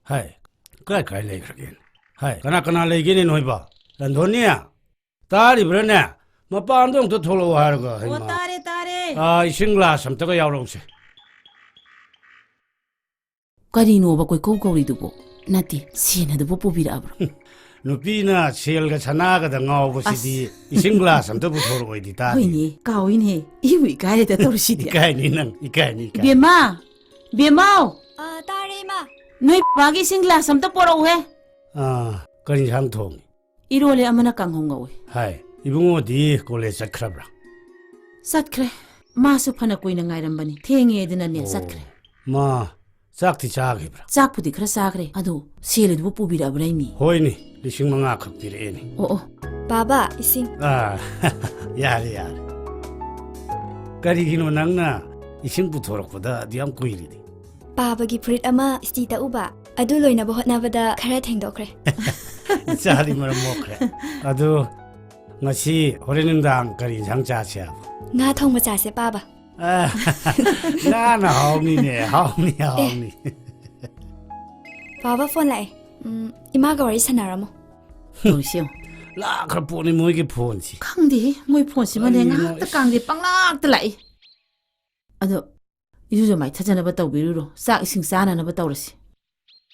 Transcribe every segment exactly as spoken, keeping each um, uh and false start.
ꯍꯥꯏ, ꯀꯥꯏ ꯀꯥꯏ ꯂꯩꯈ꯭ꯔꯒꯦꯅꯦ? ꯍꯥꯏ, ꯀꯅꯥ ꯀꯅꯥ ꯂꯩꯒꯦꯅꯦ ꯅꯣꯏꯕ? ꯔꯟꯙꯣꯅꯤ, ꯇꯥꯔꯤꯕ꯭ꯔꯥꯅꯦ? ꯃꯄꯥꯟꯗ ꯑꯝꯇ ꯊꯣꯛꯂꯛꯑꯣ ꯍꯥꯏꯔꯒ, ꯑꯣ, ꯍꯩꯃꯥ꯫ ꯇꯥꯔꯦ, ꯇꯥꯔꯦ꯫ ꯑꯥ, ꯏꯁꯤꯡ ꯒ꯭ꯂꯥꯁ ꯑꯝꯇꯒ ꯌꯥꯎꯔꯛꯎꯁꯦ꯫ ꯀꯔꯤꯅꯣꯕ ꯀꯣꯏꯀꯧ ꯀꯧꯔꯤꯗꯨꯕꯣ? ꯅꯠꯇꯦ, ꯁꯦꯟ ꯑꯗꯨꯕꯨ ꯄꯨꯕꯤꯔꯛꯑꯕ꯭ꯔꯣ? ꯅꯨꯄꯤꯅ ꯁꯦꯜꯒ ꯁꯅꯥꯒꯗ ꯉꯥꯎꯕꯁꯤꯗꯤ ꯑꯁ꯫ ꯏꯁꯤꯡ ꯒ꯭ꯂꯥꯁ ꯑꯝꯇ ꯄꯨꯊꯣꯔꯛꯑꯣꯏꯗꯤ ꯇꯥꯗꯦ꯫ ꯍꯣꯏꯅꯦ, ꯀꯥꯎꯏꯅꯦ꯫ ꯏꯕꯨ ꯏꯀꯥꯏꯔꯦꯗ ꯇꯧꯔꯤꯁꯤꯗꯤ꯫ ꯏꯀꯥꯏꯅꯤ ꯅꯪ, ꯏꯀꯥꯏꯅꯤ, ꯏꯀꯥꯏꯅꯤ꯫ ꯕꯦꯝꯃ! ꯕꯦꯝꯃꯧ! ꯑ, ꯇꯥꯔꯦ, ꯏꯃꯥ꯫ ꯅꯣꯏ ꯕꯕꯥꯒꯤ ꯏꯁꯤꯡ ꯒ꯭ꯂꯥꯁ ꯑꯝꯇ ꯄꯣꯔꯛꯎꯍꯦ꯫ ꯑꯥ, ꯀꯔꯤ ꯏꯟꯁꯥꯡ ꯊꯣꯡꯉꯤ? ꯏꯔꯣꯜꯂꯦ, ꯑꯃꯅ ꯀꯥꯡꯍꯧ ꯉꯧꯋꯦ꯫ ꯍꯥꯏ, ꯏꯕꯨꯡꯉꯣꯗꯤ ꯀꯣꯂꯦꯖ ꯆꯠꯈ꯭ꯔꯕ꯭ꯔꯥ? ꯆꯠꯈ꯭ꯔꯦ꯫ ꯃꯥꯁꯨ ꯐꯅ ꯀꯨꯏꯅ ꯉꯥꯏꯔꯝꯕꯅꯤ꯫ ꯊꯦꯡꯉꯦ ꯑꯗꯨꯅꯅꯦ, ꯑꯣ, ꯆꯠꯈ꯭ꯔꯦ꯫ ꯃꯥ ꯆꯥꯛꯇꯤ ꯆꯥꯈꯤꯕ꯭ꯔꯥ? ꯆꯥꯛꯄꯨꯗꯤ ꯈꯔ ꯆꯥꯈ꯭ꯔꯦ꯫ ꯑꯗꯣ ꯁꯦꯜ ꯑꯗꯨꯕꯨ ꯄꯨꯕꯤꯔꯛꯑꯕ꯭ꯔꯥ, ꯏꯃꯤ? ꯍꯣꯏꯅꯦ, ꯂꯤꯁꯤꯡ ꯃꯉꯥ ꯈꯛ ꯄꯤꯔꯛꯑꯦꯅꯦ꯫ ꯑꯣ, ꯑꯣ꯫ ꯕꯥꯕꯥ, ꯏꯁꯤꯡ꯫ ꯑꯥ, ꯌꯥꯔꯦ, ꯌꯥꯔꯦ꯫ ꯀꯔꯤꯒꯤꯅꯣ ꯅꯪꯅ ꯏꯁꯤꯡ ꯄꯨꯊꯣꯔꯛꯄꯗ ꯑꯗꯨ ꯌꯥꯝ ꯀꯨꯏꯔꯤꯗꯤ? ꯄꯥꯕꯒꯤ ꯐꯨꯔꯤꯠ ꯑꯃ ꯏꯁꯇꯤ ꯇꯛꯎꯕ, ꯑꯗꯨ ꯂꯣꯏꯅꯕ ꯍꯣꯠꯅꯕꯗ ꯈꯔ ꯊꯦꯡꯗꯣꯛꯈ꯭ꯔꯦ꯫ ꯏꯆꯥꯗꯤ ꯃꯔꯝ ꯃꯣꯛꯈ꯭ꯔꯦ꯫ ꯑꯗꯨ ꯉꯁꯤ ꯍꯣꯔꯦꯟ ꯅꯨꯡꯗꯥꯡ ꯀꯔꯤ ꯏꯟꯁꯥꯡ ꯆꯥꯁꯦ ꯍꯥꯏꯕ? ꯉꯥ ꯊꯣꯡꯕ ꯆꯥꯁꯦ, ꯄꯥꯕ꯫ ꯑ, ꯉꯥꯅ ꯍꯥꯎꯅꯤꯅꯦ, ꯍꯥꯎꯅꯤ, ꯑꯦ꯫ ꯍꯥꯎꯅꯤ꯫ ꯄꯥꯕ, ꯐꯣꯟ ꯂꯥꯛꯑꯦ꯫ ꯎꯝ, ꯏꯃꯥꯒ ꯋꯥꯔꯤ ꯁꯥꯟꯅꯔꯝꯃꯣ꯫ ꯇꯧꯔꯤꯁꯤ ꯌꯦꯡꯉꯨ꯫ ꯂꯥꯛꯈ꯭ꯔ ꯄꯣꯠꯅꯤ ꯃꯣꯏꯒꯤ ꯐꯣꯟꯁꯤ꯫ ꯈꯪꯗꯦꯍꯦ, ꯃꯣꯏ ꯐꯣꯟꯁꯤꯃꯅꯦ ꯀꯔꯤꯅꯣ? ꯉꯥꯏꯍꯥꯛꯇ ꯀꯥꯡꯗꯦ ꯄꯪꯂꯥꯛꯇ ꯂꯥꯛꯏ꯫ ꯑꯗꯣ ꯏꯔꯨꯖ ꯃꯥꯏꯊꯖꯅꯕ ꯇꯧꯕꯤꯔꯨꯔꯣ, ꯆꯥꯛ ꯏꯁꯤꯡ ꯆꯥꯅꯅꯕ ꯇꯧꯔꯁꯤ꯫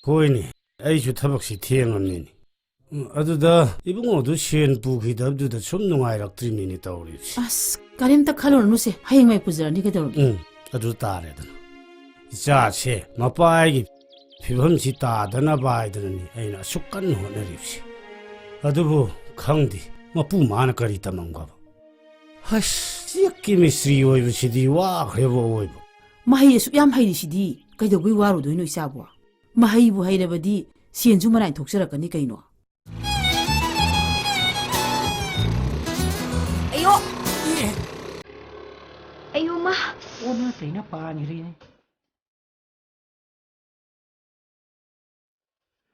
ꯍꯣꯏꯅꯦ, ꯑꯩꯁꯨ ꯊꯕꯛꯁꯤ ꯊꯦꯡꯉꯝꯅꯤꯅꯦ꯫ ꯎꯝ, ꯑꯗꯨꯗ ꯏꯕꯨꯡꯉꯣꯗꯨ ꯁꯦꯟ ꯄꯨꯈꯤꯗꯕꯗꯨꯗ ꯁꯨꯝ ꯅꯨꯡꯉꯥꯏꯔꯛꯇ꯭ꯔꯤꯅꯤꯅꯦ ꯇꯧꯔꯤꯁꯦ꯫ ꯑꯁ, ꯀꯔꯤꯝꯇ ꯈꯜꯂꯨꯔꯅꯨꯁꯦ, ꯍꯌꯦꯡꯋꯥꯏ ꯄꯨꯖꯔꯅꯤ ꯀꯩꯗꯧꯔꯒꯦ? ꯎꯝ, ꯑꯗꯨ ꯇꯥꯔꯦꯗꯅ꯫ ꯏꯆꯥꯁꯦ ꯃꯄꯥꯒꯤ ꯐꯤꯕꯝꯁꯤ ꯇꯥꯗꯅꯕ ꯍꯥꯏꯗꯅꯅꯤ ꯑꯩꯅ ꯑꯁꯨꯛ ꯀꯟꯅ ꯍꯣꯠꯅꯔꯤꯕꯁꯤ꯫ ꯑꯗꯨꯕꯨ ꯈꯪꯗꯦ, ꯃꯄꯨ ꯃꯥꯅ ꯀꯔꯤ ꯇꯝꯃꯝꯒꯕ? ꯍꯁ, ꯆꯦꯛꯀꯤ ꯃꯤꯁꯇ꯭ꯔꯤ ꯑꯣꯏꯕꯁꯤꯗꯤ ꯋꯥꯈ꯭ꯔꯦꯕ ꯑꯣꯏꯕ꯫ ꯃꯍꯩ ꯑꯁꯨꯛ ꯌꯥꯝ ꯍꯩꯔꯤꯁꯤꯗꯤ ꯀꯩꯗꯧꯕꯩ ꯋꯥꯔꯨꯗꯣꯏꯅꯣ ꯏꯆꯥꯕꯣ? ꯃꯍꯩꯕꯨ ꯍꯩꯔꯕꯗꯤ ꯁꯦꯟꯁꯨ ꯃꯔꯥꯏ ꯊꯣꯛꯆꯔꯛꯀꯅꯤ ꯀꯩꯅꯣ꯫ ꯑꯌꯣ! ꯑꯌꯣ ꯃꯥ! ꯑꯣꯟꯅ ꯇꯩꯅ ꯄꯥꯟꯈ꯭ꯔꯦꯅꯦ꯫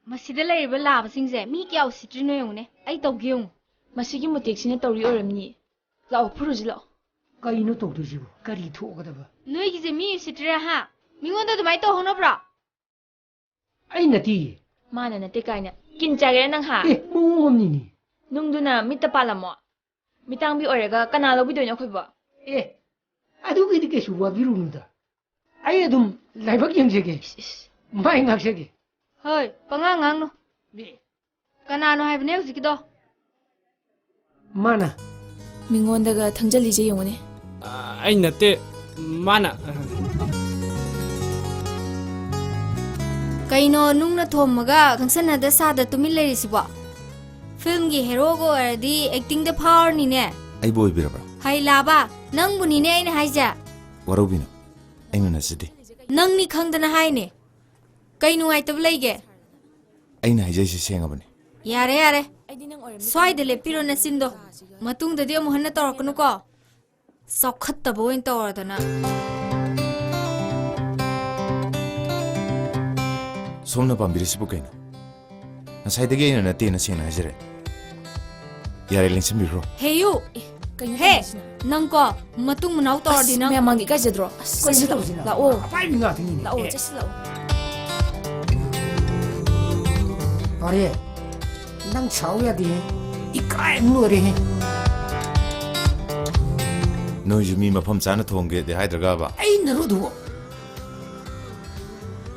ꯃꯁꯤꯗ ꯂꯩꯔꯤꯕ ꯂꯥꯕꯁꯤꯡꯁꯦ ꯃꯤ ꯀꯌꯥ ꯎꯁꯤꯠꯇ꯭ꯔꯤꯅꯣ ꯌꯦꯡꯉꯨꯅꯦ꯫ ꯑꯩ ꯇꯧꯒꯦ ꯌꯦꯡꯉꯨ꯫ ꯃꯁꯤꯒꯤ ꯃꯨꯇꯦꯛꯁꯤꯅ ꯇꯧꯔꯤ ꯑꯣꯏꯔꯝꯅꯤ꯫ ꯂꯥꯛꯑꯣ, ꯐꯨꯔꯨꯁꯤ ꯂꯥꯛꯑꯣ꯫ ꯀꯩꯅꯣ ꯇꯧꯗꯣꯏꯁꯤꯕꯨ? ꯀꯔꯤ ꯊꯣꯛꯑꯒꯗꯕ? ꯅꯣꯏꯒꯤꯁꯦ ꯃꯤ ꯎꯁꯤꯠꯇ꯭ꯔꯤꯔꯥ ꯍꯥ? ꯃꯤꯉꯣꯟꯗ ꯑꯗꯨꯃꯥꯏꯅ ꯇꯧꯍꯧꯅꯕ꯭ꯔꯣ? ꯑꯩ ꯅꯠꯇꯤꯌꯦ꯫ ꯃꯥꯅ ꯅꯠꯇꯦ ꯀꯥꯏꯅ꯫ ꯀꯤꯟ ꯆꯥꯒꯦꯔꯥ ꯅꯪ, ꯍꯥ? ꯑꯦ, ꯃꯑꯣꯡ ꯑꯃꯅꯤꯅꯦ꯫ ꯅꯨꯡꯗꯨꯅ ꯃꯤꯠꯇ ꯄꯥꯜꯂꯝꯃꯣ꯫ ꯃꯤꯇꯥꯡꯕꯤ ꯑꯣꯏꯔꯒ ꯀꯅꯥ ꯂꯧꯕꯤꯗꯣꯏꯅꯣ ꯑꯩꯈꯣꯏꯕꯣ? ꯑꯦ, ꯑꯗꯨꯒꯤꯗꯤ ꯀꯩꯁꯨ ꯋꯥꯕꯤꯔꯨꯅꯨꯗ꯫ ꯑꯩ ꯑꯗꯨꯝ ꯂꯥꯏꯕꯛ ꯌꯦꯡꯖꯒꯦ꯫ ꯏꯁ, ꯏꯁ꯫ ꯃꯥꯏ ꯉꯥꯛꯆꯒꯦ꯫ ꯍꯣꯏ, ꯄꯉꯥꯡ ꯉꯥꯡꯅꯨ꯫ ꯃꯤ ꯀꯅꯥꯅꯣ ꯍꯥꯏꯕꯅꯦ ꯍꯧꯖꯤꯛꯀꯤꯗꯣ? ꯃꯥꯅ꯫ ꯃꯤꯉꯣꯟꯗꯒ ꯊꯪꯖꯜꯂꯤꯁꯦ ꯌꯦꯡꯉꯨꯅꯦ꯫ ꯑ, ꯑꯩ ꯅꯠꯇꯦ, ꯃꯥꯅ꯫ ꯀꯩꯅꯣ ꯅꯨꯡꯅ ꯊꯣꯝꯃꯒ ꯈꯪꯁꯟꯅꯗ ꯁꯥꯗ ꯇꯨꯃꯤꯟ ꯂꯩꯔꯤꯁꯤꯕꯣ? ꯐꯤꯜꯝꯒꯤ ꯍꯦꯔꯣꯒ ꯑꯣꯏꯔꯗꯤ ꯑꯦꯛꯇꯤꯡꯗ ꯐꯥꯎꯔꯅꯤꯅꯦ꯫ ꯑꯩꯕꯨ ꯑꯣꯏꯕꯤꯔꯕ꯭ꯔꯥ? ꯍꯩ ꯂꯥꯕ, ꯅꯪꯕꯨꯅꯤꯅꯦ ꯑꯩꯅ ꯍꯥꯏꯁꯦ꯫ ꯋꯥꯔꯧꯕꯤꯅꯨ, ꯑꯩ ꯃꯨꯟꯅꯖꯗꯦ꯫ ꯅꯪꯅꯤ ꯈꯪꯗꯅ ꯍꯥꯏꯅꯦ꯫ ꯀꯩ ꯅꯨꯡꯉꯥꯏꯇꯕ ꯂꯩꯒꯦ? ꯑꯩꯅ ꯍꯥꯏꯖꯩꯁꯦ ꯁꯦꯡꯉꯕꯅꯦ꯫ ꯌꯥꯔꯦ, ꯌꯥꯔꯦ꯫ ꯁ꯭ꯋꯥꯏꯗ ꯂꯦꯞꯄꯤꯔꯣ ꯅꯆꯤꯟꯗꯣ꯫ ꯃꯇꯨꯡꯗꯗꯤ ꯑꯃꯨꯛ ꯍꯟꯅ ꯇꯧꯔꯛꯀꯅꯨꯀꯣ꯫ ꯆꯥꯎꯈꯠꯇꯕ ꯑꯣꯏꯅ ꯇꯧꯔꯗꯅ꯫ ꯁꯣꯝꯅ ꯄꯥꯝꯕꯤꯔꯤꯁꯤꯕꯨ ꯀꯩꯅꯣ? ꯉꯁꯥꯏꯗꯒꯤ ꯑꯩꯅ ꯅꯠꯇꯦꯅ ꯁꯦꯡꯅ ꯍꯥꯏꯖꯔꯦ꯫ ꯌꯥꯔꯦ, ꯂꯦꯡꯁꯤꯟꯕꯤꯈ꯭ꯔꯣ꯫ ꯍꯦꯌꯨ! ꯀꯩꯅꯣ ꯍꯦ! ꯇꯧꯔꯤꯁꯤꯅ? ꯅꯪꯀꯣ, ꯃꯇꯨꯡ ꯃꯅꯥꯎ ꯇꯧꯔꯗꯤ ꯑꯁ, ꯅꯪ ꯃꯌꯥꯝ ꯃꯥꯡꯗ ꯏꯀꯥꯏꯖꯗ꯭ꯔꯣ? ꯑꯁ, ꯀꯩꯅꯣ ꯆꯠꯁꯤꯜꯂꯛꯑꯣ꯫ ꯇꯧꯔꯤꯁꯤꯅ? ꯂꯥꯛꯑꯣ꯫ ꯑꯄꯥꯏꯕꯤ ꯉꯥꯛꯇꯅꯤꯅꯦ꯫ ꯂꯥꯛꯑꯣ, ꯑꯦ꯫ ꯆꯠꯁꯤꯜꯂꯛꯑꯣ꯫ ꯑꯔꯦ, ꯅꯪ ꯁꯥꯎ ꯌꯥꯗꯦꯍꯦ꯫ ꯏꯀꯥꯏ ꯑꯃ ꯂꯣꯏꯔꯦꯍꯦ꯫ ꯅꯣꯏꯁꯨ ꯃꯤ ꯃꯐꯝ ꯆꯥꯅ ꯊꯣꯡꯒꯦꯗꯤ ꯍꯥꯏꯗ꯭ꯔꯒꯕ? ꯑꯩ ꯅꯔꯨꯗꯨꯕꯨ꯫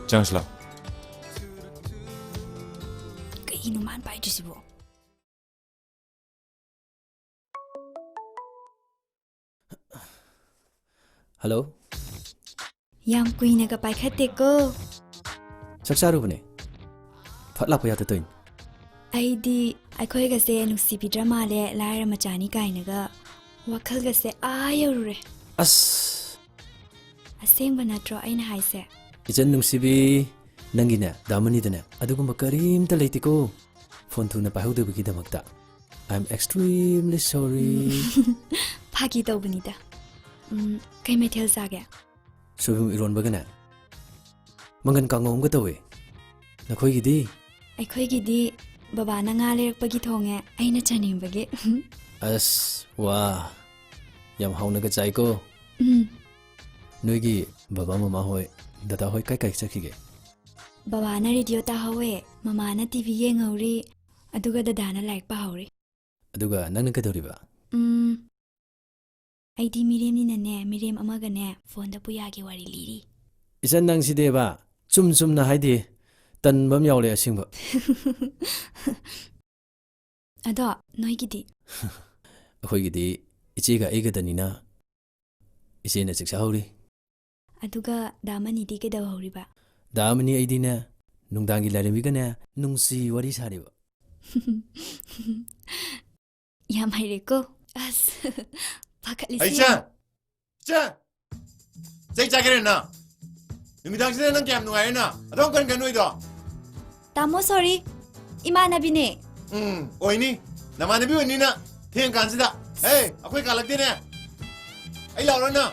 ꯆꯪꯉꯁꯤ ꯂꯥꯛꯑꯣ꯫ ꯀꯩꯅꯣ ꯃꯥꯅ ꯄꯥꯏꯗ꯭ꯔꯤꯁꯤꯕꯣ? ꯍꯜꯂꯣ꯫ ꯌꯥꯝ ꯀꯨꯏꯅꯒ ꯄꯥꯏꯈꯠꯇꯦꯀꯣ꯫ ꯆꯥꯛ ꯆꯥꯔꯨꯕꯅꯦ꯫ ꯐꯠ ꯂꯥꯛꯄ ꯌꯥꯗ ꯇꯧꯏꯅꯤ꯫ ꯑꯩꯗꯤ ꯑꯩꯈꯣꯏꯒꯁꯦ ꯅꯨꯡꯁꯤꯕꯤꯗ꯭ꯔ ꯃꯥꯜꯂꯦ, ꯂꯥꯏꯔ ꯃꯆꯥꯅꯤ ꯀꯥꯏꯅꯒ ꯋꯥꯈꯜꯒꯁꯦ ꯑꯥ ꯌꯧꯔꯨꯔꯦ꯫ ꯑꯁ! ꯑꯁꯦꯡꯕ ꯅꯠꯇ꯭ꯔꯣ ꯑꯩꯅ ꯍꯥꯏꯁꯦ? ꯏꯆꯟ ꯅꯨꯡꯁꯤꯕꯤ, ꯅꯪꯒꯤꯅꯦ, ꯗꯥ ꯃꯅꯤꯗꯅꯦ, ꯑꯗꯨꯒꯨꯝꯕ ꯀꯔꯤꯝꯇ ꯂꯩꯇꯦꯀꯣ꯫ ꯐꯣꯟ ꯊꯨꯅ ꯄꯥꯏꯍꯧꯗꯕꯒꯤꯗꯃꯛꯇ꯫ I am extremely sorry. ꯐꯥꯒꯤ ꯇꯧꯕꯅꯤꯗ꯫ ꯎꯝ, ꯀꯩ ꯃꯊꯦꯜ ꯆꯥꯒꯦ? ꯁꯣꯏꯕꯨꯝ ꯏꯔꯣꯟꯕꯒꯅꯦ, ꯃꯪꯒꯟ ꯀꯥꯡꯉꯧ ꯑꯃꯒ ꯇꯧꯋꯦ꯫ ꯅꯈꯣꯏꯒꯤꯗꯤ? ꯑꯩꯈꯣꯏꯒꯤꯗꯤ ꯕꯕꯥꯅ ꯉꯥ ꯂꯩꯔꯛꯄꯒꯤ ꯊꯣꯡꯉꯦ, ꯑꯩꯅ ꯆꯥꯅꯤꯡꯕꯒꯤ꯫ ꯑꯁ, ꯋꯥ, ꯌꯥꯝ ꯍꯥꯎꯅꯒ ꯆꯥꯏꯀꯣ꯫ ꯎꯝ꯫ ꯅꯣꯏꯒꯤ ꯕꯕꯥ ꯃꯃꯥ ꯍꯣꯏ, ꯗꯗꯥ ꯍꯣꯏ ꯀꯥꯏ ꯀꯥꯏ ꯆꯠꯈꯤꯒꯦ? ꯕꯕꯥꯅ ꯔꯦꯗꯤꯑꯣ ꯇꯥꯍꯧꯋꯦ, ꯃꯃꯥꯅ ꯇꯤ ꯚꯤ ꯌꯦꯡꯍꯧꯔꯤ, ꯑꯗꯨꯒ ꯗꯗꯥꯅ ꯂꯥꯏꯔꯤꯛ ꯄꯥꯍꯧꯔꯤ꯫ ꯑꯗꯨꯒ ꯅꯪꯅ ꯀꯩꯗꯧꯔꯤꯕ? ꯎꯝ, ꯑꯩꯗꯤ ꯃꯤꯔꯦꯝꯅꯤꯅꯅꯦ, ꯃꯤꯔꯦꯝ ꯑꯃꯒꯅꯦ ꯐꯣꯟꯗ ꯄꯨꯌꯥꯒꯤ ꯋꯥꯔꯤ ꯂꯤꯔꯤ꯫ ꯏꯆꯟ, ꯅꯪꯁꯤꯗꯤꯕ, ꯆꯨꯝ ꯆꯨꯝꯅ ꯍꯥꯏꯗꯦ, ꯇꯟꯕ ꯑꯃ ꯌꯥꯎꯔꯦ ꯑꯁꯦꯡꯕ꯫ ꯑꯗꯣ ꯅꯣꯏꯒꯤꯗꯤ? ꯑꯩꯈꯣꯏꯒꯤꯗꯤ ꯏꯆꯦꯒ ꯑꯩꯒꯗꯅꯤꯅ ꯏꯆꯦꯅ ꯆꯤꯛꯆꯍꯧꯔꯤ꯫ ꯑꯗꯨꯒ ꯗꯥ ꯃꯅꯤꯗꯤ ꯀꯩꯗꯧꯍꯧꯔꯤꯕ? ꯗꯥ ꯃꯅꯤ ꯑꯩꯗꯤꯅꯦ, ꯅꯨꯡꯗꯥꯡꯒꯤ ꯂꯥꯏꯔꯦꯝꯕꯤꯒꯅꯦ ꯅꯨꯡꯁꯤ ꯋꯥꯔꯤ ꯁꯥꯔꯤꯕ꯫ ꯌꯥꯝ ꯍꯩꯔꯦꯀꯣ꯫ ꯑꯁ, ꯄꯥꯈꯠꯂꯤꯁꯦ꯫ ꯑꯩ ꯏꯆꯥ! ꯏꯆꯥ! ꯆꯩ ꯆꯥꯒꯦꯔꯦ ꯅꯪ! ꯅꯨꯃꯤꯗꯥꯡꯁꯤꯗ ꯅꯪ ꯀꯌꯥꯝ ꯅꯨꯡꯉꯥꯏꯔꯦ ꯅꯪ? ꯑꯗꯨꯝ ꯀꯟ ꯀꯟ ꯅꯣꯏꯗꯣ? ꯇꯥꯃꯣ, sorry꯫ ꯏꯃꯥꯟꯅꯕꯤꯅꯦ꯫ ꯎꯝ, ꯑꯣꯏꯅꯤ꯫ ꯅꯃꯥꯟꯅꯕꯤ ꯑꯣꯏꯅꯤꯅ ꯊꯦꯡ ꯀꯥꯟꯁꯤꯗ꯫ ꯍꯦ, ꯑꯩꯈꯣꯏ ꯀꯥꯂꯛꯇꯦꯅꯦ꯫ ꯑꯩ ꯂꯥꯎꯔꯣ ꯅꯪ?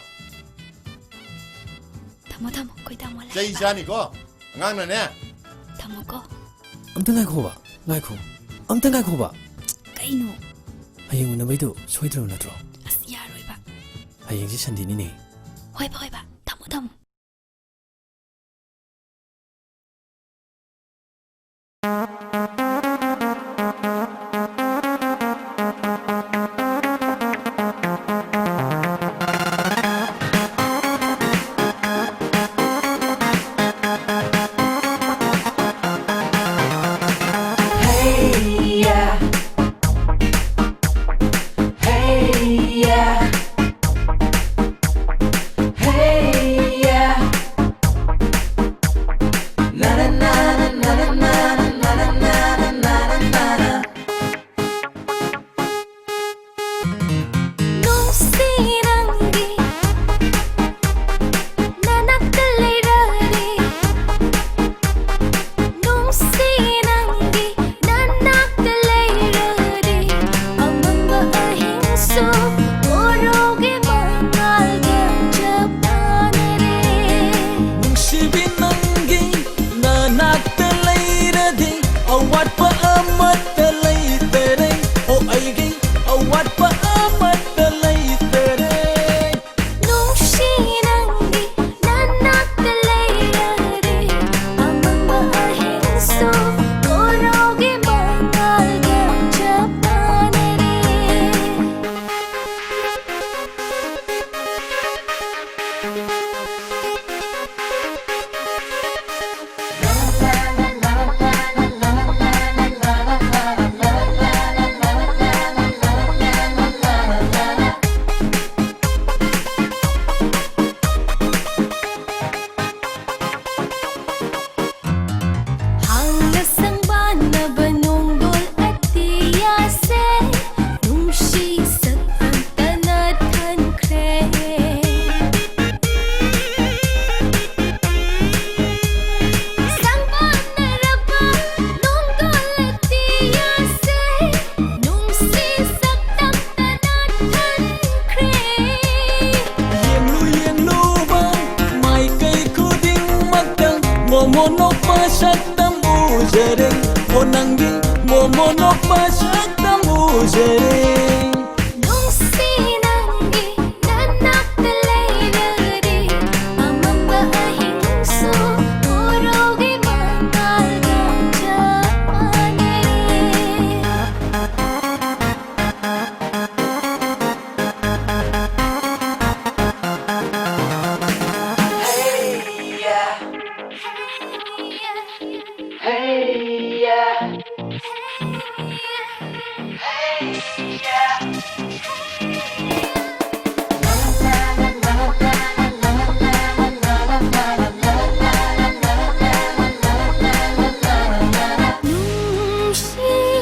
ꯊꯝꯃꯣ, ꯊꯝꯃꯣ, ꯑꯩꯈꯣꯏ ꯇꯥꯃꯣ ꯂꯥꯛꯑꯦ꯫ ꯆꯩ ꯆꯥꯅꯤꯀꯣ ꯑꯉꯥꯡꯅꯅꯦ꯫ ꯊꯝꯃꯣꯀꯣ꯫ ꯑꯝꯇ ꯉꯥꯏꯈꯣꯕ, ꯉꯥꯏꯈꯣ꯫ ꯑꯝꯇ ꯉꯥꯏꯈꯣꯕ꯫ ꯀꯩꯅꯣ? ꯍꯌꯦꯡ ꯎꯅꯕꯩꯗꯣ ꯁꯣꯏꯗ꯭ꯔꯕ ꯅꯠꯇ꯭ꯔꯣ? ꯑꯁ, ꯌꯥꯔꯣꯏꯕ꯫ ꯍꯌꯦꯡꯁꯦ ꯁꯟꯗꯦꯅꯤꯅꯦ꯫ ꯍꯣꯏꯕ, ꯍꯣꯏꯕ꯫ ꯊꯝꯃꯣ, ꯊꯝꯃꯣ꯫ ꯃꯣꯃꯣ ꯅꯣꯛꯄ ꯁꯛꯇꯝ ꯎꯖꯔꯦ꯫ ꯑꯣ ꯅꯪꯒꯤ ꯃꯣꯃꯣ ꯅꯣꯛꯄ ꯁꯛꯇꯝ ꯎꯖꯔꯦ꯫ ꯅꯨꯡꯁꯤ ꯅꯪꯒꯤ ꯅꯅꯥꯛꯇ ꯂꯩꯔꯗꯤ ꯑꯃꯝꯕ ꯑꯍꯤꯡꯁꯨ ꯎꯔꯧꯒꯤ ꯃꯉꯥꯜꯒ ꯆꯞ ꯃꯥꯟꯅꯔꯦ꯫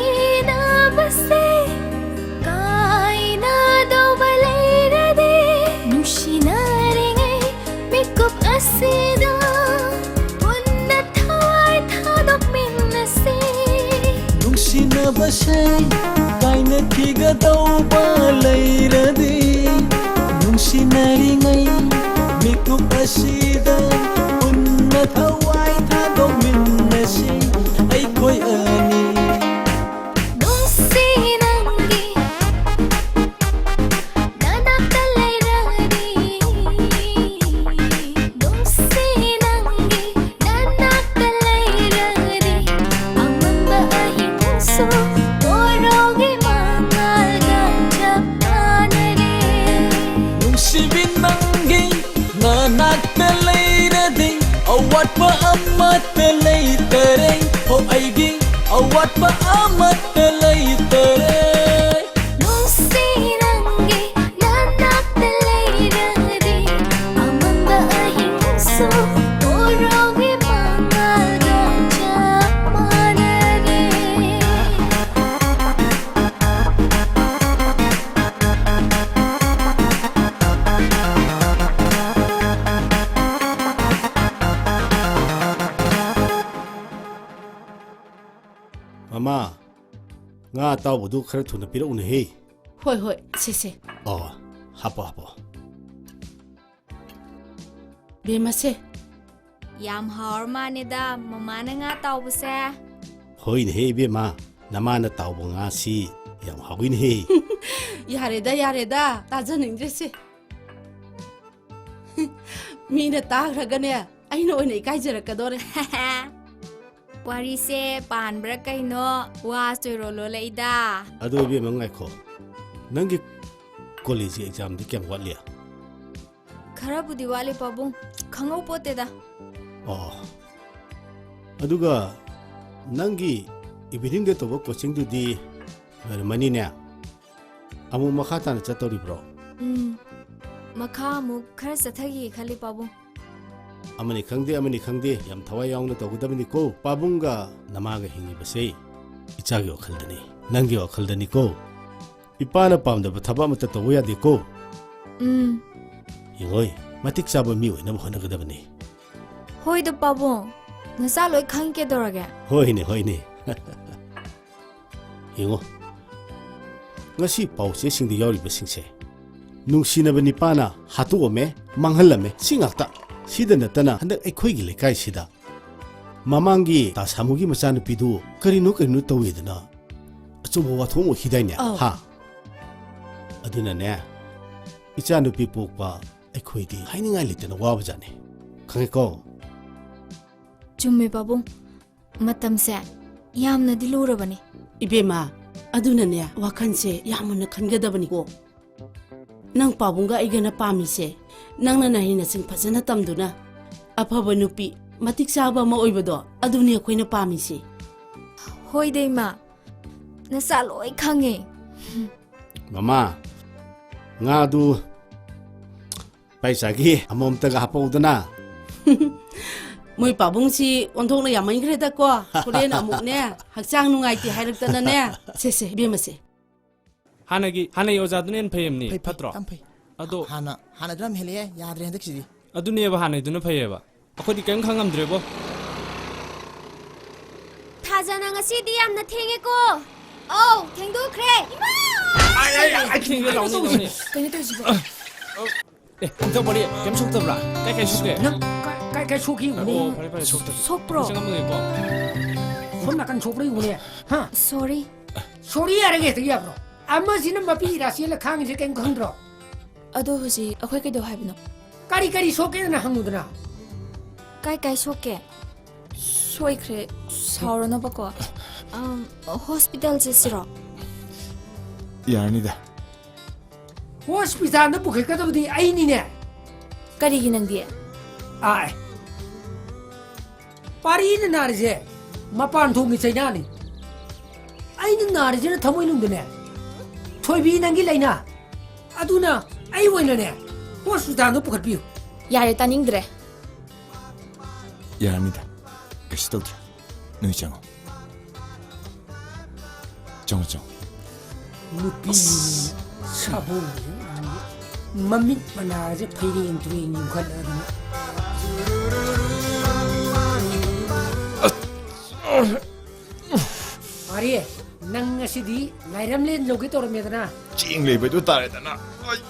ꯅꯨꯡꯁꯤꯅꯕꯁꯦ ꯀꯥꯏꯅꯗꯧꯕ ꯂꯩꯔꯗꯤ ꯅꯨꯡꯁꯤꯅꯔꯤꯉꯩ ꯃꯤꯀꯨꯞ ꯑꯁꯤꯗ ꯄꯨꯟꯅ ꯊꯋꯥꯏ ꯊꯥꯗꯣꯛꯃꯤꯟꯅꯁꯤ꯫ ꯅꯨꯡꯁꯤꯅꯕꯁꯦ ꯀꯥꯏꯅꯈꯤꯒꯗꯧꯕ ꯂꯩꯔꯗꯤ ꯅꯨꯡꯁꯤꯅꯔꯤꯉꯩ ꯃꯤꯀꯨꯞ ꯑꯁꯤꯗ ꯄꯨꯟꯅ ꯊꯋꯥꯏ ꯊꯥꯗꯣꯛꯃꯤꯟꯅꯁꯤ ꯑꯩꯈꯣꯏ ꯑꯅꯤ꯫ ꯅꯨꯡꯁꯤ ꯅꯪꯒꯤ ꯅꯅꯥꯛꯇ ꯂꯩꯔꯗꯤ ꯅꯨꯡꯁꯤ ꯅꯪꯒꯤ ꯅꯅꯥꯛꯇ ꯂꯩꯔꯗꯤ ꯑꯃꯝꯕ ꯑꯍꯤꯡꯁꯨ ꯎꯔꯧꯒꯤ ꯃꯉꯥꯜꯒ ꯆꯞ ꯃꯥꯟꯅꯔꯦ꯫ ꯅꯨꯡꯁꯤꯕꯤ ꯅꯪꯒꯤ ꯅꯅꯥꯛꯇ ꯂꯩꯔꯗꯤ ꯑꯋꯥꯠꯄ ꯑꯃꯠꯇ ꯂꯩꯇꯔꯦ꯫ ꯍꯣ ꯑꯩꯒꯤ ꯑꯋꯥꯠꯄ ꯑꯃꯠꯇ ꯂꯩꯇꯔꯦ꯫ ꯅꯨꯡꯁꯤ ꯅꯪꯒꯤ ꯅꯅꯥꯛꯇ ꯂꯩꯔꯗꯤ ꯑꯃꯝꯕ ꯑꯍꯤꯡꯁꯨ ꯎꯔꯧꯒꯤ ꯃꯉꯥꯜꯒ ꯆꯞ ꯃꯥꯟꯅꯔꯦ꯫ ꯃꯃꯥ, ꯉꯥ ꯑꯇꯥꯎꯕꯗꯨ ꯈꯔ ꯊꯨꯅ ꯄꯤꯔꯛꯎꯅꯦꯍꯦ꯫ ꯍꯣꯏ, ꯍꯣꯏ, ꯁꯦ, ꯁꯦ꯫ ꯑꯣ, ꯍꯥꯞꯄꯣ, ꯍꯥꯞꯄꯣ꯫ ꯕꯦꯝꯃꯁꯦ, ꯌꯥꯝ ꯍꯥꯎꯔ ꯃꯥꯅꯦꯗ ꯃꯃꯥꯅ ꯉꯥ ꯇꯥꯎꯕꯁꯦ꯫ ꯍꯣꯏꯅꯦꯍꯦ ꯏꯕꯦꯝꯃ, ꯅꯃꯥꯅ ꯇꯥꯎꯕ ꯉꯥꯁꯤ ꯌꯥꯝ ꯍꯥꯎꯏꯅꯦꯍꯦ꯫ ꯌꯥꯔꯦꯗ, ꯌꯥꯔꯦꯗ, ꯇꯥꯖꯅꯤꯡꯗ꯭ꯔꯦꯁꯦ꯫ ꯃꯤꯅ ꯇꯥꯈ꯭ꯔꯒꯅꯦ, ꯑꯩꯅ ꯑꯣꯏꯅ ꯏꯀꯥꯏꯖꯔꯛꯀꯗꯣꯔꯦ꯫ ꯋꯥꯔꯤꯁꯦ ꯄꯥꯟꯕ꯭ꯔꯥ ꯀꯩꯅꯣ, ꯋꯥ ꯆꯣꯏꯔꯣ ꯂꯣꯜꯂꯛꯏꯗ꯫ ꯑꯗꯣ ꯏꯕꯦꯝꯃ ꯉꯥꯏꯈꯣ, ꯅꯪꯒꯤ ꯀꯣꯂꯦꯖꯀꯤ ꯑꯦꯛꯖꯥꯝꯗꯤ ꯀꯌꯥꯝ ꯋꯥꯠꯂꯤ? ꯈꯔꯕꯨꯗꯤ ꯋꯥꯠꯂꯤ ꯄꯥꯕꯨꯡ, ꯈꯪꯍꯧ ꯄꯣꯠꯇꯦꯗ꯫ ꯑꯣ, ꯑꯗꯨꯒ ꯅꯪꯒꯤ ꯏꯚꯤꯅꯤꯡꯗ ꯇꯧꯕ ꯀꯣꯆꯤꯡꯗꯨꯗꯤ ꯂꯣꯏꯔꯝꯃꯅꯤꯅꯦ? ꯑꯃꯨꯛ ꯃꯈꯥ ꯇꯥꯅ ꯆꯠꯇꯧꯔꯤꯕ꯭ꯔꯣ? ꯎꯝ, ꯃꯈꯥ ꯑꯃꯨꯛ ꯈꯔ ꯆꯠꯊꯈꯤꯒꯦ ꯈꯜꯂꯤ ꯄꯥꯕꯨꯡ꯫ ꯑꯃꯅꯤ ꯈꯪꯗꯦ, ꯑꯃꯅꯤ ꯈꯪꯗꯦ, ꯌꯥꯝ ꯊꯋꯥꯏ ꯌꯥꯎꯅ ꯇꯧꯒꯗꯕꯅꯤꯀꯣ꯫ ꯄꯥꯕꯨꯡꯒ ꯅꯃꯥꯒ ꯍꯤꯡꯉꯤꯕꯁꯦ ꯏꯆꯥꯒꯤ ꯋꯥꯈꯜꯗꯅꯤ, ꯅꯪꯒꯤ ꯋꯥꯈꯜꯗꯅꯤꯀꯣ꯫ ꯏꯄꯥꯅ ꯄꯥꯝꯗꯕ ꯊꯕꯛ ꯑꯃꯠꯇ ꯇꯧꯕ ꯌꯥꯗꯦꯀꯣ꯫ ꯎꯝ꯫ ꯌꯦꯡꯉꯣꯏ, ꯃꯇꯤꯛ ꯆꯥꯕ ꯃꯤ ꯑꯣꯏꯅꯕ ꯍꯣꯠꯅꯒꯗꯕꯅꯤ꯫ ꯍꯣꯏꯗ ꯄꯥꯕꯨꯡ, ꯅꯆꯥ ꯂꯣꯏ ꯈꯪꯉꯤ ꯀꯩꯗꯧꯔꯒꯦ? ꯍꯣꯏꯅꯦ, ꯍꯣꯏꯅꯦ꯫ ꯌꯦꯡꯉꯣ, ꯉꯁꯤ ꯄꯥꯎꯆꯦꯁꯤꯡꯗ ꯌꯥꯎꯔꯤꯕꯁꯤꯡꯁꯦ, ꯅꯨꯡꯁꯤꯅꯕ ꯅꯤꯄꯥꯅ ꯍꯥꯠꯇꯣꯛꯑꯝꯃꯦ, ꯃꯥꯡꯍꯜꯂꯝꯃꯦ, ꯁꯤ ꯉꯥꯛꯇ꯫ ꯁꯤꯗ ꯅꯠꯇꯅ ꯍꯟꯗꯛ ꯑꯩꯈꯣꯏꯒꯤ ꯂꯩꯀꯥꯏꯁꯤꯗ ꯃꯃꯥꯡꯒꯤ ꯇꯥ ꯁꯥꯃꯨꯒꯤ ꯃꯆꯥꯅꯨꯄꯤꯗꯨ ꯀꯔꯤꯅꯣ ꯀꯔꯤꯅꯣ ꯇꯧꯋꯦꯗꯅ ꯑꯆꯧꯕ ꯋꯥꯊꯣꯛ ꯑꯃ ꯑꯣꯏꯈꯤꯗꯥꯏꯅꯦ? ꯑꯧ꯫ ꯍꯥ? ꯑꯗꯨꯅꯅꯦ, ꯏꯆꯥꯅꯨꯄꯤ ꯄꯣꯛꯄ ꯑꯩꯈꯣꯏꯗꯤ ꯍꯥꯏꯅꯤꯡꯉꯥꯏ ꯂꯩꯇꯅ ꯋꯥꯕꯖꯥꯠꯅꯤ꯫ ꯈꯪꯉꯦꯀꯣ? ꯆꯨꯝꯃꯦ ꯄꯥꯕꯨꯡ꯫ ꯃꯇꯝꯁꯦ ꯌꯥꯝꯅꯗꯤ ꯂꯨꯔꯕꯅꯤ꯫ ꯏꯕꯦꯝꯃ, ꯑꯗꯨꯅꯅꯦ ꯋꯥꯈꯜꯁꯦ ꯌꯥꯝ ꯃꯨꯟꯅ ꯈꯟꯒꯗꯕꯅꯤꯀꯣ꯫ ꯅꯪ ꯄꯥꯕꯨꯡꯒ ꯑꯩꯒꯅ ꯄꯥꯝꯃꯤꯁꯦ, ꯅꯪꯅ ꯅꯍꯩ ꯅꯁꯤꯡ ꯐꯖꯅ ꯇꯝꯗꯨꯅ ꯑꯐꯕ ꯅꯨꯄꯤ ꯃꯇꯤꯛ ꯆꯥꯕ ꯑꯃ ꯑꯣꯏꯕꯗꯣ, ꯑꯗꯨꯅꯤ ꯑꯩꯈꯣꯏꯅ ꯄꯥꯝꯃꯤꯁꯦ꯫ ꯍꯣꯏꯗ ꯏꯃꯥ, ꯅꯆꯥ ꯂꯣꯏ ꯈꯪꯉꯦ꯫ ꯃꯃꯥ, ꯉꯥꯗꯨ ꯄꯩꯁꯥꯒꯤ ꯑꯃꯃꯝꯇꯒ ꯍꯥꯞꯄꯛꯎꯗꯅ꯫ ꯃꯣꯏ ꯄꯥꯕꯨꯡꯁꯤ ꯑꯣꯟꯊꯣꯛꯅ ꯌꯥꯝꯃꯟꯈ꯭ꯔꯦꯗꯀꯣ꯫ ꯍꯣꯔꯦꯟ ꯑꯃꯨꯛꯅꯦ, ꯍꯛꯆꯥꯡ ꯅꯨꯡꯉꯥꯏꯇꯦ ꯍꯥꯏꯔꯛꯇꯅꯅꯦ꯫ ꯁꯦ, ꯁꯦ, ꯏꯕꯦꯝꯃꯁꯦ꯫ ꯍꯥꯟꯅꯒꯤ, ꯍꯥꯟꯅꯒꯤ ꯑꯣꯖꯥꯗꯨꯅ ꯍꯦꯟꯅ ꯐꯩꯌꯦꯝꯅꯤ, ꯐꯩ, ꯐꯩ, ꯐꯠꯇ꯭ꯔꯣ? ꯌꯥꯝ ꯐꯩ꯫ ꯑꯗꯣ ꯍꯥꯟꯅ, ꯍꯥꯟꯅꯗꯨꯅ ꯌꯥꯝ ꯍꯦꯜꯂꯛꯑꯦ, ꯌꯥꯗ꯭ꯔꯦ ꯍꯟꯗꯛꯁꯤꯗꯤ꯫ ꯑꯗꯨꯅꯦꯕ, ꯍꯥꯟꯅꯩꯗꯨꯅ ꯐꯩꯌꯦꯕ꯫ ꯑꯩꯈꯣꯏꯗꯤ ꯀꯔꯤꯝ ꯈꯪꯉꯝꯗ꯭ꯔꯦꯕꯣ꯫ ꯊꯥꯖꯅ ꯉꯁꯤꯗꯤ ꯌꯥꯝꯅ ꯊꯦꯡꯉꯦꯀꯣ꯫ ꯑꯧ, ꯊꯦꯡꯗꯣꯛꯈ꯭ꯔꯦ꯫ ꯏꯃꯥ! ꯑꯥꯏ, ꯑꯥꯏ, ꯑꯥꯏ, ꯑꯥꯏ, ꯊꯦꯡꯉꯦ, ꯂꯥꯎꯅꯦ, ꯂꯥꯎꯅꯦ꯫ ꯀꯩꯅꯣ ꯇꯧꯔꯤꯁꯤꯕꯣ? ꯑꯦ, ꯏꯟꯊꯧ ꯄꯔꯤ, ꯀꯩꯝ ꯁꯣꯛꯇꯕ꯭ꯔꯥ? ꯀꯥꯏ, ꯀꯥꯏ ꯁꯣꯛꯀꯦ? ꯅꯪ ꯀ-, ꯀꯥꯏ ꯀꯥꯏ ꯁꯣꯛꯈꯤꯕꯅꯦ? ꯑꯣ, ꯐꯔꯦ, ꯐꯔꯦ, ꯁꯣꯛꯇ꯭ꯔꯦ꯫ ꯁꯣꯛꯄ꯭ꯔꯣ? ꯆꯪꯉꯝꯃꯒꯦꯀꯣ꯫ ꯁꯣꯝ ꯅꯥꯀꯟ ꯁꯣꯛꯄ꯭ꯔꯥ ꯌꯦꯡꯉꯨꯅꯦ꯫ ꯍꯥ? Sorry꯫ Sorry ꯍꯥꯏꯔꯒ ꯍꯦꯛꯇ ꯌꯥꯕ꯭ꯔꯣ? ꯑꯃꯁꯤꯅ ꯃꯄꯤ ꯏꯔꯥ ꯆꯦꯜꯂ ꯈꯥꯡꯉꯤꯁꯦ ꯀꯩꯝ ꯈꯪꯗ꯭ꯔꯣ? ꯑꯗꯣ ꯍꯧꯖꯤꯛ ꯑꯩꯈꯣꯏ ꯀꯩꯗꯧ ꯍꯥꯏꯕꯅꯣ? ꯀꯔꯤ ꯀꯔꯤ ꯁꯣꯛꯀꯦꯗꯅ ꯍꯪꯉꯨꯗꯅ꯫ ꯀꯥꯏ ꯀꯥꯏ ꯁꯣꯛꯀꯦ? ꯁꯣꯏꯈ꯭ꯔꯦ, ꯁꯥꯎꯔꯅꯣꯕꯀꯣ꯫ ꯑꯝ, ꯍꯣꯁꯄꯤꯇꯥꯜ ꯆꯠꯁꯤꯔꯣ? ꯌꯥꯔꯅꯤꯗ꯫ ꯍꯣꯁꯄꯤꯇꯥꯜꯗ ꯄꯨꯈꯠꯀꯗꯕꯗꯤ ꯑꯩꯅꯤꯅꯦ꯫ ꯀꯔꯤꯒꯤ ꯅꯪꯗꯤ? ꯑꯥꯏ꯫ ꯄꯥꯔꯤꯅ ꯅꯥꯔꯤꯁꯦ ꯃꯄꯥꯟ ꯊꯣꯡꯒꯤ ꯆꯩꯅꯥꯅꯤ꯫ ꯑꯩꯅ ꯅꯥꯔꯤꯁꯤꯅ ꯊꯃꯣꯏꯅꯨꯡꯗꯅꯦ꯫ ꯊꯣꯏꯕꯤ, ꯅꯪꯒꯤ ꯂꯩꯅꯥ꯫ ꯑꯗꯨꯅ ꯑꯩ ꯑꯣꯏꯅꯅꯦ ꯍꯣꯁꯄꯤꯇꯥꯜꯗ ꯄꯨꯈꯠꯄꯤꯌꯨ꯫ ꯌꯥꯔꯦ, ꯇꯥꯅꯤꯡꯗ꯭ꯔꯦ꯫ ꯌꯥꯔꯅꯤꯗ, ꯀꯩꯁꯨ ꯇꯧꯗ꯭ꯔꯦ꯫ ꯅꯣꯏ ꯆꯪꯉꯣ꯫ ꯆꯪꯉꯣ, ꯆꯪꯉꯣ꯫ ꯅꯨꯄꯤ ꯁꯥꯕꯧ ꯃꯃꯤꯠ ꯃꯅꯥꯁꯦ ꯐꯩꯔꯦꯡ ꯇꯨꯔꯦꯡ ꯌꯨꯡꯈꯠꯂꯗꯅ꯫ ꯑꯔꯦ, ꯅꯪ ꯉꯁꯤꯗꯤ ꯂꯥꯏꯔꯝꯂꯦꯟ ꯌꯧꯒꯦ ꯇꯧꯔꯝꯃꯦꯗꯅ꯫ ꯆꯦꯡ ꯂꯩꯕꯗꯨ ꯇꯥꯔꯦꯗꯅ꯫ ꯑꯩ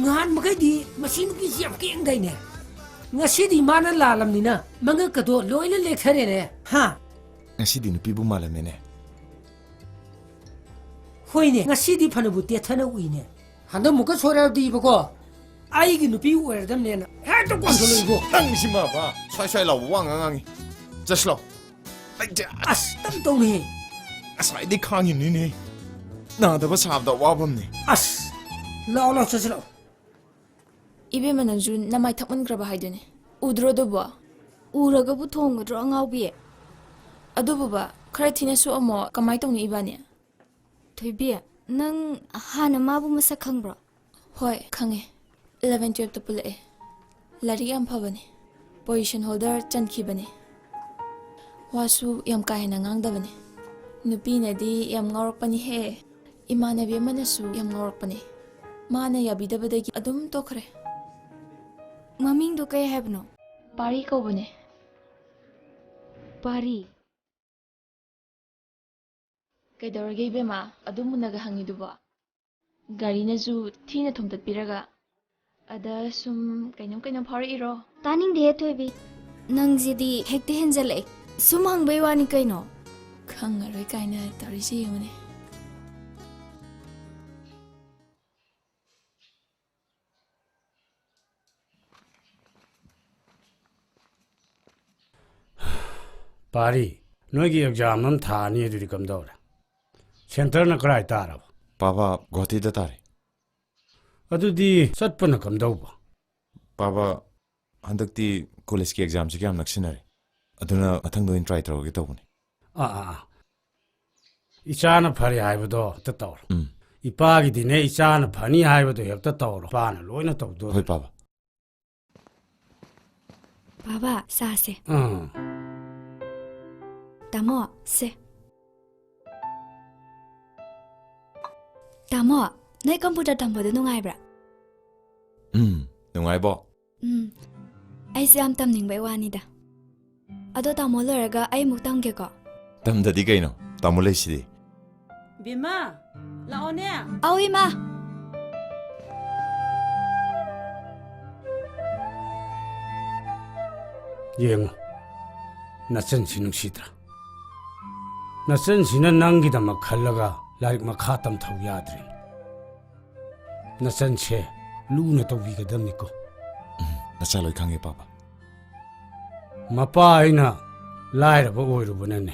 ꯅꯍꯥꯟ ꯃꯈꯩꯗꯤ ꯃꯁꯤ ꯅꯨꯄꯤꯁꯤ ꯌꯥꯝ ꯀꯦꯡꯗꯥꯏꯅꯦ꯫ ꯉꯁꯤꯗꯤ ꯃꯥꯅ ꯂꯥꯜꯂꯝꯅꯤꯅ ꯃꯉꯛꯀꯗꯣ ꯂꯣꯏꯅ ꯂꯦꯛꯊꯔꯦꯅꯦ꯫ ꯍꯥ? ꯉꯁꯤꯗꯤ ꯅꯨꯄꯤꯕꯨ ꯃꯥꯜꯂꯝꯃꯦꯅꯦ꯫ ꯍꯣꯏꯅꯦ, ꯉꯁꯤꯗꯤ ꯐꯅꯕꯨ ꯇꯦꯊꯅ ꯎꯏꯅꯦ꯫ ꯍꯟꯗꯛ ꯑꯃꯨꯛꯀ ꯁꯣꯏꯔꯛꯑꯗꯤꯕꯀꯣ, ꯑꯩꯒꯤ ꯅꯨꯄꯤ ꯑꯣꯏꯔꯗꯝꯅꯦꯅ ꯍꯦꯛꯇ ꯀꯣꯟꯊꯣꯂꯛꯏꯕꯣ꯫ ꯅꯪꯁꯤ ꯃꯥꯕ ꯁ꯭ꯋꯥꯏ ꯁ꯭ꯋꯥꯏ ꯂꯥꯎꯕ ꯋꯥ ꯉꯥꯡ ꯉꯥꯡꯉꯤ꯫ ꯆꯠꯁꯤ ꯂꯥꯎ꯫ ꯑꯩ ꯖ-, ꯑꯁ, ꯇꯞ ꯇꯧꯅꯦꯍꯦ꯫ ꯉꯁꯥꯏꯗꯩ ꯈꯥꯡꯉꯤꯕꯅꯤꯅꯦ꯫ ꯅꯥꯗꯕ ꯁꯥꯕꯗ ꯑꯋꯥꯕ ꯑꯃꯅꯦ꯫ ꯑꯁ, ꯂꯥꯛꯑꯣ, ꯂꯥꯛꯑꯣ, ꯆꯠꯁꯤ ꯂꯥꯛꯑꯣ꯫ ꯏꯕꯦꯝꯃ, ꯅꯪꯁꯨ ꯅꯃꯥꯏ ꯊꯛꯃꯟꯈ꯭ꯔꯕ ꯍꯥꯏꯗꯨꯅꯦ꯫ ꯎꯗ꯭ꯔꯣ ꯑꯗꯨꯕꯣ? ꯎꯔꯒꯕꯨ ꯊꯣꯡꯒꯗ꯭ꯔꯣ, ꯑꯉꯥꯎꯕꯤ? ꯑꯗꯨꯕꯨꯕ, ꯈꯔ ꯊꯤꯅ ꯁꯣꯛꯑꯝꯃꯣ, ꯀꯃꯥꯏ ꯇꯧꯅꯤ ꯏꯕꯥꯅꯤ? ꯊꯣꯏꯕꯤ, ꯅꯪ ꯍꯥꯟꯅ ꯃꯥꯕꯨ ꯃꯁꯛ ꯈꯪꯕ꯭ꯔꯣ? ꯍꯣꯏ, ꯈꯪꯉꯦ꯫ Eleven twelveꯇ ꯄꯨꯜꯂꯛꯑꯦ꯫ ꯂꯥꯏꯔꯤꯛ ꯌꯥꯝ ꯐꯕꯅꯦ꯫ Position holder ꯆꯟꯈꯤꯕꯅꯦ꯫ ꯋꯥꯁꯨ ꯌꯥꯝ ꯀꯥ ꯍꯦꯟꯅ ꯉꯥꯡꯗꯕꯅꯦ꯫ ꯅꯨꯄꯤꯅꯗꯤ ꯌꯥꯝ ꯉꯥꯎꯔꯛꯄꯅꯤꯍꯦ꯫ ꯏꯃꯥꯟꯅꯕꯤ ꯑꯃꯅꯁꯨ ꯌꯥꯝ ꯉꯥꯎꯔꯛꯄꯅꯦ꯫ ꯃꯥꯅ ꯌꯥꯕꯤꯗꯕꯗꯒꯤ ꯑꯗꯨꯝ ꯇꯣꯛꯈ꯭ꯔꯦ꯫ ꯃꯃꯤꯡꯗꯣ ꯀꯩ ꯍꯥꯏꯕꯅꯣ? ꯄꯥꯔꯤ ꯀꯧꯕꯅꯦ꯫ ꯄꯥꯔꯤ? ꯀꯩꯗꯧꯔꯒꯦ ꯏꯕꯦꯝꯃ, ꯑꯗꯨꯝ ꯃꯨꯟꯅꯒ ꯍꯪꯉꯤꯗꯨꯕꯣ? ꯒꯥꯔꯤꯅꯁꯨ ꯊꯤꯅ ꯊꯣꯝꯇꯠꯄꯤꯔꯒ꯫ ꯑꯗ ꯁꯨꯝ ꯀꯩꯅꯣꯝ ꯀꯩꯅꯣꯝ ꯐꯥꯎꯔꯛꯏꯔꯣ? ꯇꯥꯅꯤꯡꯗꯦꯍꯦ, ꯊꯣꯏꯕꯤ꯫ ꯅꯪꯁꯤꯗꯤ ꯍꯦꯛꯇ ꯍꯦꯟꯖꯜꯂꯛꯑꯦ꯫ ꯁꯨꯝ ꯍꯪꯕꯩ ꯋꯥꯅꯤ ꯀꯩꯅꯣ꯫ ꯈꯪꯉꯔꯣꯏ ꯀꯥꯏꯅ ꯇꯧꯔꯤꯁꯦ ꯌꯦꯡꯉꯨꯅꯦ꯫ ꯄꯥꯔꯤ, ꯅꯣꯏꯒꯤ ꯑꯦꯛꯖꯥꯝ ꯑꯃ ꯊꯥꯅꯤ ꯑꯗꯨꯗꯤ ꯀꯝꯗꯧꯔꯦ? ꯁꯦꯟꯇꯔꯅ ꯀꯗꯥꯏ ꯇꯥꯔꯕ? ꯄꯥꯕ, ꯒꯨꯋꯥꯍꯥꯇꯤꯗ ꯇꯥꯔꯦ꯫ ꯑꯗꯨꯗꯤ ꯆꯠꯄꯅ ꯀꯝꯗꯧꯕ? ꯄꯥꯕ, ꯍꯟꯗꯛꯇꯤ ꯀꯣꯂꯦꯖꯀꯤ ꯑꯦꯛꯖꯥꯝꯁꯤꯒ ꯌꯥꯝ ꯅꯛꯁꯤꯟꯅꯔꯦ꯫ ꯑꯗꯨꯅ ꯃꯊꯪꯗ ꯑꯣꯏꯅ ꯇ꯭ꯔꯥꯏ ꯇꯧꯔꯒꯦ ꯇꯧꯕꯅꯤ꯫ ꯑꯥ, ꯑꯥ, ꯑꯥ꯫ ꯏꯆꯥꯅ ꯐꯔꯦ ꯍꯥꯏꯕꯗꯣ ꯍꯦꯛꯇ ꯇꯧꯔꯣ꯫ ꯎꯝ꯫ ꯏꯄꯥꯒꯤꯗꯤꯅꯦ, ꯏꯆꯥꯅ ꯐꯅꯤ ꯍꯥꯏꯕꯗꯣ ꯍꯦꯛꯇ ꯇꯧꯔꯣ꯫ ꯏꯄꯥꯅ ꯂꯣꯏꯅ ꯇꯧꯗꯣꯔꯦ꯫ ꯍꯣꯏ, ꯄꯥꯕ꯫ ꯕꯥꯕꯥ, ꯆꯥꯁꯦ꯫ ꯑꯥ꯫ ꯇꯥꯃꯣ, ꯁꯦ꯫ ꯇꯥꯃꯣ, ꯅꯣꯏ ꯀꯝꯄ꯭ꯌꯨꯇꯔ ꯇꯝꯕꯗꯣ ꯅꯨꯡꯉꯥꯏꯕ꯭ꯔꯥ? ꯎꯝ, ꯅꯨꯡꯉꯥꯏꯕꯣ꯫ ꯎꯝ, ꯑꯩꯁꯨ ꯌꯥꯝ ꯇꯝꯅꯤꯡꯕꯩ ꯋꯥꯅꯤꯗ꯫ ꯑꯗꯣ ꯇꯥꯃꯣ ꯂꯣꯏꯔꯒ ꯑꯩ ꯑꯃꯨꯛ ꯇꯝꯒꯦꯀꯣ꯫ ꯇꯝꯗꯗꯤ ꯀꯩꯅꯣ? ꯇꯥꯃꯣ ꯂꯩꯁꯤꯗꯤ꯫ ꯕꯦꯝꯃ, ꯂꯥꯛꯑꯣꯅꯦ꯫ ꯑꯧ, ꯏꯃꯥ꯫ ꯌꯦꯡꯉꯨ, ꯅꯆꯟꯁꯤ ꯅꯨꯡꯁꯤꯗ꯭ꯔꯥ? ꯅꯆꯟꯁꯤꯅ ꯅꯪꯒꯤꯗꯃꯛ ꯈꯜꯂꯒ ꯂꯥꯏꯔꯤꯛ ꯃꯈꯥ ꯇꯝꯊꯧ ꯌꯥꯗ꯭ꯔꯦ꯫ ꯅꯆꯟꯁꯦ ꯂꯨꯅ ꯇꯧꯕꯤꯒꯗꯕꯅꯤꯀꯣ꯫ ꯎꯝ, ꯅꯆꯥ ꯂꯣꯏ ꯈꯪꯉꯦ, ꯄꯥꯕ꯫ ꯃꯄꯥ ꯑꯩꯅ ꯂꯥꯏꯔꯕ ꯑꯣꯏꯔꯨꯕꯅꯅꯦ,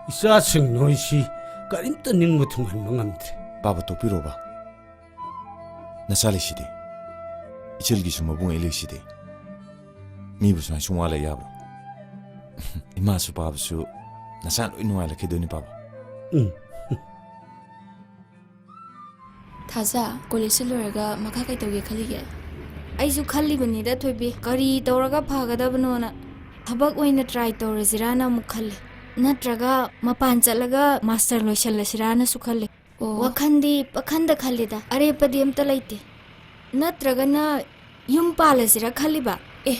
ꯏꯆꯥꯁꯤꯡ ꯅꯣꯏꯁꯤ ꯀꯔꯤꯝꯇ ꯅꯤꯡꯕ ꯊꯨꯡꯍꯟꯕ ꯉꯝꯗ꯭ꯔꯦ꯫ ꯄꯥꯕ, ꯇꯣꯛꯄꯤꯔꯣꯕ꯫ ꯅꯆꯥ ꯂꯩꯁꯤꯗꯤ꯫ ꯏꯆꯜꯒꯤꯁꯨ ꯃꯕꯨꯡ ꯑꯩ ꯂꯩꯁꯤꯗꯤ꯫ ꯃꯤꯕꯨ ꯁꯨꯃꯥꯏꯅ ꯁꯨꯝ ꯋꯥ ꯂꯩ ꯌꯥꯕ꯭ꯔꯣ? ꯏꯃꯥꯁꯨ ꯄꯥꯕꯁꯨ ꯅꯆꯥ ꯂꯣꯏ ꯅꯨꯡꯉꯥꯏꯔꯛꯈꯤꯗꯣꯏꯅꯤ, ꯄꯥꯕ꯫ ꯎꯝ꯫ ꯊꯥꯖ, ꯀꯣꯂꯦꯖꯁꯤ ꯂꯣꯏꯔꯒ ꯃꯈꯥ ꯀꯩ ꯇꯧꯒꯦ ꯈꯜꯂꯤꯒꯦ? ꯑꯩꯁꯨ ꯈꯜꯂꯤꯕꯅꯤꯗ, ꯊꯣꯏꯕꯤ, ꯀꯔꯤ ꯇꯧꯔꯒ ꯐꯒꯗꯕꯅꯣꯅ꯫ ꯊꯕꯛ ꯑꯣꯏꯅ ꯇ꯭ꯔꯥꯏ ꯇꯧꯔꯁꯤꯔꯥꯅ ꯑꯃꯨꯛ ꯈꯜꯂꯤ, ꯅꯠꯇ꯭ꯔꯒ ꯃꯄꯥꯟ ꯆꯠꯂꯒ ꯃꯥꯁꯇꯔ ꯂꯣꯏꯁꯜꯂꯁꯤꯔꯥꯅꯁꯨ ꯈꯜꯂꯤ꯫ ꯑꯣ꯫ ꯋꯥꯈꯟꯗꯤ ꯄꯥꯈꯟꯗ ꯈꯜꯂꯤꯗ, ꯑꯔꯦꯞꯄꯗꯤ ꯑꯝꯇ ꯂꯩꯇꯦ꯫ ꯅꯠꯇ꯭ꯔꯒꯅ ꯌꯨꯝ ꯄꯥꯜꯂꯁꯤꯔꯥ ꯈꯜꯂꯤꯕ꯫ ꯑꯦ,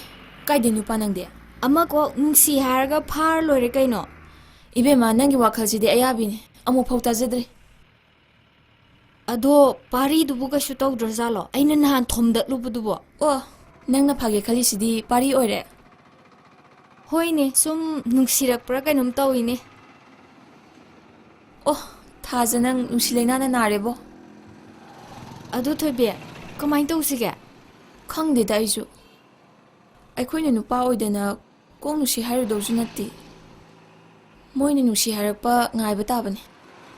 ꯀꯥꯏꯗꯩ ꯅꯨꯄꯥ ꯅꯪꯗꯤ? ꯑꯃ ꯀꯣꯛ ꯅꯨꯡꯁꯤ ꯍꯥꯏꯔꯒ ꯐꯥꯔ ꯂꯣꯏꯔꯦ ꯀꯩꯅꯣ꯫ ꯏꯕꯦꯝꯃ, ꯅꯪꯒꯤ ꯋꯥꯈꯜꯁꯤꯗꯤ ꯑꯌꯥꯕꯤꯅꯦ, ꯑꯃꯨꯛ ꯐꯥꯎ ꯇꯥꯖꯗ꯭ꯔꯤ꯫ ꯑꯗꯣ ꯄꯥꯔꯤꯗꯨꯕꯨ ꯀꯩꯁꯨ ꯇꯧꯗ꯭ꯔꯖꯥꯠꯂꯣ? ꯑꯩꯅ ꯅꯍꯥꯟ ꯊꯣꯝꯗꯠꯂꯨꯕꯗꯨꯕꯣ? ꯑꯣ, ꯅꯪꯅ ꯐꯥꯒꯦ ꯈꯜꯂꯤꯁꯤꯗꯤ ꯄꯥꯔꯤ ꯑꯣꯏꯔꯦ? ꯍꯣꯏꯅꯦ, ꯁꯨꯝ ꯅꯨꯡꯁꯤꯔꯛꯄ꯭ꯔꯥ ꯀꯩꯅꯣꯝ ꯇꯧꯏꯅꯦ꯫ ꯑꯣ, ꯊꯥꯖ ꯅꯪ ꯅꯨꯡꯁꯤ ꯂꯩꯅꯥꯅ ꯅꯥꯔꯦꯕꯣ꯫ ꯑꯗꯨ ꯊꯣꯏꯕꯤ, ꯀꯃꯥꯏꯅ ꯇꯧꯁꯤꯒꯦ? ꯈꯪꯗꯦꯗ ꯑꯩꯁꯨ꯫ ꯑꯩꯈꯣꯏꯅ ꯅꯨꯄꯥ ꯑꯣꯏꯗꯅ ꯀꯣꯛ ꯅꯨꯡꯁꯤ ꯍꯥꯏꯔꯨꯗꯧꯁꯨ ꯅꯠꯇꯦ꯫ ꯃꯣꯏꯅ ꯅꯨꯡꯁꯤ ꯍꯥꯏꯔꯛꯄ ꯉꯥꯏꯕ ꯇꯥꯕꯅꯤ꯫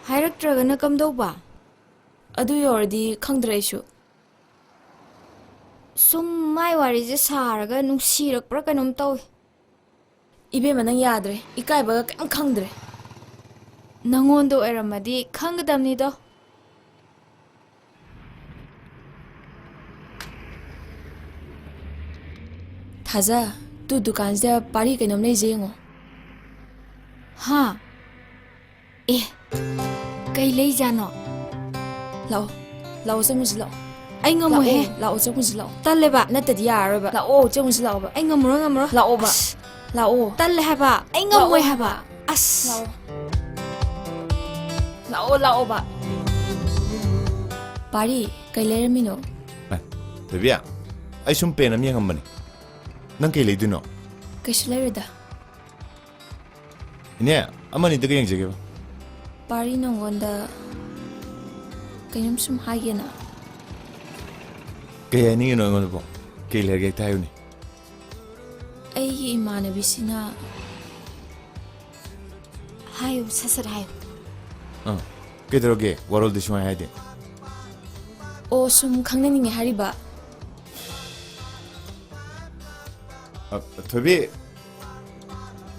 ꯍꯥꯏꯔꯛꯇ꯭ꯔꯒꯅ ꯀꯝꯗꯧꯕ? ꯑꯗꯨ ꯌꯧꯔꯗꯤ ꯈꯪꯗ꯭ꯔꯦ ꯑꯩꯁꯨ꯫ ꯁꯨꯝ ꯃꯥꯏ ꯋꯥꯔꯤꯁꯦ ꯁꯥꯔꯒ ꯅꯨꯡꯁꯤꯔꯛꯄ꯭ꯔꯥ ꯀꯩꯅꯣꯝ ꯇꯧꯏ꯫ ꯏꯕꯦꯝꯃ, ꯅꯪ ꯌꯥꯗ꯭ꯔꯦ꯫ ꯏꯀꯥꯏꯕꯒ ꯀꯩꯝ ꯈꯪꯗ꯭ꯔꯦ꯫ ꯅꯪꯉꯣꯟꯗ ꯑꯣꯏꯔꯝꯃꯗꯤ ꯈꯪꯒꯗꯕꯅꯤꯗꯣ꯫ ꯊꯥꯖ, ꯇꯨ ꯗꯨꯀꯥꯟꯁꯤꯗ ꯄꯥꯔꯤ ꯀꯩꯅꯣꯝ ꯂꯩꯁꯦ ꯌꯦꯡꯉꯣ꯫ ꯍꯥ? ꯑꯦ, ꯀꯩ ꯂꯩꯖꯥꯠꯅꯣ? ꯂꯥꯛꯑꯣ, ꯂꯥꯛꯑꯣ, ꯆꯪꯉꯨꯁꯤ ꯂꯥꯛꯑꯣ꯫ ꯑꯩ ꯉꯝꯃꯣꯏꯍꯦ꯫ ꯂꯥꯛꯑꯣ, ꯂꯥꯛꯑꯣ, ꯆꯪꯉꯨꯁꯤ ꯂꯥꯛꯑꯣ꯫ ꯇꯜꯂꯦꯕ꯫ ꯅꯠꯇꯗꯤ ꯌꯥꯔꯔꯣꯏꯕ꯫ ꯂꯥꯛꯑꯣ, ꯆꯪꯉꯨꯁꯤ ꯂꯥꯛꯑꯣꯕ꯫ ꯑꯩ ꯉꯝꯃꯔꯣꯏ, ꯉꯝꯃꯔꯣꯏ꯫ ꯂꯥꯛꯑꯣꯕ꯫ ꯑꯁ, ꯂꯥꯛꯑꯣ꯫ ꯇꯜꯂꯦ ꯍꯥꯏꯕ꯫ ꯑꯩ ꯉꯝꯃꯣꯏ ꯂꯥꯛꯑꯣ ꯍꯥꯏꯕ꯫ ꯍꯥꯏꯕ꯫ ꯑꯁ꯫ ꯂꯥꯛꯑꯣ꯫ ꯂꯥꯛꯑꯣ, ꯂꯥꯛꯑꯣꯕ꯫ ꯄꯥꯔꯤ, ꯀꯩ ꯂꯩꯔꯝꯃꯤꯅꯣ? ꯑꯦ, ꯊꯣꯏꯕꯤ, ꯑꯩ ꯁꯨꯝ ꯄꯦꯟ ꯑꯃ ꯌꯦꯡꯉꯝꯕꯅꯤ꯫ ꯅꯪ ꯀꯩ ꯂꯩꯗꯣꯏꯅꯣ? ꯀꯩꯁꯨ ꯂꯩꯔꯣꯏꯗ꯫ ꯏꯅꯦ, ꯑꯃ ꯑꯅꯤꯗꯒ ꯌꯦꯡꯖꯒꯦꯕ꯫ ꯄꯥꯔꯤ, ꯅꯪꯉꯣꯟꯗ ꯀꯩꯅꯣꯝ ꯁꯨꯝ ꯍꯥꯏꯒꯦꯅ꯫ ꯀꯩ ꯍꯥꯏꯅꯤꯡꯉꯤꯅꯣ ꯑꯩꯉꯣꯟꯗꯕꯣ? ꯀꯩ ꯂꯩꯔꯒꯦ ꯍꯦꯛꯇ ꯍꯥꯏꯌꯨꯅꯦ꯫ ꯑꯩꯒꯤ ꯏꯃꯥꯟꯅꯕꯤꯁꯤꯅ ꯍꯥꯏꯌꯨ, ꯁꯠ ꯁꯠ ꯍꯥꯏꯌꯨ꯫ ꯑꯥ, ꯀꯩꯗꯧꯔꯒꯦ? ꯋꯥꯔꯣꯜꯗꯤ ꯁꯨꯡꯍꯥꯏ ꯍꯥꯏꯗꯦ꯫ ꯑꯣ, ꯁꯨꯝ ꯈꯪꯅꯅꯤꯡꯉꯦ ꯍꯥꯏꯔꯤꯕ꯫ ꯑ, ꯊꯣꯏꯕꯤ,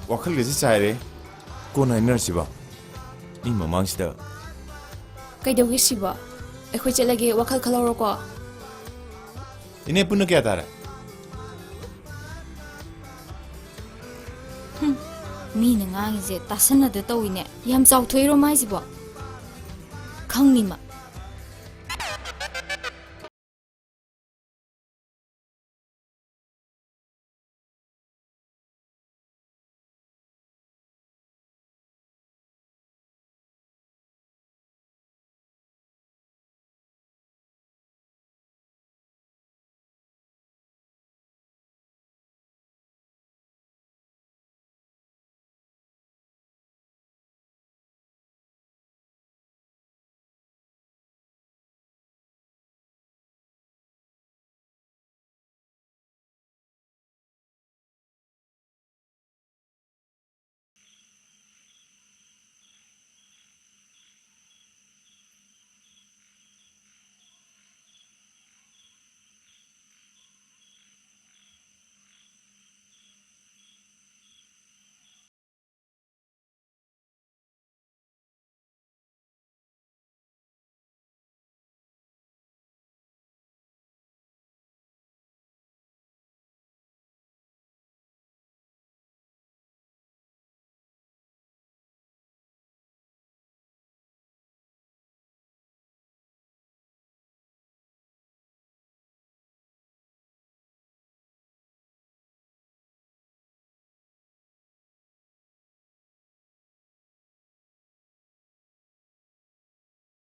ꯋꯥꯈꯜꯒꯁꯦ ꯆꯥꯏꯔꯦ꯫ ꯀꯣꯟꯅ ꯍꯥꯏꯅꯔꯁꯤꯕ, ꯃꯤ ꯃꯃꯥꯡꯁꯤꯗ꯫ ꯀꯩꯗꯧꯒꯦ ꯁꯤꯕꯣ? ꯑꯩꯈꯣꯏ ꯆꯠꯂꯒꯦ, ꯋꯥꯈꯜ ꯈꯜꯍꯧꯔꯣꯀꯣ꯫ ꯏꯅꯦ, ꯄꯨꯟꯅ ꯀꯌꯥ ꯇꯥꯔꯦ? ꯍꯨꯝ, ꯃꯤꯅ ꯉꯥꯡꯉꯤꯁꯦ ꯇꯥꯁꯟꯅꯗ ꯇꯧꯏꯅꯦ꯫ ꯌꯥꯝ ꯆꯥꯎꯊꯣꯛꯏꯔꯣ ꯃꯥꯏꯁꯤꯕꯣ? ꯈꯪꯅꯤꯃ꯫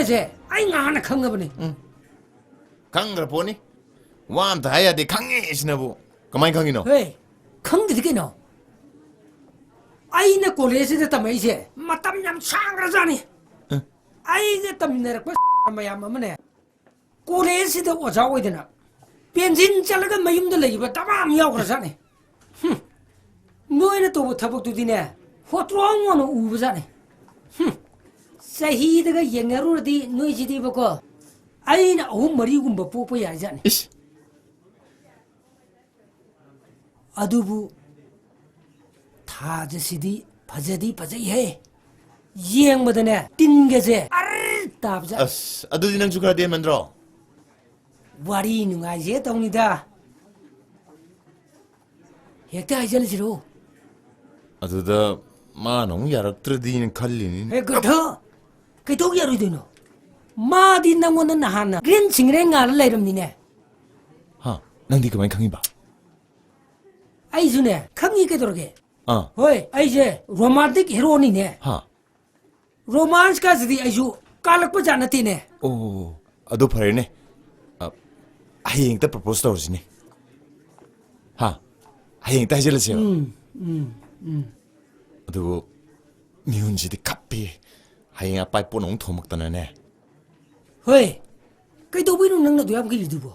ꯁꯦ ꯑꯩ ꯉꯥꯟꯅ ꯈꯪꯉꯕꯅꯤ꯫ ꯎꯝ꯫ ꯈꯪꯈ꯭ꯔ ꯄꯣꯠꯅꯤ꯫ ꯋꯥ ꯑꯝꯇ ꯍꯥꯏ ꯌꯥꯗꯦ, ꯈꯪꯉꯦ ꯁꯤꯅꯕꯨ꯫ ꯀꯃꯥꯏꯅ ꯈꯪꯉꯤꯅꯣ? ꯍꯦ, ꯈꯪꯗꯗꯤ ꯀꯩꯅꯣ? ꯑꯩꯅ ꯀꯣꯂꯦꯖꯁꯤꯗ ꯇꯝꯃꯛꯏꯁꯦ ꯃꯇꯝ ꯌꯥꯝ ꯁꯥꯡꯈ꯭ꯔꯖꯥꯠꯅꯤ꯫ ꯑ꯫ ꯑꯩꯒ ꯇꯝꯃꯤꯟꯅꯔꯛꯄ ꯃꯌꯥꯝ ꯑꯃꯅꯦ, ꯀꯣꯂꯦꯖꯁꯤꯗ ꯑꯣꯖꯥ ꯑꯣꯏꯗꯅ ꯄꯦꯟꯁꯤꯟ ꯆꯠꯂꯒ ꯃꯌꯨꯝꯗ ꯂꯩꯈꯤꯕ ꯗꯃꯥ ꯑꯃ ꯌꯥꯎꯈ꯭ꯔꯖꯥꯠꯅꯤ꯫ ꯍꯨꯝ꯫ ꯅꯣꯏꯅ ꯇꯧꯕ ꯊꯕꯛꯇꯨꯗꯤꯅꯦ, ꯍꯣꯇ꯭ꯔꯣꯡ ꯑꯣꯏꯅ ꯎꯕꯖꯥꯠꯅꯤ꯫ ꯍꯨꯝ꯫ ꯆꯍꯤꯗꯒ ꯌꯦꯡꯅꯔꯨꯔꯗꯤ ꯅꯣꯏꯁꯤꯗꯤꯕꯀꯣ, ꯑꯩꯅ ꯑꯍꯨꯝ ꯃꯔꯤꯒꯨꯝꯕ ꯄꯣꯛꯄ ꯌꯥꯏꯖꯥꯠꯅꯤ꯫ ꯏꯁ꯫ ꯑꯗꯨꯕꯨ ꯊꯥꯖꯁꯤꯗꯤ ꯐꯖꯗꯤ ꯐꯖꯩꯍꯦ꯫ ꯌꯦꯡꯕꯗꯅꯦ, ꯇꯤꯟꯒꯁꯦ ꯑꯔ ꯇꯥꯕꯖꯥꯠ꯫ ꯑꯁ, ꯑꯗꯨꯗꯤ ꯅꯪꯁꯨ ꯈꯔ ꯇꯦꯟꯃꯟꯗ꯭ꯔꯣ? ꯋꯥꯔꯤ ꯅꯨꯡꯉꯥꯏꯁꯦ ꯇꯧꯅꯤꯗ꯫ ꯍꯦꯛꯇ ꯍꯥꯏꯖꯜꯂꯁꯤꯔꯣ? ꯑꯗꯨꯗ ꯃꯥꯅ ꯑꯃꯨꯛ ꯌꯥꯔꯛꯇ꯭ꯔꯗꯤꯅ ꯈꯜꯂꯤꯅꯤ꯫ ꯍꯦ, ꯒꯙꯥ! ꯀꯩꯗꯧ ꯌꯥꯔꯣꯏꯗꯣꯏꯅꯣ? ꯃꯥꯗꯤ ꯅꯪꯉꯣꯟꯗ ꯅꯍꯥꯟꯅ ꯒ꯭ꯔꯤꯟ ꯁꯤꯡꯒꯔꯦ ꯉꯥꯜꯂ ꯂꯩꯔꯝꯅꯤꯅꯦ꯫ ꯍꯥ? ꯅꯪꯗꯤ ꯀꯃꯥꯏꯅ ꯈꯪꯉꯤꯕ? ꯑꯩꯁꯨꯅꯦ, ꯈꯪꯉꯤ ꯀꯩꯗꯧꯔꯒꯦ? ꯑꯥ꯫ ꯍꯣꯏ, ꯑꯩꯁꯦ ꯔꯣꯃꯥꯟꯇꯤꯛ ꯍꯦꯔꯣꯅꯤꯅꯦ꯫ ꯍꯥ? ꯔꯣꯃꯥꯟꯁꯀꯁꯤꯗꯤ ꯑꯩꯁꯨ ꯀꯥꯜꯂꯛꯄ ꯖꯥꯠ ꯅꯠꯇꯦꯅꯦ꯫ ꯑꯣ, ꯑꯗꯨ ꯐꯔꯦꯅꯦ꯫ ꯑ, ꯍꯌꯦꯡ ꯍꯦꯛꯇ ꯄ꯭ꯔꯄꯣꯁ ꯇꯧꯔꯁꯤꯅꯦ꯫ ꯍꯥ? ꯍꯌꯦꯡ ꯍꯦꯛꯇ ꯍꯥꯏꯖꯤꯜꯂꯁꯦꯕ꯫ ꯎꯝ, ꯎꯝ, ꯎꯝ꯫ ꯑꯗꯨꯕꯨ ꯃꯤꯍꯨꯟꯁꯤꯗꯤ ꯈꯞꯄꯤ꯫ ꯍꯌꯦꯡ ꯑꯄꯥꯏ ꯄꯣꯠ ꯑꯃꯨꯛ ꯊꯣꯝꯃꯛꯇꯅꯅꯦ꯫ ꯍꯣꯏ, ꯀꯩꯗꯧꯕꯩꯅꯣ ꯅꯪꯅ ꯑꯗꯨ ꯌꯥꯝ ꯀꯤꯔꯤꯗꯨꯕꯣ?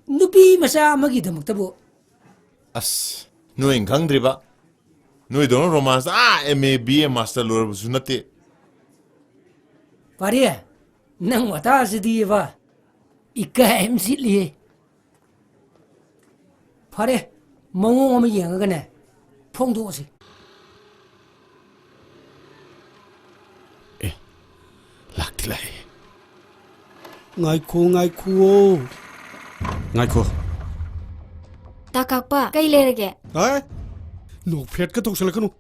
ꯅꯨꯄꯤ ꯃꯆꯥ ꯑꯃꯒꯤꯗꯃꯛꯇꯕꯨ꯫ ꯑꯁ, ꯅꯣꯏꯅ ꯈꯪꯗ꯭ꯔꯤꯕ꯫ ꯅꯣꯏꯗꯧꯅ ꯔꯣꯃꯥꯟꯁ ꯑꯥ M A, B A, master ꯂꯣꯏꯔꯕꯁꯨ ꯅꯠꯇꯦ꯫ ꯐꯔꯦ, ꯅꯪ ꯋꯥꯇꯥꯁꯤꯗꯤꯕ ꯏꯀꯥꯏ ꯑꯃ ꯁꯤꯠꯂꯤꯍꯦ꯫ ꯐꯔꯦ, ꯃꯑꯣꯡ ꯑꯃ ꯌꯦꯡꯉꯒꯅꯦ, ꯐꯣꯡꯗꯣꯛꯑꯁꯤ꯫ ꯑꯦ, ꯂꯥꯛꯇꯤ ꯂꯥꯛꯑꯦ꯫ ꯉꯥꯏꯈꯣ, ꯉꯥꯏꯈꯨꯑꯣ꯫ ꯉꯥꯏꯈꯣ꯫ ꯇꯥ ꯀꯥꯛꯄ, ꯀꯩ ꯂꯩꯔꯒꯦ? ꯑꯦ, ꯅꯣꯛꯐꯦꯠꯀ ꯇꯧꯁꯜꯂꯛꯀꯅꯨ꯫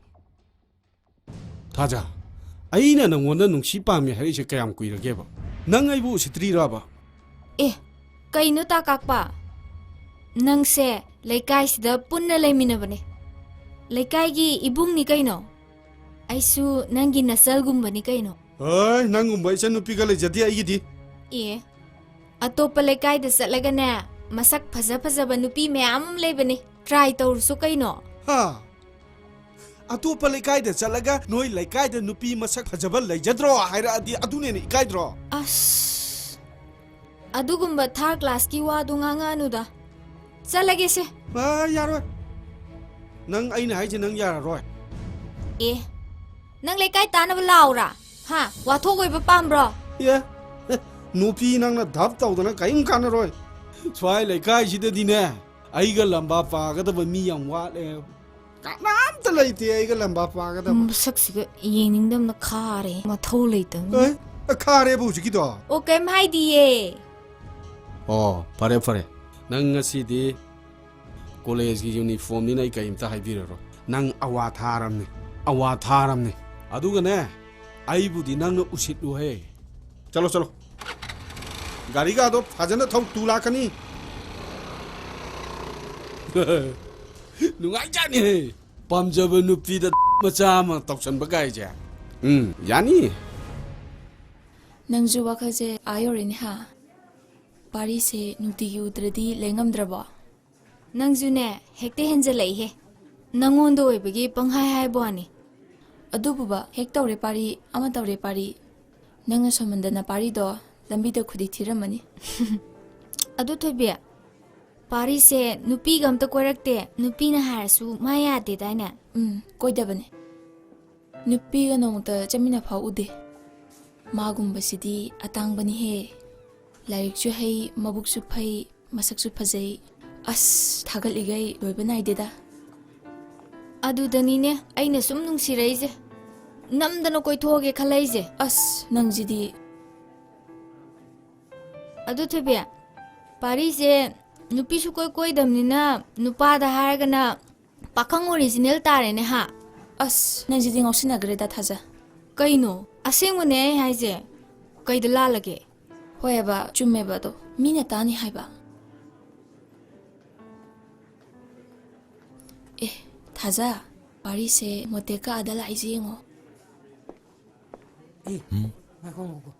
ꯊꯥꯖ, ꯑꯩꯅ ꯅꯪꯉꯣꯟꯗ ꯅꯨꯡꯁꯤ ꯄꯥꯝꯃꯤ ꯍꯥꯏꯔꯛꯏꯁꯦ ꯀꯌꯥꯝ ꯀꯨꯏꯔꯒꯦꯕ? ꯅꯪ ꯑꯩꯕꯨ ꯎꯁꯤꯠꯇ꯭ꯔꯤꯔꯕ? ꯑꯦ, ꯀꯩꯅꯣ ꯇꯥ ꯀꯥꯛꯄ? ꯅꯪꯁꯦ ꯂꯩꯀꯥꯏꯁꯤꯗ ꯄꯨꯟꯅ ꯂꯩꯃꯤꯟꯅꯕꯅꯦ꯫ ꯂꯩꯀꯥꯏꯒꯤ ꯏꯕꯨꯡꯅꯤ ꯀꯩꯅꯣ꯫ ꯑꯩꯁꯨ ꯅꯪꯒꯤ ꯅꯆꯜꯒꯨꯝꯕꯅꯤ ꯀꯩꯅꯣ꯫ ꯍꯣꯏ, ꯅꯪꯒꯨꯝꯕ ꯏꯆꯟ ꯅꯨꯄꯤꯒ ꯂꯩꯖꯗꯦ ꯑꯩꯒꯤꯗꯤ꯫ ꯑꯦ, ꯑꯇꯣꯞꯄ ꯂꯩꯀꯥꯏꯗ ꯆꯠꯂꯒꯅꯦ, ꯃꯁꯛ ꯐꯖ ꯐꯖꯕ ꯅꯨꯄꯤ ꯃꯌꯥꯝ ꯑꯃ ꯂꯩꯕꯅꯤ, ꯇ꯭ꯔꯥꯏ ꯇꯧꯔꯨꯁꯨ ꯀꯩꯅꯣ꯫ ꯍꯥ? ꯑꯇꯣꯞꯄ ꯂꯩꯀꯥꯏꯗ ꯆꯠꯂꯒ ꯅꯣꯏ ꯂꯩꯀꯥꯏꯗ ꯅꯨꯄꯤ ꯃꯁꯛ ꯐꯖꯕ ꯂꯩꯖꯗ꯭ꯔꯣ ꯍꯥꯏꯔꯛꯑꯗꯤ ꯑꯗꯨꯅ ꯍꯦꯟꯅ ꯏꯀꯥꯏꯗ꯭ꯔꯣ? ꯑꯁ, ꯑꯗꯨꯒꯨꯝꯕ ꯊꯥꯔ ꯀ꯭ꯂꯥꯁꯀꯤ ꯋꯥꯗꯣ ꯉꯥꯡꯉꯛꯑꯅꯨꯗ꯫ ꯆꯠꯂꯒꯦꯁꯦ꯫ ꯑ, ꯌꯥꯔꯣꯏ꯫ ꯅꯪ ꯑꯩꯅ ꯍꯥꯏꯁꯦ ꯅꯪ ꯌꯥꯔꯔꯣꯏ꯫ ꯑꯦ, ꯅꯪ ꯂꯩꯀꯥꯏ ꯇꯥꯅꯕ ꯂꯥꯛꯎꯔꯥ? ꯍꯥ? ꯋꯥꯊꯣꯛ ꯑꯣꯏꯕ ꯄꯥꯝꯕ꯭ꯔꯣ? ꯑꯦ, ꯅꯨꯄꯤ ꯅꯪꯅ ꯙꯞ ꯇꯧꯗꯅ ꯀꯔꯤꯝ ꯀꯥꯟꯅꯔꯣꯏ꯫ ꯁ꯭ꯋꯥꯏ ꯂꯩꯀꯥꯏꯁꯤꯗꯗꯤꯅꯦ, ꯑꯩꯒ ꯂꯝꯕꯥ ꯄꯥꯒꯗꯕ ꯃꯤ ꯌꯥꯝ ꯋꯥꯠꯂꯦ꯫ ꯀꯅꯥꯝꯇ ꯂꯩꯇꯦ ꯑꯩꯒ ꯂꯝꯕꯥ ꯄꯥꯒꯗꯕ꯫ ꯃꯁꯛꯁꯤꯒ ꯌꯦꯡꯅꯤꯡꯗꯕꯅ ꯈꯥꯔꯦ, ꯃꯊꯧ ꯂꯩꯇꯕꯅꯤ꯫ ꯑꯦ, ꯈꯥꯔꯦꯕ ꯍꯧꯖꯤꯛꯀꯤꯗꯣ? ꯑꯣ, ꯀꯩꯝ ꯍꯥꯏꯗꯤꯌꯦ꯫ ꯑꯣ, ꯐꯔꯦ ꯐꯔꯦ꯫ ꯅꯪ ꯉꯁꯤꯗꯤ ꯀꯣꯂꯦꯖꯀꯤ ꯌꯨꯅꯤꯐꯣꯔꯝꯅꯤꯅ ꯑꯩ ꯀꯔꯤꯝꯇ ꯍꯥꯏꯕꯤꯔꯔꯣꯏ꯫ ꯅꯪ ꯑꯋꯥ ꯊꯥꯔꯝꯅꯤ, ꯑꯋꯥ ꯊꯥꯔꯝꯅꯤ꯫ ꯑꯗꯨꯒꯅꯦ, ꯑꯩꯕꯨꯗꯤ ꯅꯪꯅ ꯎꯁꯤꯠꯂꯨꯍꯦ꯫ ꯆꯠꯂꯣ, ꯆꯠꯂꯣ꯫ ꯒꯥꯔꯤꯒꯥꯗꯣ ꯐꯖꯅ ꯊꯧ, ꯇꯨ ꯂꯥꯛꯀꯅꯤ꯫ ꯅꯨꯡꯉꯥꯏꯖꯥꯠꯅꯤꯍꯦ, ꯄꯥꯝꯖꯕ ꯅꯨꯄꯤꯗ ꯃꯆꯥ ꯑꯃ ꯇꯧꯁꯟꯕ ꯀꯥꯏꯁꯦ꯫ ꯎꯝ, ꯌꯥꯅꯤ꯫ ꯅꯪꯁꯨ ꯋꯥꯈꯜꯁꯦ ꯑꯥ ꯌꯧꯔꯦꯅꯦ ꯍꯥ? ꯄꯥꯔꯤꯁꯦ ꯅꯨꯡꯇꯤꯒꯤ ꯎꯗ꯭ꯔꯗꯤ ꯂꯩ ꯉꯝꯗ꯭ꯔꯕꯣ? ꯅꯪꯁꯨꯅꯦ, ꯍꯦꯛꯇ ꯍꯦꯟꯖꯜꯂꯛꯏꯍꯦ꯫ ꯅꯪꯉꯣꯟꯗ ꯑꯣꯏꯕꯒꯤ ꯄꯪꯍꯥꯏ ꯍꯥꯏꯕ ꯋꯥꯅꯤ꯫ ꯑꯗꯨꯕꯨꯕ, ꯍꯦꯛ ꯇꯧꯔꯦ ꯄꯥꯔꯤ, ꯑꯃ ꯇꯧꯔꯦ ꯄꯥꯔꯤ꯫ ꯅꯪꯅ ꯁꯣꯝꯍꯟꯗꯅ ꯄꯥꯔꯤꯗꯣ ꯂꯝꯕꯤꯗ ꯈꯨꯗꯤ ꯊꯤꯔꯝꯃꯅꯤ꯫ ꯑꯗꯨ ꯊꯣꯏꯕꯤ, ꯄꯥꯔꯤꯁꯦ ꯅꯨꯄꯤꯒ ꯑꯝꯇ ꯀꯣꯏꯔꯛꯇꯦ, ꯅꯨꯄꯤꯅ ꯍꯥꯏꯔꯁꯨ ꯃꯥ ꯌꯥꯗꯦꯗꯥꯏꯅꯦ? ꯎꯝ, ꯀꯣꯏꯗꯕꯅꯦ꯫ ꯅꯨꯄꯤꯒ ꯅꯣꯡꯃꯇ ꯆꯠꯃꯤꯟꯅ ꯐꯥꯎ ꯎꯗꯦ꯫ ꯃꯥꯒꯨꯝꯕꯁꯤꯗꯤ ꯑꯇꯥꯡꯕꯅꯤꯍꯦ꯫ ꯂꯥꯏꯔꯤꯛꯁꯨ ꯍꯩ, ꯃꯕꯨꯛꯁꯨ ꯐꯩ, ꯃꯁꯛꯁꯨ ꯐꯖꯩ꯫ ꯑꯁ, ꯊꯥꯒꯠꯂꯤꯈꯩ ꯂꯣꯏꯕ ꯅꯥꯏꯗꯦꯗ꯫ ꯑꯗꯨꯗꯅꯤꯅꯦ ꯑꯩꯅ ꯁꯨꯝ ꯅꯨꯡꯁꯤꯔꯛꯏꯁꯦ꯫ ꯅꯝꯗꯅ ꯀꯣꯏꯊꯣꯛꯑꯒꯦ ꯈꯜꯂꯛꯏꯁꯦ꯫ ꯑꯁ, ꯅꯪꯁꯤꯗꯤ꯫ ꯑꯗꯨ ꯊꯣꯏꯕꯤ, ꯄꯥꯔꯤꯁꯦ ꯅꯨꯄꯤꯁꯨ ꯀꯣꯏ ꯀꯣꯏꯗꯕꯅꯤꯅ ꯅꯨꯄꯥꯗ ꯍꯥꯏꯔꯒꯅ ꯄꯥꯈꯪ ꯑꯣꯔꯤꯖꯤꯅꯦꯜ ꯇꯥꯔꯦꯅꯦ ꯍꯥ? ꯑꯁ, ꯅꯪꯁꯤꯗꯤ ꯉꯥꯎꯁꯤꯟꯅꯈ꯭ꯔꯦꯗ ꯊꯥꯖ꯫ ꯀꯩꯅꯣ? ꯑꯁꯦꯡꯕꯅꯦ ꯑꯩ ꯍꯥꯏꯁꯦ꯫ ꯀꯩꯗ ꯂꯥꯜꯂꯒꯦ? ꯍꯣꯏꯑꯕ, ꯆꯨꯝꯃꯦꯕ ꯑꯗꯣ꯫ ꯃꯤꯅ ꯇꯥꯅꯤ ꯍꯥꯏꯕ꯫ ꯑꯦ, ꯊꯥꯖ, ꯄꯥꯔꯤꯁꯦ ꯃꯣꯇꯦꯛꯀ ꯑꯥꯗ ꯂꯥꯛꯏꯁꯦ ꯌꯦꯡꯉꯣ꯫ ꯉꯥꯏꯈꯣ, ꯉꯥꯏꯈꯣ꯫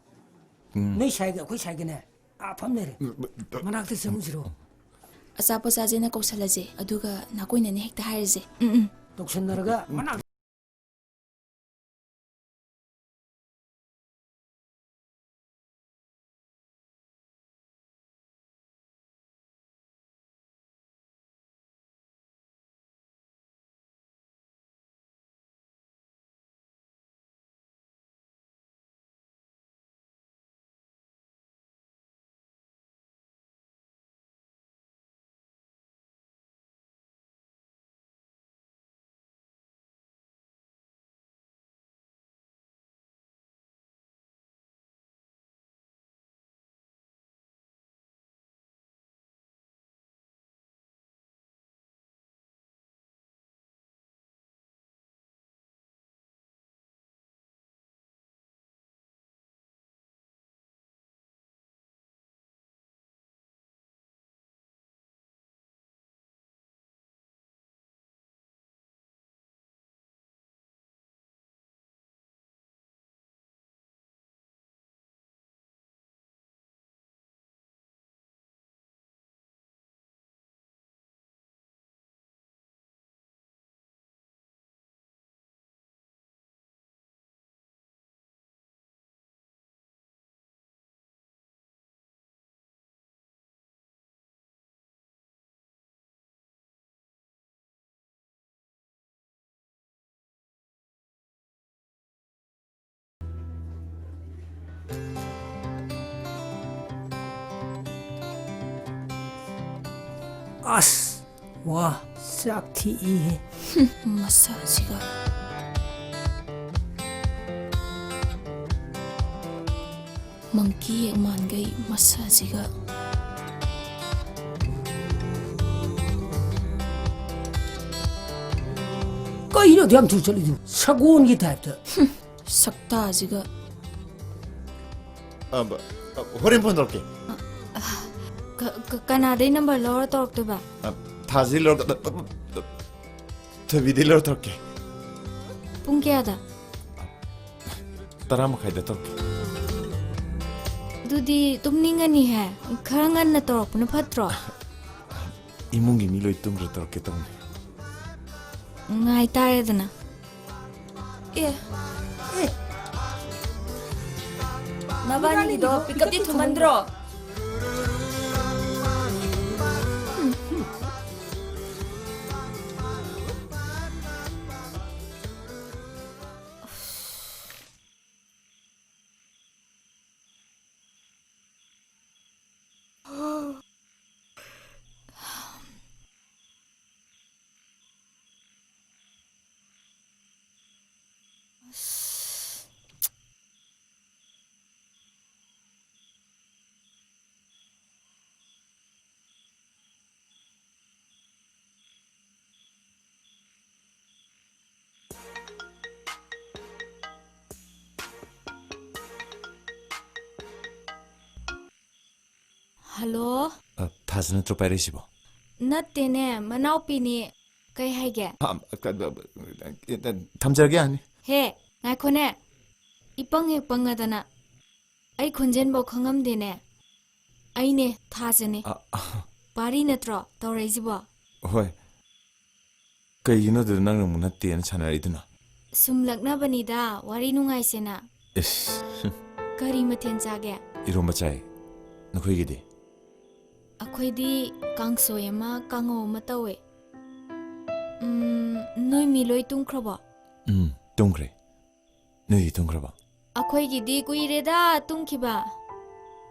ꯎꯝ꯫ ꯅꯣꯏ ꯁꯥꯏꯒ ꯑꯩꯈꯣꯏ ꯁꯥꯏꯒꯅꯦ, ꯑꯥ ꯐꯝ ꯂꯩꯔꯦ꯫ ꯎꯝ, ꯎꯝ, ꯎꯝ꯫ ꯃꯅꯥꯛꯇ ꯆꯪꯉꯨꯁꯤꯔꯣ? ꯑꯆꯥꯄꯣꯠ ꯆꯥꯁꯦꯅ ꯀꯧꯁꯜꯂꯁꯦ, ꯑꯗꯨꯒ ꯅꯥꯀꯣꯏꯅꯅ ꯍꯦꯛꯇ ꯍꯥꯏꯔꯁꯦ꯫ ꯎꯝ, ꯎꯝ꯫ ꯇꯧꯁꯟꯅꯔꯒ ꯃꯅꯥꯛ ꯑꯁ! ꯋꯥ, ꯆꯥꯛ ꯊꯤꯛꯏꯍꯦ꯫ ꯃꯁꯛꯁꯤꯒ꯫ ꯃꯪꯀꯤ ꯍꯦꯛ ꯃꯥꯟꯈꯩ ꯃꯁꯛꯁꯤꯒ꯫ ꯀꯩꯅꯣ ꯑꯗꯨ ꯌꯥꯝ ꯊꯨ ꯆꯠꯂꯤꯗꯨ? ꯁꯒꯣꯜꯒꯤ ꯇꯥꯏꯞꯇ꯫ ꯁꯛꯇꯥꯁꯤꯒ꯫ ꯑ, ꯕ-, ꯑ, ꯍꯣꯔꯦꯟ ꯐꯣꯟ ꯇꯧꯔꯛꯀꯦ꯫ ꯀ-, ꯀ-, ꯀꯅꯥꯗꯩ ꯅꯝꯕꯔ ꯂꯧꯔ ꯇꯧꯔꯛꯇꯣꯏꯕ? ꯑ, ꯊꯥꯖꯤ ꯂꯧꯔ-, ꯊꯣꯏꯕꯤꯗꯩ ꯂꯧꯔ ꯇꯧꯔꯛꯀꯦ꯫ ꯄꯨꯡ ꯀꯌꯥꯗ? ꯇꯔꯥ ꯃꯈꯥꯏꯗ ꯇꯧꯔꯛꯀꯦ꯫ ꯑꯗꯨꯗꯤ ꯇꯨꯝꯅꯤꯡꯉꯅꯤꯍꯦ꯫ ꯈꯔ ꯉꯟꯅ ꯇꯧꯔꯛꯄꯅ ꯐꯠꯇ꯭ꯔꯣ? ꯏꯃꯨꯡꯒꯤ ꯃꯤ ꯂꯣꯏ ꯇꯨꯝꯈ꯭ꯔ ꯇꯧꯔꯛꯀꯦ ꯇꯧꯅꯤ꯫ ꯉꯥꯏꯇꯥꯔꯦꯗꯅ꯫ ꯑꯦ, ꯑꯦ꯫ ꯅꯕꯥꯅꯤꯒꯤꯗꯣ ꯄꯤꯛꯀꯞꯇꯤ ꯊꯨꯃꯟꯗ꯭ꯔꯣ? ꯍꯜꯂꯣ꯫ ꯑ, ꯊꯥꯖ ꯅꯠꯇ꯭ꯔꯣ ꯄꯥꯏꯔꯛꯏꯁꯤꯕꯣ? ꯅꯠꯇꯦꯅꯦ, ꯃꯅꯥꯎꯄꯤꯅꯤ꯫ ꯀꯩ ꯍꯥꯏꯒꯦ? ꯑ, ꯑ, ꯑ, ꯑ, ꯊꯝꯖꯔꯒꯦ, ꯌꯥꯅꯤ꯫ ꯍꯦ, ꯉꯥꯏꯈꯣꯅꯦ꯫ ꯏꯄꯪ ꯍꯦꯛ ꯄꯪꯉꯗꯅ꯫ ꯑꯩ ꯈꯣꯟꯖꯦꯜꯐꯥꯎ ꯈꯪꯉꯝꯗꯦꯅꯦ꯫ ꯑꯩꯅꯦ, ꯊꯥꯖꯅꯦ꯫ ꯑ, ꯑ꯫ ꯄꯥꯔꯤ ꯅꯠꯇ꯭ꯔꯣ ꯇꯧꯔꯛꯏꯁꯤꯕꯣ? ꯍꯣꯏ꯫ ꯀꯩꯒꯤꯅꯣ ꯑꯗꯨꯗ ꯅꯪꯅ ꯑꯃꯨꯛ ꯅꯠꯇꯦꯅ ꯁꯥꯟꯅꯔꯛꯏꯗꯨꯅ? ꯁꯨꯝ ꯂꯛꯅꯕꯅꯤꯗ, ꯋꯥꯔꯤ ꯅꯨꯡꯉꯥꯏꯁꯦꯅ꯫ ꯏꯁ꯫ ꯀꯔꯤ ꯃꯊꯦꯜ ꯆꯥꯒꯦ? ꯏꯔꯣꯝꯕ ꯆꯥꯏ꯫ ꯅꯈꯣꯏꯒꯤꯗꯤ? ꯑꯩꯈꯣꯏꯗꯤ ꯀꯥꯡꯁꯣꯏ ꯑꯃ, ꯀꯥꯡꯉꯧ ꯑꯃ ꯇꯧꯋꯦ꯫ ꯎꯝ, ꯅꯣꯏ ꯃꯤ ꯂꯣꯏ ꯇꯨꯝꯈ꯭ꯔꯕꯣ? ꯎꯝ, ꯇꯨꯝꯈ꯭ꯔꯦ꯫ ꯅꯣꯏꯗꯤ ꯇꯨꯝꯈ꯭ꯔꯕꯣ? ꯑꯩꯈꯣꯏꯒꯤꯗꯤ ꯀꯨꯏꯔꯦꯗ ꯇꯨꯝꯈꯤꯕ꯫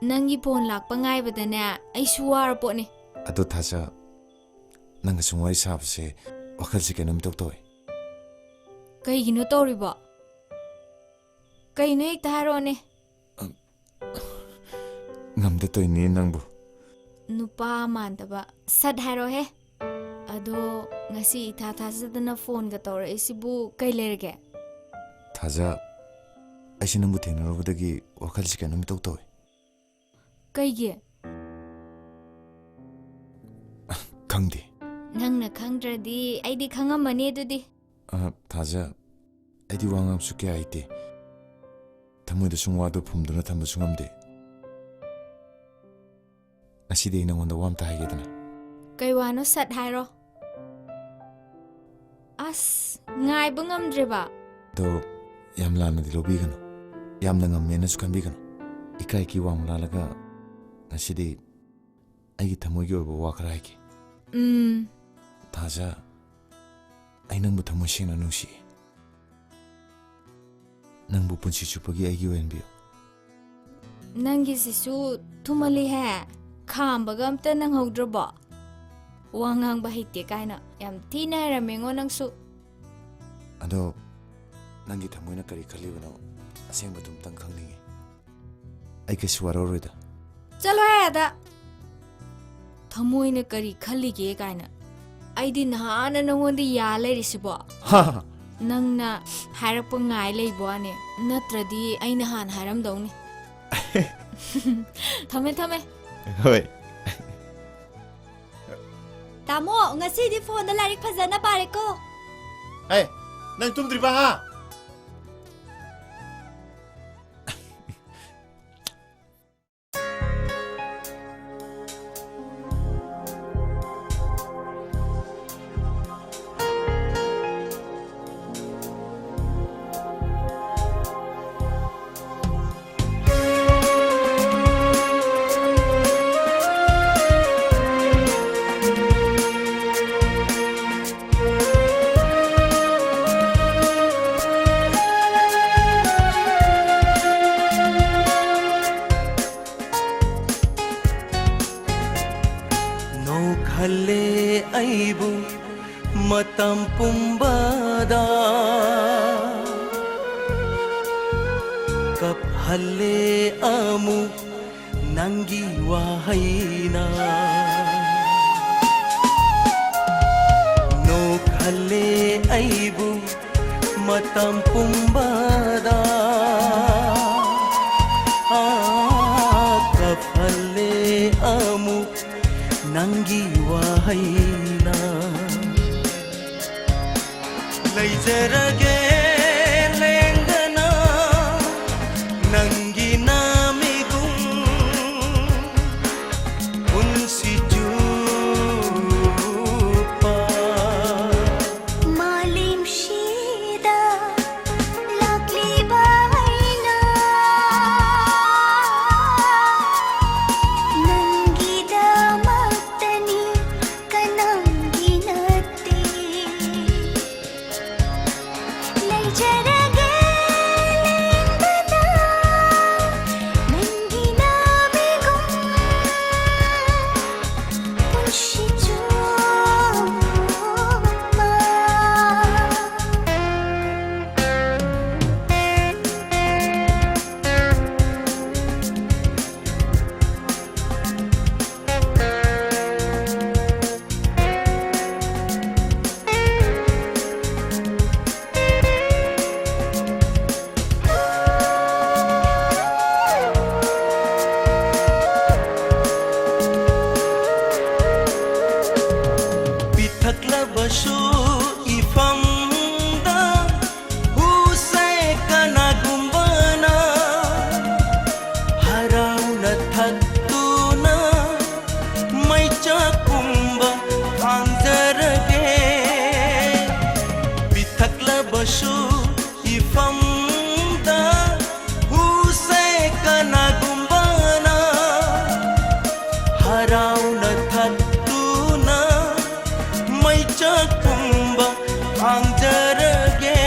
ꯅꯪꯒꯤ ꯐꯣꯟ ꯂꯥꯛꯄ ꯉꯥꯏꯕꯗꯅꯦ ꯑꯩꯁꯨ ꯋꯥꯔ ꯄꯣꯠꯅꯤ꯫ ꯑꯗꯣ ꯊꯥꯖ, ꯅꯪꯒ ꯁꯨꯝ ꯋꯥꯔꯤ ꯁꯥꯕꯁꯦ ꯋꯥꯈꯜꯁꯦ ꯀꯩꯅꯣꯝ ꯏꯇꯧ ꯇꯧꯋꯦ꯫ ꯀꯩꯒꯤꯅꯣ ꯇꯧꯔꯤꯕꯣ? ꯀꯩꯅꯣ ꯍꯦꯛꯇ ꯍꯥꯏꯔꯛꯑꯣꯅꯦ꯫ ꯉꯝꯗ ꯇꯧꯏꯅꯦ ꯅꯪꯕꯨ꯫ ꯅꯨꯄꯥ ꯃꯥꯟꯗꯕ꯫ ꯁꯠ ꯍꯥꯏꯔꯣꯍꯦ꯫ ꯑꯗꯣ ꯉꯁꯤ ꯏꯊꯥ ꯊꯥꯖꯗꯅ ꯐꯣꯟꯒ ꯇꯧꯔꯛꯏꯁꯤꯕꯨ ꯀꯩ ꯂꯩꯔꯒꯦ? ꯊꯥꯖ, ꯑꯩꯁꯦ ꯅꯪꯕꯨ ꯊꯦꯡꯅꯔꯨꯕꯗꯒꯤ ꯋꯥꯈꯜꯁꯦ ꯀꯩꯅꯣꯝ ꯏꯇꯧ ꯇꯧꯏ꯫ ꯀꯩꯒꯤ? ꯈꯪꯗꯦ꯫ ꯅꯪꯅ ꯈꯪꯗ꯭ꯔꯗꯤ ꯑꯩꯗꯤ ꯈꯪꯉꯝꯃꯅꯤ ꯑꯗꯨꯗꯤ꯫ ꯑ, ꯊꯥꯖ, ꯑꯩꯗꯤ ꯋꯥ ꯉꯥꯡꯕꯁꯨ ꯀꯌꯥ ꯍꯩꯇꯦ꯫ ꯊꯃꯣꯏꯗ ꯁꯨꯝ ꯋꯥꯗꯣ ꯐꯨꯝꯗꯨꯅ ꯊꯝꯕꯁꯨ ꯉꯝꯗꯦ꯫ ꯉꯁꯤꯗꯤ ꯑꯩ ꯅꯪꯉꯣꯟꯗ ꯋꯥ ꯑꯝꯇ ꯍꯥꯏꯒꯦꯗꯅ꯫ ꯀꯩ ꯋꯥꯅꯣ? ꯁꯠ ꯍꯥꯏꯔꯣ꯫ ꯑꯁ, ꯉꯥꯏꯕ ꯉꯝꯗ꯭ꯔꯦꯕ꯫ ꯑꯗꯣ ꯌꯥꯝ ꯂꯥꯟꯅꯗꯤ ꯂꯧꯕꯤꯒꯅꯨ, ꯌꯥꯝꯅ ꯉꯝꯃꯦꯅꯁꯨ ꯈꯟꯕꯤꯒꯅꯨ꯫ ꯏꯀꯥꯏꯒꯤ ꯋꯥꯡꯃ ꯂꯥꯜꯂꯒ ꯉꯁꯤꯗꯤ ꯑꯩꯒꯤ ꯊꯃꯣꯏꯒꯤ ꯑꯣꯏꯕ ꯋꯥ ꯈꯔ ꯍꯥꯏꯒꯦ꯫ ꯎꯝ꯫ ꯊꯥꯖ, ꯑꯩ ꯅꯪꯕꯨ ꯊꯃꯣꯏ ꯁꯦꯡꯅ ꯅꯨꯡꯁꯤ꯫ ꯅꯪꯕꯨ ꯄꯨꯟꯁꯤ ꯆꯨꯞꯄꯒꯤ ꯑꯩꯒꯤ ꯑꯣꯏꯍꯟꯕꯤꯌꯨ꯫ ꯅꯪꯒꯤꯁꯤꯁꯨ ꯊꯨꯃꯜꯂꯤꯍꯦ꯫ ꯈꯥꯝꯕꯒ ꯑꯝꯇ ꯅꯪꯍꯧꯗ꯭ꯔꯕꯣ? ꯋꯥ ꯉꯥꯡꯕ ꯍꯩꯇꯦ ꯀꯥꯏꯅ ꯌꯥꯝ ꯊꯤꯅ ꯍꯩꯔꯝꯃꯦꯉꯣ ꯅꯪꯁꯨ꯫ ꯑꯗꯣ ꯅꯪꯒꯤ ꯊꯃꯣꯏꯅ ꯀꯔꯤ ꯈꯜꯂꯤꯕꯅꯣ? ꯑꯁꯦꯡꯕꯗꯨ ꯑꯝꯇꯪ ꯈꯪꯅꯤꯡꯉꯤ꯫ ꯑꯩ ꯀꯩꯁꯨ ꯋꯥꯔꯧꯔꯣꯏꯗ꯫ ꯆꯠꯂꯣꯍꯦ ꯑꯗ! ꯊꯃꯣꯏꯅ ꯀꯔꯤ ꯈꯜꯂꯤꯒꯦ ꯀꯥꯏꯅ꯫ ꯑꯩꯗꯤ ꯅꯍꯥꯟꯅ ꯅꯉꯣꯟꯗ ꯌꯥ ꯂꯩꯔꯤꯁꯤꯕꯣ꯫ ꯍꯥ! ꯅꯪꯅ ꯍꯥꯏꯔꯛꯄ ꯉꯥꯏ ꯂꯩꯕ ꯋꯥꯅꯦ, ꯅꯠꯇ꯭ꯔꯗꯤ ꯑꯩꯅ ꯍꯥꯟꯅ ꯍꯥꯏꯔꯝꯗꯧꯅꯤ꯫ ꯊꯝꯃꯦ, ꯊꯝꯃꯦ꯫ ꯍꯣꯏ꯫ ꯇꯥꯃꯣ, ꯉꯁꯤꯗꯤ ꯐꯣꯟꯗ ꯂꯥꯏꯔꯤꯛ ꯐꯖꯅ ꯄꯥꯔꯦꯀꯣ꯫ ꯑꯦ, ꯅꯪ ꯇꯨꯝꯗ꯭ꯔꯤꯕ, ꯍꯥ? ꯅꯣꯛꯍꯜꯂꯦ ꯑꯩꯕꯨ ꯃꯇꯝ ꯄꯨꯝꯕꯗ, ꯀꯞꯍꯜꯂꯦ ꯑꯃꯨꯛ ꯅꯪꯒꯤ ꯋꯥꯍꯩꯅ꯫ ꯅꯣꯛꯍꯜꯂꯦ ꯑꯩꯕꯨ ꯃꯇꯝ ꯄꯨꯝꯕꯗ, ꯑꯥ, ꯀꯞꯍꯜꯂꯦ ꯑꯃꯨꯛ ꯅꯪꯒꯤ ꯋꯥꯍꯩꯅ꯫ ꯂꯩꯖꯔꯒꯦ ꯂꯦꯡꯗꯅ ꯆꯔꯒꯦ ꯂꯦꯡꯗꯅ ꯅꯪꯒꯤ ꯅꯥꯃꯤꯒꯨꯝ ꯄꯨꯟꯁꯤ ꯆꯨꯞꯄ꯫ ꯄꯤꯊꯛꯂꯕꯁꯨ ꯏꯐꯝꯗ ꯍꯨꯁꯦ ꯀꯅꯥꯒꯨꯝꯕꯅ ꯍꯔꯥꯎꯅ ꯊꯛꯇꯨꯅ ꯃꯩꯆꯥꯛꯀꯨꯝꯕ ꯊꯥꯡꯖꯔꯒꯦ꯫ ꯄꯤꯊꯛꯂꯕꯁꯨ ꯏꯐꯝꯗ ꯍꯨꯁꯦ ꯀꯅꯥꯒꯨꯝꯕꯅ ꯍꯔꯥꯎꯅ ꯊꯛꯇꯨꯅ ꯃꯩꯆꯥꯛꯀꯨꯝꯕ ꯊꯥꯡꯖꯔꯒꯦ꯫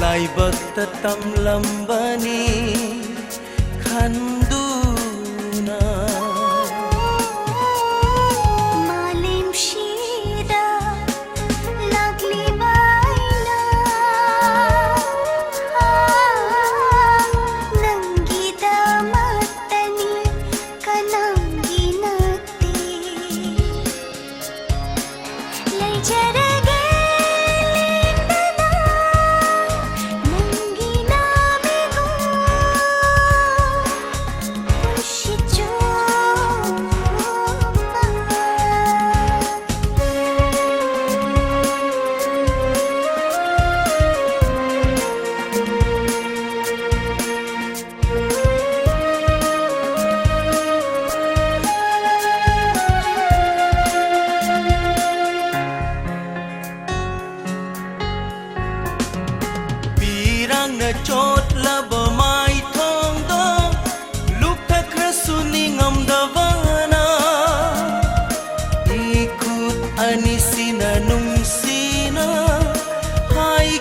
ꯂꯥꯏꯕꯛꯇ ꯇꯝꯂꯝꯕꯅꯤ ꯈꯟꯗꯨꯅ꯫ ꯃꯥꯂꯦꯝꯁꯤꯗ ꯂꯥꯛꯂꯤꯕ ꯑꯩꯅ ꯅꯪꯒꯤꯗꯃꯛꯇꯅꯤ, ꯀꯅꯥꯒꯤ ꯅꯠꯇꯦ꯫ ꯂꯩꯖꯔꯒꯦ ꯂꯦꯡꯗꯅ ꯅꯪꯒꯤ ꯅꯥꯃꯤꯒꯨꯝ ꯄꯨꯟꯁꯤ ꯆꯨꯞꯄ꯫ ꯄꯤꯔꯥꯡꯅ ꯆꯣꯠꯂꯕ ꯃꯥꯏꯊꯣꯡꯗꯣ ꯂꯨꯞꯊꯈ꯭ꯔꯁꯨ ꯅꯤꯡꯉꯝꯗꯕꯅ, ꯏꯈꯨꯠ ꯑꯅꯤꯁꯤꯅ ꯅꯨꯡꯁꯤꯅ ꯍꯥꯏ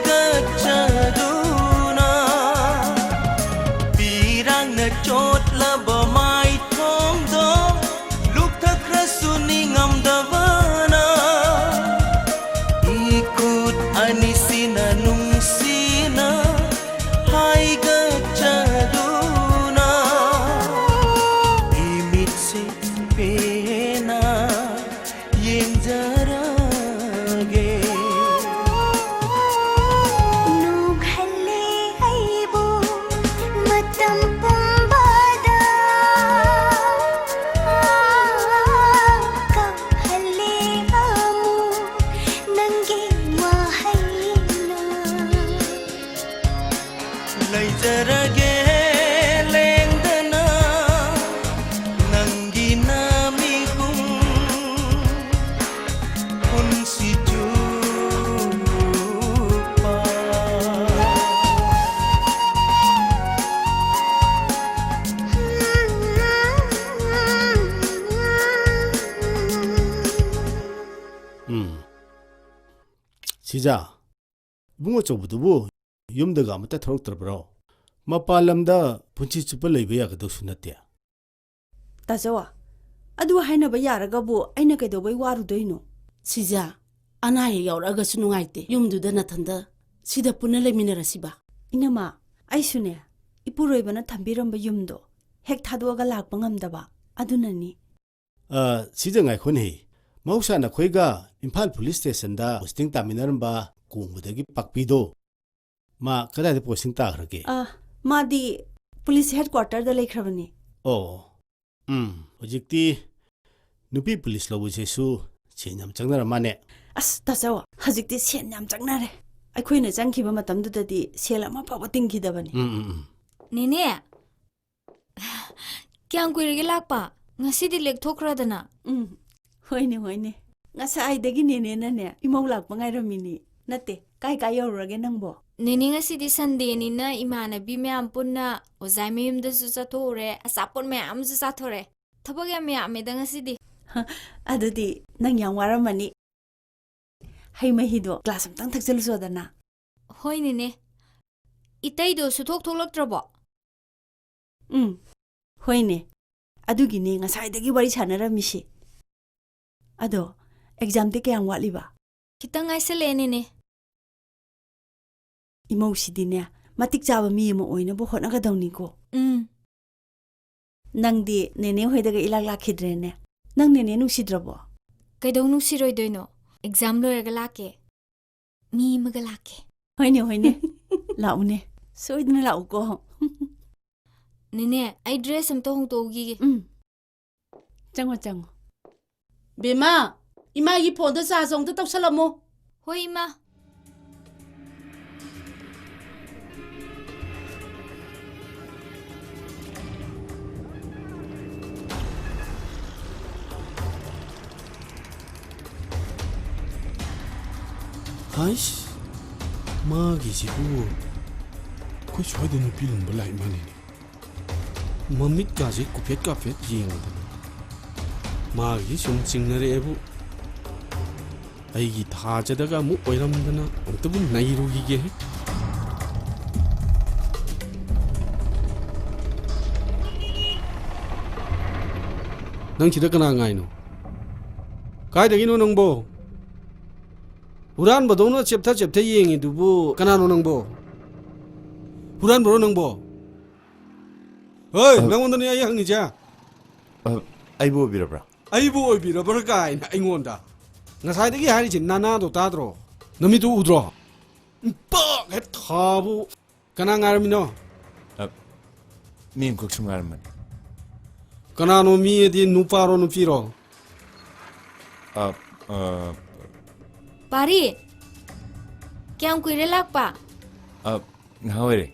ꯈꯨꯠ ꯑꯅꯤꯁꯤꯅ ꯅꯨꯡꯁꯤꯅ ꯍꯥꯏꯒꯠꯆꯗꯨꯅ ꯏꯃꯤꯠꯁꯦ ꯄꯦꯟꯅ ꯌꯦꯡꯖꯔꯒꯦ꯫ ꯅꯨꯡꯍꯜꯂꯦ ꯑꯩꯕꯨ ꯃꯇꯝ ꯄꯨꯝꯕꯗ꯫ ꯀꯞꯍꯜꯂꯦ ꯑꯃꯨꯛ ꯅꯪꯒꯤ ꯋꯥꯍꯩꯅ꯫ ꯂꯩꯖꯔꯒꯦ ꯂꯦꯡꯗꯅ ꯅꯪꯒꯤ ꯅꯥꯃꯤꯒꯨꯝ ꯄꯨꯟꯁꯤ ꯆꯨꯞꯄ꯫ ꯎꯝ꯫ ꯁꯤꯖꯥ, ꯏꯕꯨꯡ ꯑꯆꯧꯕꯗꯨꯕꯨ ꯌꯨꯝꯗꯒ ꯑꯃꯠꯇ ꯊꯣꯛꯂꯛꯇ꯭ꯔꯕ꯭ꯔꯣ? ꯃꯄꯥꯟ ꯂꯝꯗ ꯄꯨꯟꯁꯤ ꯆꯨꯞꯄ ꯂꯩꯕ ꯌꯥꯒꯗꯧꯁꯨ ꯅꯠꯇꯦ꯫ ꯇꯥꯖꯧ, ꯑꯗꯨ ꯍꯥꯏꯅꯕ ꯌꯥꯔꯒꯕꯨ ꯑꯩꯅ ꯀꯩꯗꯧꯕꯩ ꯋꯥꯔꯨꯗꯣꯏꯅꯣ? ꯁꯤꯖꯥ, ꯑꯅꯥ ꯑꯌꯦꯛ ꯌꯥꯎꯔꯛꯑꯒꯁꯨ ꯅꯨꯡꯉꯥꯏꯇꯦ꯫ ꯌꯨꯝꯗꯨꯗ ꯅꯊꯟꯗ ꯁꯤꯗ ꯄꯨꯟꯅ ꯂꯩꯃꯤꯟꯅꯔꯁꯤꯕ꯫ ꯏꯅꯝꯃ, ꯑꯩꯁꯨꯅꯦ, ꯏꯄꯨꯔꯣꯏꯕꯅ ꯊꯝꯕꯤꯔꯝꯕ ꯌꯨꯝꯗꯣ ꯍꯦꯛ ꯊꯥꯗꯣꯛꯑꯒ ꯂꯥꯛꯄ ꯉꯝꯗꯕ ꯑꯗꯨꯅꯅꯤ꯫ ꯑ, ꯁꯤꯖꯥ, ꯉꯥꯏꯈꯣꯅꯦꯍꯦ꯫ ꯃꯍꯧꯁꯥ ꯅꯈꯣꯏꯒ ꯏꯝꯐꯥꯜ ꯄꯨꯂꯤꯁ ꯁ꯭ꯇꯦꯁꯟꯗ ꯄꯣꯁꯇꯤꯡ ꯇꯥꯃꯤꯟꯅꯔꯝꯕ ꯀꯣꯡꯕꯗꯒꯤ ꯄꯥꯛꯄꯤꯗꯣ, ꯃꯥ ꯀꯗꯥꯏꯗ ꯄꯣꯁꯇꯤꯡ ꯇꯥꯈ꯭ꯔꯒꯦ? ꯑ, ꯃꯥꯗꯤ ꯄꯨꯂꯤꯁ ꯍꯦꯗꯀ꯭ꯋꯥꯇꯔꯗ ꯂꯩꯈ꯭ꯔꯕꯅꯤ꯫ ꯑꯣ, ꯎꯝ, ꯍꯧꯖꯤꯛꯇꯤ ꯅꯨꯄꯤ ꯄꯨꯂꯤꯁ ꯂꯧꯕꯁꯤꯁꯨ ꯁꯦꯟ ꯌꯥꯝ ꯆꯪꯅꯔ ꯃꯥꯅꯦ꯫ ꯑꯁ, ꯇꯥꯆꯧ, ꯍꯧꯖꯤꯛꯇꯤ ꯁꯦꯟ ꯌꯥꯝ ꯆꯪꯅꯔꯦ꯫ ꯑꯩꯈꯣꯏꯅ ꯆꯪꯈꯤꯕ ꯃꯇꯝꯗꯨꯗꯗꯤ ꯁꯦꯜ ꯑꯃ ꯐꯥꯎꯕ ꯇꯤꯡꯈꯤꯗꯕꯅꯤ꯫ ꯎꯝ, ꯎꯝ, ꯎꯝ꯫ ꯅꯦꯅꯦ, ꯀꯌꯥꯝ ꯀꯨꯏꯔꯒꯦ ꯂꯥꯛꯄ? ꯉꯁꯤꯗꯤ ꯂꯦꯛꯊꯣꯛꯈ꯭ꯔꯗꯅ꯫ ꯎꯝ, ꯍꯣꯏꯅꯦ, ꯍꯣꯏꯅꯦ꯫ ꯉꯁꯥꯏꯗꯒꯤ ꯅꯦꯅꯦꯅꯅꯦ ꯏꯃꯧ ꯂꯥꯛꯄ ꯉꯥꯏꯔꯝꯃꯤꯅꯤ꯫ ꯅꯠꯇꯦ, ꯀꯥꯏ ꯀꯥꯏ ꯌꯧꯔꯨꯔꯒꯦ ꯅꯪꯕꯣ? ꯅꯦꯅꯦ, ꯉꯁꯤꯗꯤ ꯁꯟꯗꯦꯅꯤꯅ ꯏꯃꯥꯟꯅꯕꯤ ꯃꯌꯥꯝ ꯄꯨꯟꯅ ꯑꯣꯖꯥꯏ ꯃꯌꯨꯝꯗꯁꯨ ꯆꯠꯊꯣꯛꯎꯔꯦ, ꯑꯆꯥꯄꯣꯠ ꯃꯌꯥꯝ ꯑꯃꯁꯨ ꯆꯥꯊꯣꯔꯦ꯫ ꯊꯕꯛ ꯌꯥꯝ ꯌꯥꯝꯃꯦꯗ ꯉꯁꯤꯗꯤ꯫ ꯑꯗꯨꯗꯤ ꯅꯪ ꯌꯥꯝ ꯋꯥꯔꯝꯃꯅꯤ꯫ ꯍꯩ ꯃꯍꯤꯗꯣ ꯒ꯭ꯂꯥꯁ ꯑꯝꯇꯪ ꯊꯛꯆꯜꯂꯨꯆꯣꯗꯅ꯫ ꯍꯣꯏ ꯅꯦꯅꯦ꯫ ꯏꯇꯩꯗꯣ ꯁꯨꯊꯣꯛ ꯊꯣꯛꯂꯛꯇ꯭ꯔꯕꯣ? ꯎꯝ, ꯍꯣꯏꯅꯦ꯫ ꯑꯗꯨꯒꯤꯅꯦ ꯉꯁꯥꯏꯗꯒꯤ ꯋꯥꯔꯤ ꯁꯥꯟꯅꯔꯝꯃꯤꯁꯤ꯫ ꯑꯗꯣ, ꯑꯦꯛꯖꯥꯝꯗꯤ ꯀꯌꯥꯝ ꯋꯥꯠꯂꯤꯕ? ꯈꯤꯇꯪ ꯉꯥꯏꯁꯜꯂꯛꯑꯦ, ꯅꯦꯅꯦ꯫ ꯏꯃꯧꯁꯤꯗꯤꯅꯦ, ꯃꯇꯤꯛ ꯆꯥꯕ ꯃꯤ ꯑꯃ ꯑꯣꯏꯅꯕ ꯍꯣꯠꯅꯒꯗꯧꯅꯤꯀꯣ꯫ ꯎꯝ꯫ ꯅꯪꯗꯤ ꯅꯦꯅꯦ ꯍꯣꯏꯗꯒ ꯏꯂꯥꯛ ꯂꯥꯛꯈꯤꯗ꯭ꯔꯦꯅꯦ꯫ ꯅꯪ ꯅꯦꯅꯦ ꯅꯨꯡꯁꯤꯗ꯭ꯔꯕꯣ? ꯀꯩꯗꯧ ꯅꯨꯡꯁꯤꯔꯣꯏꯗꯣꯏꯅꯣ? ꯑꯦꯛꯖꯥꯝ ꯂꯣꯏꯔꯒ ꯂꯥꯛꯀꯦ꯫ ꯃꯤ ꯑꯃꯒ ꯂꯥꯛꯀꯦ꯫ ꯍꯣꯏꯅꯦ, ꯍꯣꯏꯅꯦ꯫ ꯂꯥꯛꯎꯅꯦ꯫ ꯁꯣꯏꯗꯅ ꯂꯥꯛꯎꯀꯣ꯫ ꯅꯦꯅꯦ, ꯑꯩ ꯗ꯭ꯔꯦꯁ ꯑꯝꯇ ꯍꯣꯡꯗꯣꯛꯎꯈꯤꯒꯦ꯫ ꯎꯝ꯫ ꯆꯪꯉꯣ, ꯆꯪꯉꯣ꯫ ꯕꯦꯝꯃ, ꯏꯃꯥꯒꯤ ꯐꯣꯟꯗ ꯆꯥꯔꯖ ꯑꯃꯨꯛꯇ ꯇꯧꯁꯜꯂꯝꯃꯣ꯫ ꯍꯣꯏ, ꯏꯃꯥ꯫ ꯍꯥꯏꯁ, ꯃꯥꯒꯤꯁꯤꯕꯨ ꯑꯩꯈꯣꯏ ꯁ꯭ꯋꯥꯏꯗ ꯅꯨꯄꯤ ꯂꯨꯝꯕ ꯂꯥꯛꯏ ꯃꯥꯜꯂꯤꯅꯦ꯫ ꯃꯃꯤꯠꯀꯥꯁꯦ ꯀꯨꯐꯦꯠ ꯀꯥꯐꯦꯠ ꯌꯦꯡꯉꯗꯅ ꯃꯥꯒꯤꯗꯤ ꯁꯨꯝ ꯆꯤꯡꯅꯔꯛꯑꯦꯕꯨ꯫ ꯑꯩꯒꯤ ꯊꯥꯖꯗꯒ ꯑꯃꯨꯛ ꯑꯣꯏꯔꯝꯗꯅ ꯑꯃꯨꯛꯇꯕꯨ ꯅꯩꯔꯨꯈꯤꯒꯦ꯫ ꯅꯪ ꯁꯤꯗ ꯀꯅꯥ ꯉꯥꯏꯅꯣ? ꯀꯥꯏꯗꯒꯤꯅꯣ ꯅꯪꯕꯣ? ꯍꯨꯔꯥꯟꯕꯗꯧꯅ ꯆꯦꯞꯊ ꯆꯦꯞꯊ ꯌꯦꯡꯉꯤꯗꯨꯕꯨ ꯀꯅꯥꯅꯣ ꯅꯪꯕꯣ? ꯍꯨꯔꯥꯟꯕꯔꯣ ꯅꯪꯕꯣ? ꯍꯣꯏ, ꯑ, ꯅꯪꯉꯣꯟꯗꯅꯦ ꯑꯩ ꯍꯪꯉꯤꯁꯦ꯫ ꯑ, ꯑꯩꯕꯨ ꯑꯣꯏꯕꯤꯔꯕ꯭ꯔꯥ? ꯑꯩꯕꯨ ꯑꯣꯏꯕꯤꯔꯕ꯭ꯔꯥ ꯀꯥꯏꯅ ꯑꯩꯉꯣꯟꯗ? ꯉꯁꯥꯏꯗꯒꯤ ꯍꯥꯏꯔꯤꯁꯦ ꯅꯅꯥꯗꯣ ꯇꯥꯗ꯭ꯔꯣ? ꯅꯃꯤꯠꯇꯨ ꯎꯗ꯭ꯔꯣ? ꯄꯥꯛ ꯍꯦꯛ ꯊꯥꯕꯨ꯫ ꯀꯅꯥ ꯉꯥꯏꯔꯝꯃꯤꯅꯣ? ꯑ, ꯃꯤ ꯑꯃꯈꯛ ꯁꯨꯝ ꯉꯥꯏꯔꯝꯕꯅꯤ꯫ ꯀꯅꯥꯅꯣ ꯃꯤꯗꯤ? ꯅꯨꯄꯥꯔꯣ, ꯅꯨꯄꯤꯔꯣ? ꯑ, ꯑ, ꯄꯥꯔꯤ, ꯀꯌꯥꯝ ꯀꯨꯏꯔꯦ ꯂꯥꯛꯄ? ꯑ, ꯉꯥꯏꯍꯥꯛ ꯑꯣꯏꯔꯦ꯫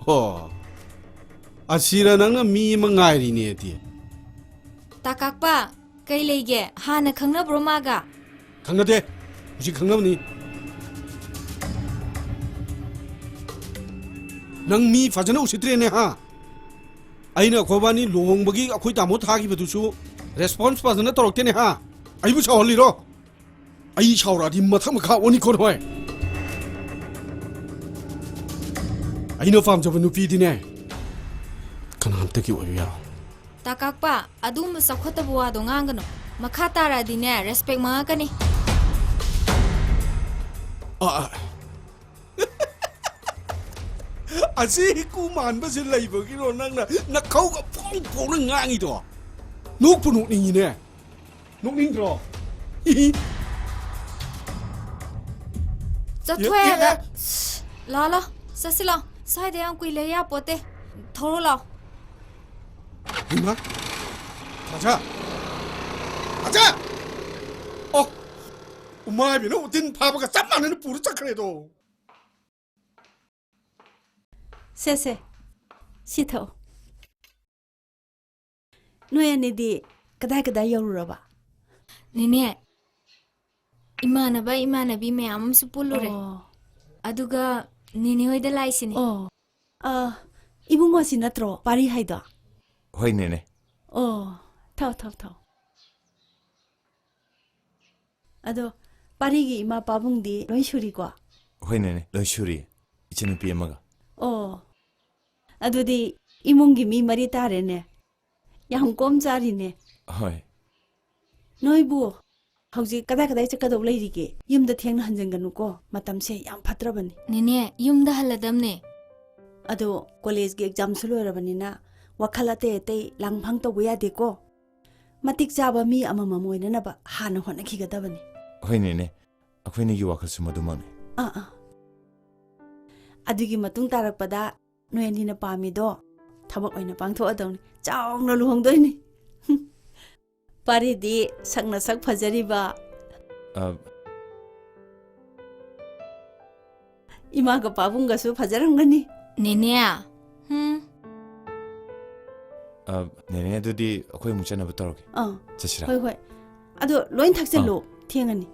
ꯍꯣ, ꯑꯁꯤꯔ ꯅꯪꯅ ꯃꯤ ꯑꯃ ꯉꯥꯏꯔꯤꯅꯦꯗꯤ? ꯇꯥꯀꯥꯛꯄ, ꯀꯩ ꯂꯩꯒꯦ? ꯍꯥꯟꯅ ꯈꯪꯅꯕ꯭ꯔꯣ ꯃꯥꯒ? ꯈꯪꯅꯗꯦ꯫ ꯍꯧꯖꯤꯛ ꯈꯪꯅꯕꯅꯤ꯫ ꯅꯪ ꯃꯤ ꯐꯖꯅ ꯎꯁꯤꯠꯇ꯭ꯔꯦꯅꯦ, ꯍꯥ? ꯑꯩꯅ ꯑꯩꯈꯣꯏꯕꯥꯅꯤ ꯂꯨꯍꯣꯡꯕꯒꯤ ꯑꯩꯈꯣꯏ ꯇꯥꯃꯣ ꯊꯥꯈꯤꯕꯗꯨꯁꯨ response ꯐꯖꯅ ꯇꯧꯔꯛꯇꯦꯅꯦ, ꯍꯥ? ꯑꯩꯕꯨ ꯁꯥꯎꯍꯜꯂꯤꯔꯣ? ꯑꯩ ꯁꯥꯎꯔꯛꯑꯗꯤ ꯃꯊꯛ ꯃꯈꯥ ꯑꯣꯟꯅꯤꯀꯣ ꯅꯣꯏ꯫ ꯑꯩꯅ ꯄꯥꯝꯖꯕ ꯅꯨꯄꯤꯗꯤꯅꯦ, ꯀꯅꯥꯝꯇꯒꯤ ꯑꯣꯏꯕ ꯌꯥꯔꯣꯏ꯫ ꯇꯥꯀꯥꯛꯄ, ꯑꯗꯨꯒꯨꯝꯕ ꯆꯥꯎꯈꯠꯇꯕ ꯋꯥꯗꯣ ꯉꯥꯡꯒꯅꯨ꯫ ꯃꯈꯥ ꯇꯥꯔꯛꯑꯗꯤꯅꯦ, respect ꯃꯥꯡꯉꯛꯀꯅꯤ꯫ ꯑ, ꯑ꯫ ꯑꯁꯤ ꯏꯀꯨ ꯃꯥꯟꯕꯁꯤ ꯂꯩꯕꯒꯤꯔꯣ ꯅꯪꯅ ꯅꯈꯧꯒ ꯐꯣꯡ ꯐꯣꯡꯅ ꯉꯥꯡꯉꯤꯗꯣ? ꯅꯣꯛꯄꯨ ꯅꯣꯛꯅꯤꯡꯉꯤꯅꯦ꯫ ꯅꯣꯛꯅꯤꯡꯗ꯭ꯔꯣ? ꯆꯠꯊꯣꯛꯑꯦ ꯑꯦ, ꯑꯦ, ꯑꯗ꯫ ꯑꯦ꯫ ꯂꯥꯛꯑꯣ, ꯂꯥꯛꯑꯣ꯫ ꯆꯠꯁꯤ ꯂꯥꯛꯑꯣ꯫ ꯁ꯭ꯋꯥꯏꯗ ꯌꯥꯝ ꯀꯨꯏ ꯂꯩ ꯌꯥꯄꯣꯠꯇꯦ꯫ ꯊꯧꯔꯣ ꯂꯥꯛꯑꯣ꯫ ꯍꯩꯃꯥ! ꯊꯥꯖ! ꯊꯥꯖ! ꯑꯣ! ꯎꯃꯥꯏꯕꯤꯅ ꯎꯇꯤꯟ ꯐꯥꯕꯒ ꯆꯞ ꯃꯥꯟꯅꯅ ꯄꯨꯔ ꯆꯠꯈ꯭ꯔꯦꯗꯣ꯫ ꯁꯦ, ꯁꯦ꯫ ꯁꯤ ꯊꯛꯑꯣ꯫ ꯅꯣꯏ ꯑꯅꯤꯗꯤ ꯀꯗꯥꯏ ꯀꯗꯥꯏ ꯌꯧꯔꯨꯔꯕ? ꯅꯦꯅꯦ, ꯏꯃꯥꯟꯅꯕ ꯏꯃꯥꯟꯅꯕꯤ ꯃꯌꯥꯝ ꯑꯃꯁꯨ ꯄꯨꯜꯂꯨꯔꯦ꯫ ꯑꯣ꯫ ꯑꯗꯨꯒ ꯅꯦꯅꯦ ꯍꯣꯏꯗ ꯂꯥꯛꯏꯁꯤꯅꯦ꯫ ꯑꯣ꯫ ꯑ, ꯏꯕꯨꯡꯉꯣꯁꯤ ꯅꯠꯇ꯭ꯔꯣ ꯄꯥꯔꯤ ꯍꯥꯏꯗꯣ? ꯍꯣꯏ, ꯅꯦꯅꯦ꯫ ꯑꯣ, ꯊꯥꯎ, ꯊꯥꯎ, ꯊꯥꯎ꯫ ꯑꯗꯣ ꯄꯥꯔꯤꯒꯤ ꯏꯃꯥ ꯄꯥꯕꯨꯡꯗꯤ ꯂꯣꯏ ꯁꯨꯔꯤꯀꯣ? ꯍꯣꯏ, ꯅꯦꯅꯦ, ꯂꯣꯏ ꯁꯨꯔꯤ꯫ ꯏꯆꯟꯅꯨꯄꯤ ꯑꯃꯒ꯫ ꯑꯣ, ꯑꯗꯨꯗꯤ ꯏꯃꯨꯡꯒꯤ ꯃꯤ ꯃꯔꯤ ꯇꯥꯔꯦꯅꯦ꯫ ꯌꯥꯝ ꯀꯣꯝ ꯆꯥꯔꯤꯅꯦ꯫ ꯍꯣꯏ꯫ ꯅꯣꯏꯕꯨ ꯍꯧꯖꯤꯛ ꯀꯗꯥꯏ ꯀꯗꯥꯏ ꯆꯠꯀꯗꯧ ꯂꯩꯔꯤꯒꯦ? ꯌꯨꯝꯗ ꯊꯦꯡꯅ ꯍꯟꯖꯤꯟꯒꯅꯨꯀꯣ, ꯃꯇꯝꯁꯦ ꯌꯥꯝ ꯐꯠꯇ꯭ꯔꯕꯅꯤ꯫ ꯅꯦꯅꯦ, ꯌꯨꯝꯗ ꯍꯜꯂꯗꯝꯅꯦ꯫ ꯑꯗꯣ ꯀꯣꯂꯦꯖꯀꯤ ꯑꯦꯛꯖꯥꯝꯁꯨ ꯂꯣꯏꯔꯕꯅꯤꯅ ꯋꯥꯈꯜ ꯑꯇꯩ ꯑꯇꯩ ꯂꯥꯡꯐꯥꯡ ꯇꯧꯕ ꯌꯥꯗꯦꯀꯣ꯫ ꯃꯇꯤꯛ ꯆꯥꯕ ꯃꯤ ꯑꯃꯃꯝ ꯑꯣꯏꯅꯅꯕ ꯍꯥꯟꯅ ꯍꯣꯠꯅꯈꯤꯒꯗꯕꯅꯤ꯫ ꯍꯣꯏ, ꯅꯦꯅꯦ, ꯑꯩꯈꯣꯏꯅꯤꯒꯤ ꯋꯥꯈꯜꯁꯨ ꯃꯗꯨꯃꯛꯅꯤ꯫ ꯑꯥ, ꯑꯥ꯫ ꯑꯗꯨꯒꯤ ꯃꯇꯨꯡ ꯇꯥꯔꯛꯄꯗ ꯅꯣꯏ ꯑꯅꯤꯅ ꯄꯥꯝꯃꯤꯗꯣ ꯊꯕꯛ ꯑꯣꯏꯅ ꯄꯥꯡꯊꯣꯛꯑꯗꯧꯅꯤ꯫ ꯆꯥꯎꯅ ꯂꯨꯍꯣꯡꯗꯣꯏꯅꯤ꯫ ꯄꯥꯔꯤꯗꯤ ꯁꯛꯅ ꯁꯛ ꯐꯖꯔꯤꯕ꯫ ꯑ, ꯏꯃꯥꯒ ꯄꯥꯕꯨꯡꯒꯁꯨ ꯐꯖꯔꯝꯒꯅꯤ꯫ ꯅꯦꯅꯦ꯫ ꯍꯨꯝ꯫ ꯑ, ꯅꯦꯅꯦ, ꯑꯗꯨꯗꯤ ꯑꯩꯈꯣꯏ ꯑꯃꯨꯛ ꯆꯠꯅꯕ ꯇꯧꯔꯒꯦ꯫ ꯑꯥ꯫ ꯆꯠꯁꯤꯔꯥ? ꯍꯣꯏ, ꯍꯣꯏ꯫ ꯑꯗꯣ ꯂꯣꯏ ꯊꯛꯆꯜꯂꯣ꯫ ꯑꯥ꯫ ꯊꯦꯡꯉꯅꯤ꯫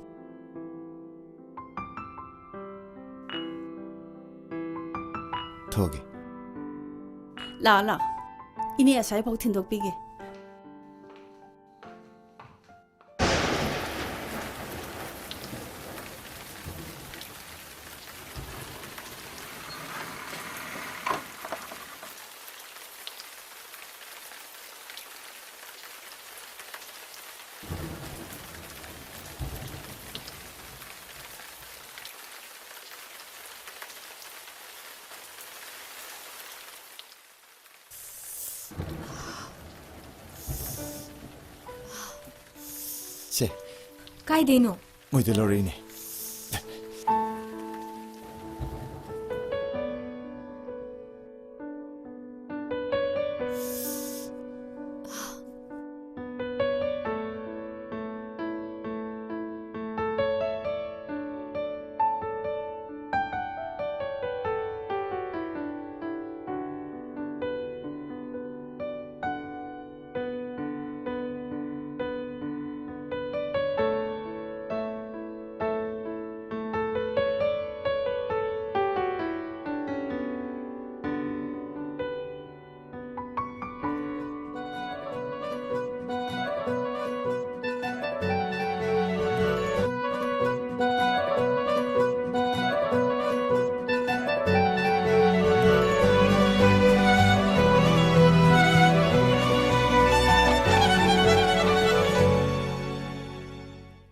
ꯊꯣꯛꯑꯒꯦ꯫ ꯂꯥꯛꯑꯣ, ꯂꯥꯛꯑꯣ꯫ ꯏꯅꯦ ꯑꯁ꯭ꯋꯥꯏꯐꯥꯎ ꯊꯤꯟꯗꯣꯛꯄꯤꯒꯦ꯫ ꯀꯥꯏꯗꯩꯅꯣ? ꯃꯣꯏꯗ ꯂꯧꯔꯛꯏꯅꯦ꯫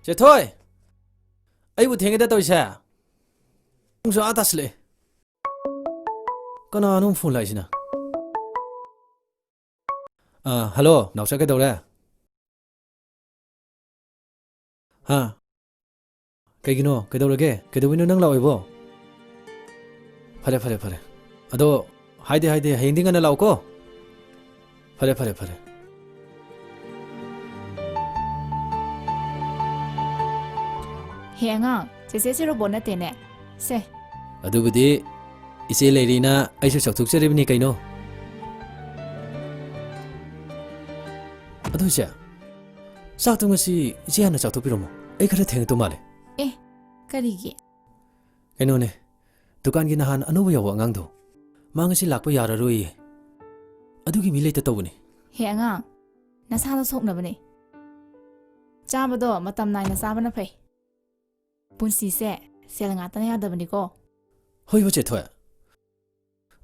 ꯆꯦꯊꯣꯏ! ꯑꯩꯕꯨ ꯊꯦꯡꯉꯦꯗ ꯇꯧꯔꯤꯁꯦ꯫ ꯄꯨꯡꯁꯨ ꯑꯥ ꯇꯥꯁꯤꯜꯂꯛꯑꯦ꯫ ꯀꯅꯥꯅꯣ ꯐꯣꯟ ꯂꯥꯛꯏꯁꯤꯅ? ꯑꯥ, ꯍꯜꯂꯣ, ꯅꯥꯎꯆꯥ, ꯀꯩꯗꯧꯔꯦ? ꯍꯥ? ꯀꯩꯒꯤꯅꯣ? ꯀꯩꯗꯧꯔꯒꯦ? ꯀꯩꯗꯧꯕꯩꯅꯣ ꯅꯪ ꯂꯥꯛꯑꯣꯏꯕꯣ? ꯐꯔꯦ, ꯐꯔꯦ, ꯐꯔꯦ꯫ ꯑꯗꯣ, ꯍꯥꯏꯗꯦ, ꯍꯥꯏꯗꯦ, ꯍꯌꯦꯡꯗꯤ ꯉꯟꯅ ꯂꯥꯛꯎꯀꯣ꯫ ꯐꯔꯦ, ꯐꯔꯦ, ꯐꯔꯦ꯫ ꯍꯦ ꯑꯉꯥꯡ, ꯆꯦꯆꯦꯁꯦ ꯔꯣꯕꯣꯠ ꯅꯠꯇꯦꯅꯦ꯫ ꯁꯦ꯫ ꯑꯗꯨꯕꯨꯗꯤ ꯏꯆꯦ ꯂꯩꯔꯤꯅ ꯑꯩꯁꯨ ꯆꯥꯎꯊꯣꯛꯆꯔꯤꯕꯅꯤ ꯀꯩꯅꯣ꯫ ꯑꯗꯨ ꯏꯆꯦ, ꯆꯥꯛꯇꯣ ꯉꯁꯤ ꯏꯆꯦ ꯍꯥꯟꯅ ꯆꯥꯊꯣꯛꯄꯤꯔꯝꯃꯣ꯫ ꯑꯩ ꯈꯔ ꯊꯦꯡꯉꯛꯇꯧ ꯃꯥꯜꯂꯦ꯫ ꯑꯦ, ꯀꯔꯤꯒꯤ? ꯀꯩꯅꯣꯅꯦ, ꯗꯨꯀꯥꯟꯒꯤ ꯅꯍꯥꯟ ꯑꯅꯧꯕ ꯌꯥꯎꯕ ꯑꯉꯥꯡꯗꯣ, ꯃꯥ ꯉꯁꯤ ꯂꯥꯛꯄ ꯌꯥꯔꯔꯣꯏꯌꯦ꯫ ꯑꯗꯨꯒꯤ ꯃꯤ ꯂꯩꯇ ꯇꯧꯕꯅꯤ꯫ ꯍꯦ ꯑꯉꯥꯡ, ꯅꯁꯥꯗꯣ ꯁꯣꯛꯅꯕꯅꯦ꯫ ꯆꯥꯕꯗꯣ ꯃꯇꯝ ꯅꯥꯏꯅ ꯆꯥꯕꯅ ꯐꯩ꯫ ꯄꯨꯟꯁꯤꯁꯦ ꯁꯦꯜ ꯉꯥꯛꯇꯅ ꯌꯥꯗꯕꯅꯤꯀꯣ꯫ ꯍꯣꯏ, ꯍꯣꯏ, ꯆꯦꯊꯣꯏ꯫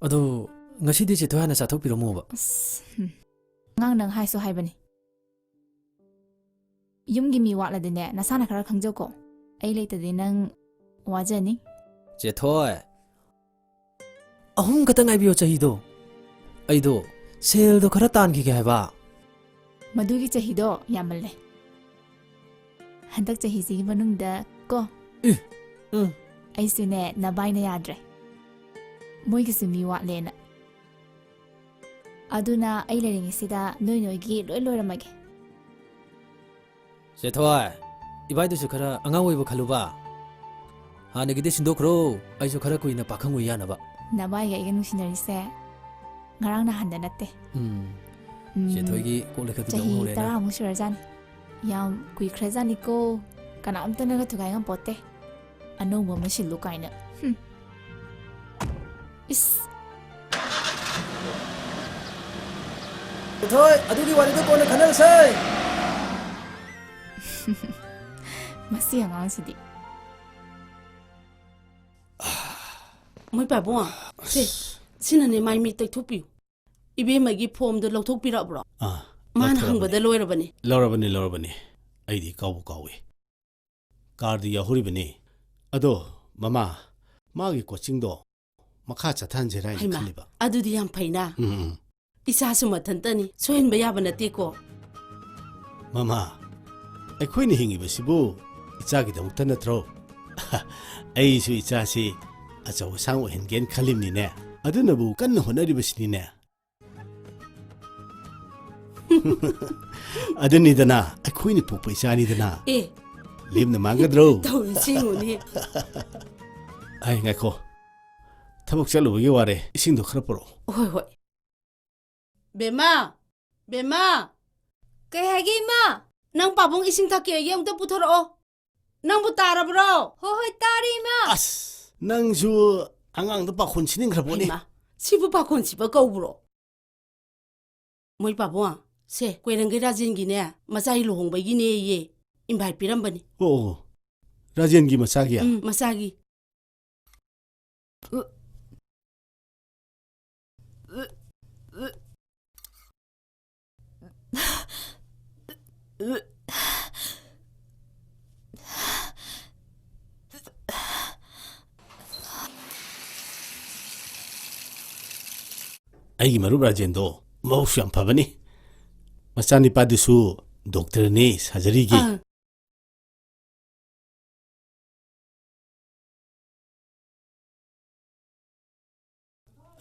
ꯑꯗꯣ ꯉꯁꯤꯗꯤ ꯆꯦꯊꯣꯏ ꯍꯥꯟꯅ ꯆꯥꯊꯣꯛꯄꯤꯔꯝꯃꯣꯕ꯫ ꯑꯁ, ꯍꯨꯝ꯫ ꯑꯉꯥꯡ ꯅꯪ ꯍꯥꯏꯁꯨ ꯍꯥꯏꯕꯅꯤ꯫ ꯌꯨꯝꯒꯤ ꯃꯤ ꯋꯥꯠꯂꯗꯤꯅꯦ, ꯅꯁꯥꯅ ꯈꯔ ꯈꯪꯖꯧꯀꯣ꯫ ꯑꯩ ꯂꯩꯇꯗꯤ ꯅꯪ ꯋꯥꯖꯅꯤ꯫ ꯆꯦꯊꯣꯏ, ꯑꯍꯨꯝ ꯈꯛꯇ ꯉꯥꯏꯕꯤꯌꯣ ꯆꯍꯤꯗꯣ꯫ ꯑꯩꯗꯣ ꯁꯦꯜꯗꯣ ꯈꯔ ꯇꯥꯟꯈꯤꯒꯦ ꯍꯥꯏꯕ꯫ ꯃꯗꯨꯒꯤ ꯆꯍꯤꯗꯣ ꯌꯥꯝꯃꯜꯂꯦ꯫ ꯍꯟꯗꯛ ꯆꯍꯤꯁꯤꯒꯤ ꯃꯅꯨꯡꯗ ꯀꯣ꯫ ꯎꯝ꯫ ꯑꯩꯁꯨꯅꯦ, ꯅꯕꯥꯏꯅ ꯌꯥꯗ꯭ꯔꯦ꯫ ꯃꯣꯏꯒꯤꯁꯨ ꯃꯤ ꯋꯥꯠꯂꯦꯅ꯫ ꯑꯗꯨꯅ ꯑꯩ ꯂꯩꯔꯤꯉꯩꯁꯤꯗ ꯅꯣꯏ ꯅꯣꯏꯒꯤ ꯂꯣꯏ ꯂꯣꯏꯔꯝꯃꯒꯦ꯫ ꯆꯦꯊꯣꯏ, ꯏꯕꯥꯏꯗꯨꯁꯨ ꯈꯔ ꯑꯉꯥꯡ ꯑꯣꯏꯕ ꯈꯜꯂꯨꯕ꯫ ꯍꯥꯟꯅꯒꯤꯗꯤ ꯁꯤꯟꯗꯣꯛꯈ꯭ꯔꯣ, ꯑꯩꯁꯨ ꯈꯔ ꯀꯨꯏꯅ ꯄꯥꯈꯪ ꯑꯣꯏ ꯌꯥꯅꯕ꯫ ꯅꯕꯥꯏꯒ ꯑꯩꯒ ꯅꯨꯡꯁꯤꯅꯔꯤꯁꯦ ꯉꯔꯥꯡ ꯅꯍꯥꯟꯗ ꯅꯠꯇꯦ꯫ ꯎꯝ꯫ ꯎꯝ, ꯆꯦꯊꯣꯏꯒꯤ ꯀꯣꯛ ꯂꯩꯈꯠꯄꯤꯗꯣ ꯆꯍꯤ ꯑꯃꯨꯛ ꯍꯧꯔꯦꯅ꯫ ꯇꯔꯥꯃꯨꯛ ꯁꯨꯔꯖꯥꯠꯅꯤ꯫ ꯌꯥꯝ ꯀꯨꯏꯈ꯭ꯔꯖꯥꯠꯅꯤꯀꯣ꯫ ꯀꯅꯥꯝꯇꯅꯒ ꯊꯨꯒꯥꯏ ꯉꯝꯄꯣꯠꯇꯦ꯫ ꯑꯅꯧꯕ ꯑꯃ ꯁꯤꯜꯂꯨ ꯀꯥꯏꯅ꯫ ꯍꯨꯝ꯫ ꯏꯁ꯫ ꯆꯦꯊꯣꯏ, ꯑꯗꯨꯒꯤ ꯋꯥꯔꯤꯗꯣ ꯀꯣꯟꯅ ꯈꯟꯅꯔꯁꯦ꯫ ꯃꯁꯤ ꯑꯉꯥꯡꯁꯤꯗꯤ꯫ ꯃꯣꯏ ꯄꯥꯕꯨꯡ, ꯁꯦ, ꯁꯤꯅꯅꯦ ꯃꯥꯏ ꯃꯤꯠ ꯇꯩꯊꯣꯛꯄꯤꯌꯨ꯫ ꯏꯕꯦꯝꯃꯒꯤ ꯐꯣꯝꯗꯣ ꯂꯧꯊꯣꯛꯄꯤꯔꯛꯑꯕ꯭ꯔꯣ? ꯑꯥ, ꯃꯥꯅ ꯂꯧꯊꯣꯔꯛꯑꯕꯅꯤ꯫ ꯍꯪꯕꯗ ꯂꯣꯏꯔꯕꯅꯤ꯫ ꯂꯧꯔꯕꯅꯤ, ꯂꯧꯔꯕꯅꯤ꯫ ꯑꯩꯗꯤ ꯀꯥꯎꯕꯨ ꯀꯥꯎꯏ꯫ ꯀꯥꯔꯗꯤ ꯌꯥꯎꯍꯧꯔꯤꯕꯅꯤ꯫ ꯑꯗꯣ, ꯃꯃꯥ, ꯃꯥꯒꯤ ꯀꯣꯆꯤꯡꯗꯣ ꯃꯈꯥ ꯆꯠꯊꯍꯟꯁꯤꯔꯥ ꯍꯥꯏꯅ ꯍꯩꯃꯥ, ꯈꯜꯂꯤꯕ꯫ ꯑꯗꯨꯗꯤ ꯌꯥꯝ ꯐꯩꯅ꯫ ꯎꯝ, ꯎꯝ꯫ ꯏꯆꯥꯁꯨ ꯃꯊꯟꯇꯅꯤ, ꯁꯣꯏꯍꯟꯕ ꯌꯥꯕ ꯅꯠꯇꯦꯀꯣ꯫ ꯃꯃꯥ, ꯑꯩꯈꯣꯏꯅ ꯍꯤꯡꯉꯤꯕꯁꯤꯕꯨ ꯏꯆꯥꯒꯤꯗꯃꯛꯇ ꯅꯠꯇ꯭ꯔꯣ? ꯑꯩꯁꯨ ꯏꯆꯥꯁꯤ ꯑꯆꯧ ꯑꯁꯥꯡ ꯑꯣꯏꯍꯟꯒꯦꯅ ꯈꯜꯂꯤꯕꯅꯤꯅꯦ꯫ ꯑꯗꯨꯅꯕꯨ ꯀꯟꯅ ꯍꯣꯠꯅꯔꯤꯕꯁꯤꯅꯤꯅꯦ꯫ ꯑꯗꯨꯅꯤꯗꯅ, ꯑꯩꯈꯣꯏꯅ ꯄꯣꯛꯄ ꯏꯆꯥꯅꯤꯗꯅ꯫ ꯑꯦ꯫ ꯂꯦꯝꯅ ꯃꯥꯡꯒꯗ꯭ꯔꯣ? ꯇꯧꯔꯤꯁꯤ ꯌꯦꯡꯉꯨꯅꯦ꯫ ꯑꯩ, ꯉꯥꯏꯈꯣ꯫ ꯊꯕꯛ ꯆꯠꯂꯨꯕꯒꯤ ꯋꯥꯔꯦ꯫ ꯏꯁꯤꯡꯗꯣ ꯈꯔ ꯄꯨꯔꯛꯑꯣ꯫ ꯍꯣꯏ, ꯍꯣꯏ꯫ ꯕꯦꯝꯃ! ꯕꯦꯝꯃ! ꯀꯩ ꯍꯥꯏꯒꯦ, ꯏꯃꯥ? ꯅꯪ ꯄꯥꯕꯨꯡ ꯏꯁꯤꯡ ꯊꯛꯀꯦꯌꯦ, ꯑꯃꯨꯛꯇ ꯄꯨꯊꯣꯔꯛꯑꯣ꯫ ꯅꯪꯕꯨ ꯇꯥꯔꯕ꯭ꯔꯣ? ꯍꯣꯏ, ꯍꯣꯏ, ꯇꯥꯔꯦ, ꯏꯃꯥ꯫ ꯑꯁ, ꯅꯪꯁꯨ ꯑꯉꯥꯡꯗ ꯄꯥꯈꯣꯟ ꯁꯤꯅꯤꯡꯈ꯭ꯔ ꯄꯣꯠꯅꯤ꯫ ꯍꯩꯃꯥ, ꯁꯤꯕꯨ ꯄꯥꯈꯣꯟ ꯁꯤꯕ ꯀꯧꯕ꯭ꯔꯣ? ꯃꯣꯏ ꯄꯥꯕꯨꯡ, ꯁꯦ, ꯀꯣꯏꯔꯪꯒꯩ ꯔꯥꯖꯦꯟꯒꯤꯅꯦ, ꯃꯆꯥꯒꯤ ꯂꯨꯍꯣꯡꯕꯒꯤꯅꯦꯌꯦ, invite ꯄꯤꯔꯝꯕꯅꯤ꯫ ꯑꯣ, ꯑꯣ, ꯔꯥꯖꯦꯟꯒꯤ ꯃꯆꯥꯒꯤ? ꯎꯝ, ꯃꯆꯥꯒꯤ꯫ ꯑꯩꯒꯤ ꯃꯔꯨꯞ ꯔꯥꯖꯦꯟꯗꯣ ꯃꯕꯨꯛꯁꯨ ꯌꯥꯝ ꯐꯕꯅꯤ꯫ ꯃꯆꯥꯅꯤꯄꯥꯗꯨꯁꯨ ꯗꯣꯛꯇꯔꯅꯤ, ꯁꯔꯖꯔꯤꯒꯤ꯫ ꯑꯥ꯫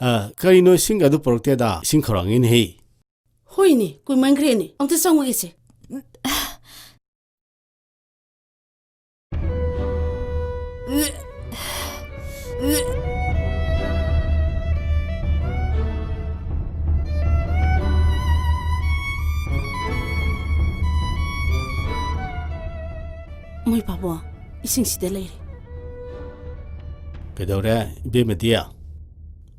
ꯑ, ꯀꯔꯤꯅꯣ ꯏꯁꯤꯡ ꯑꯗꯨ ꯄꯨꯔꯛꯇꯦꯗ? ꯏꯁꯤꯡ ꯈꯧꯔꯥꯡꯉꯤꯅꯦꯍꯦ꯫ ꯍꯣꯏꯅꯦ, ꯀꯨꯏꯃꯟꯈ꯭ꯔꯦꯅꯦ꯫ ꯑꯃꯨꯛꯇ ꯆꯪꯉꯨꯒꯦꯁꯦ꯫ ꯃꯣꯏ ꯄꯥꯕꯨꯡ, ꯏꯁꯤꯡꯁꯤꯗ ꯂꯩꯔꯦ꯫ ꯀꯩꯗꯧꯔꯦ, ꯏꯕꯦꯝꯃꯗꯤ?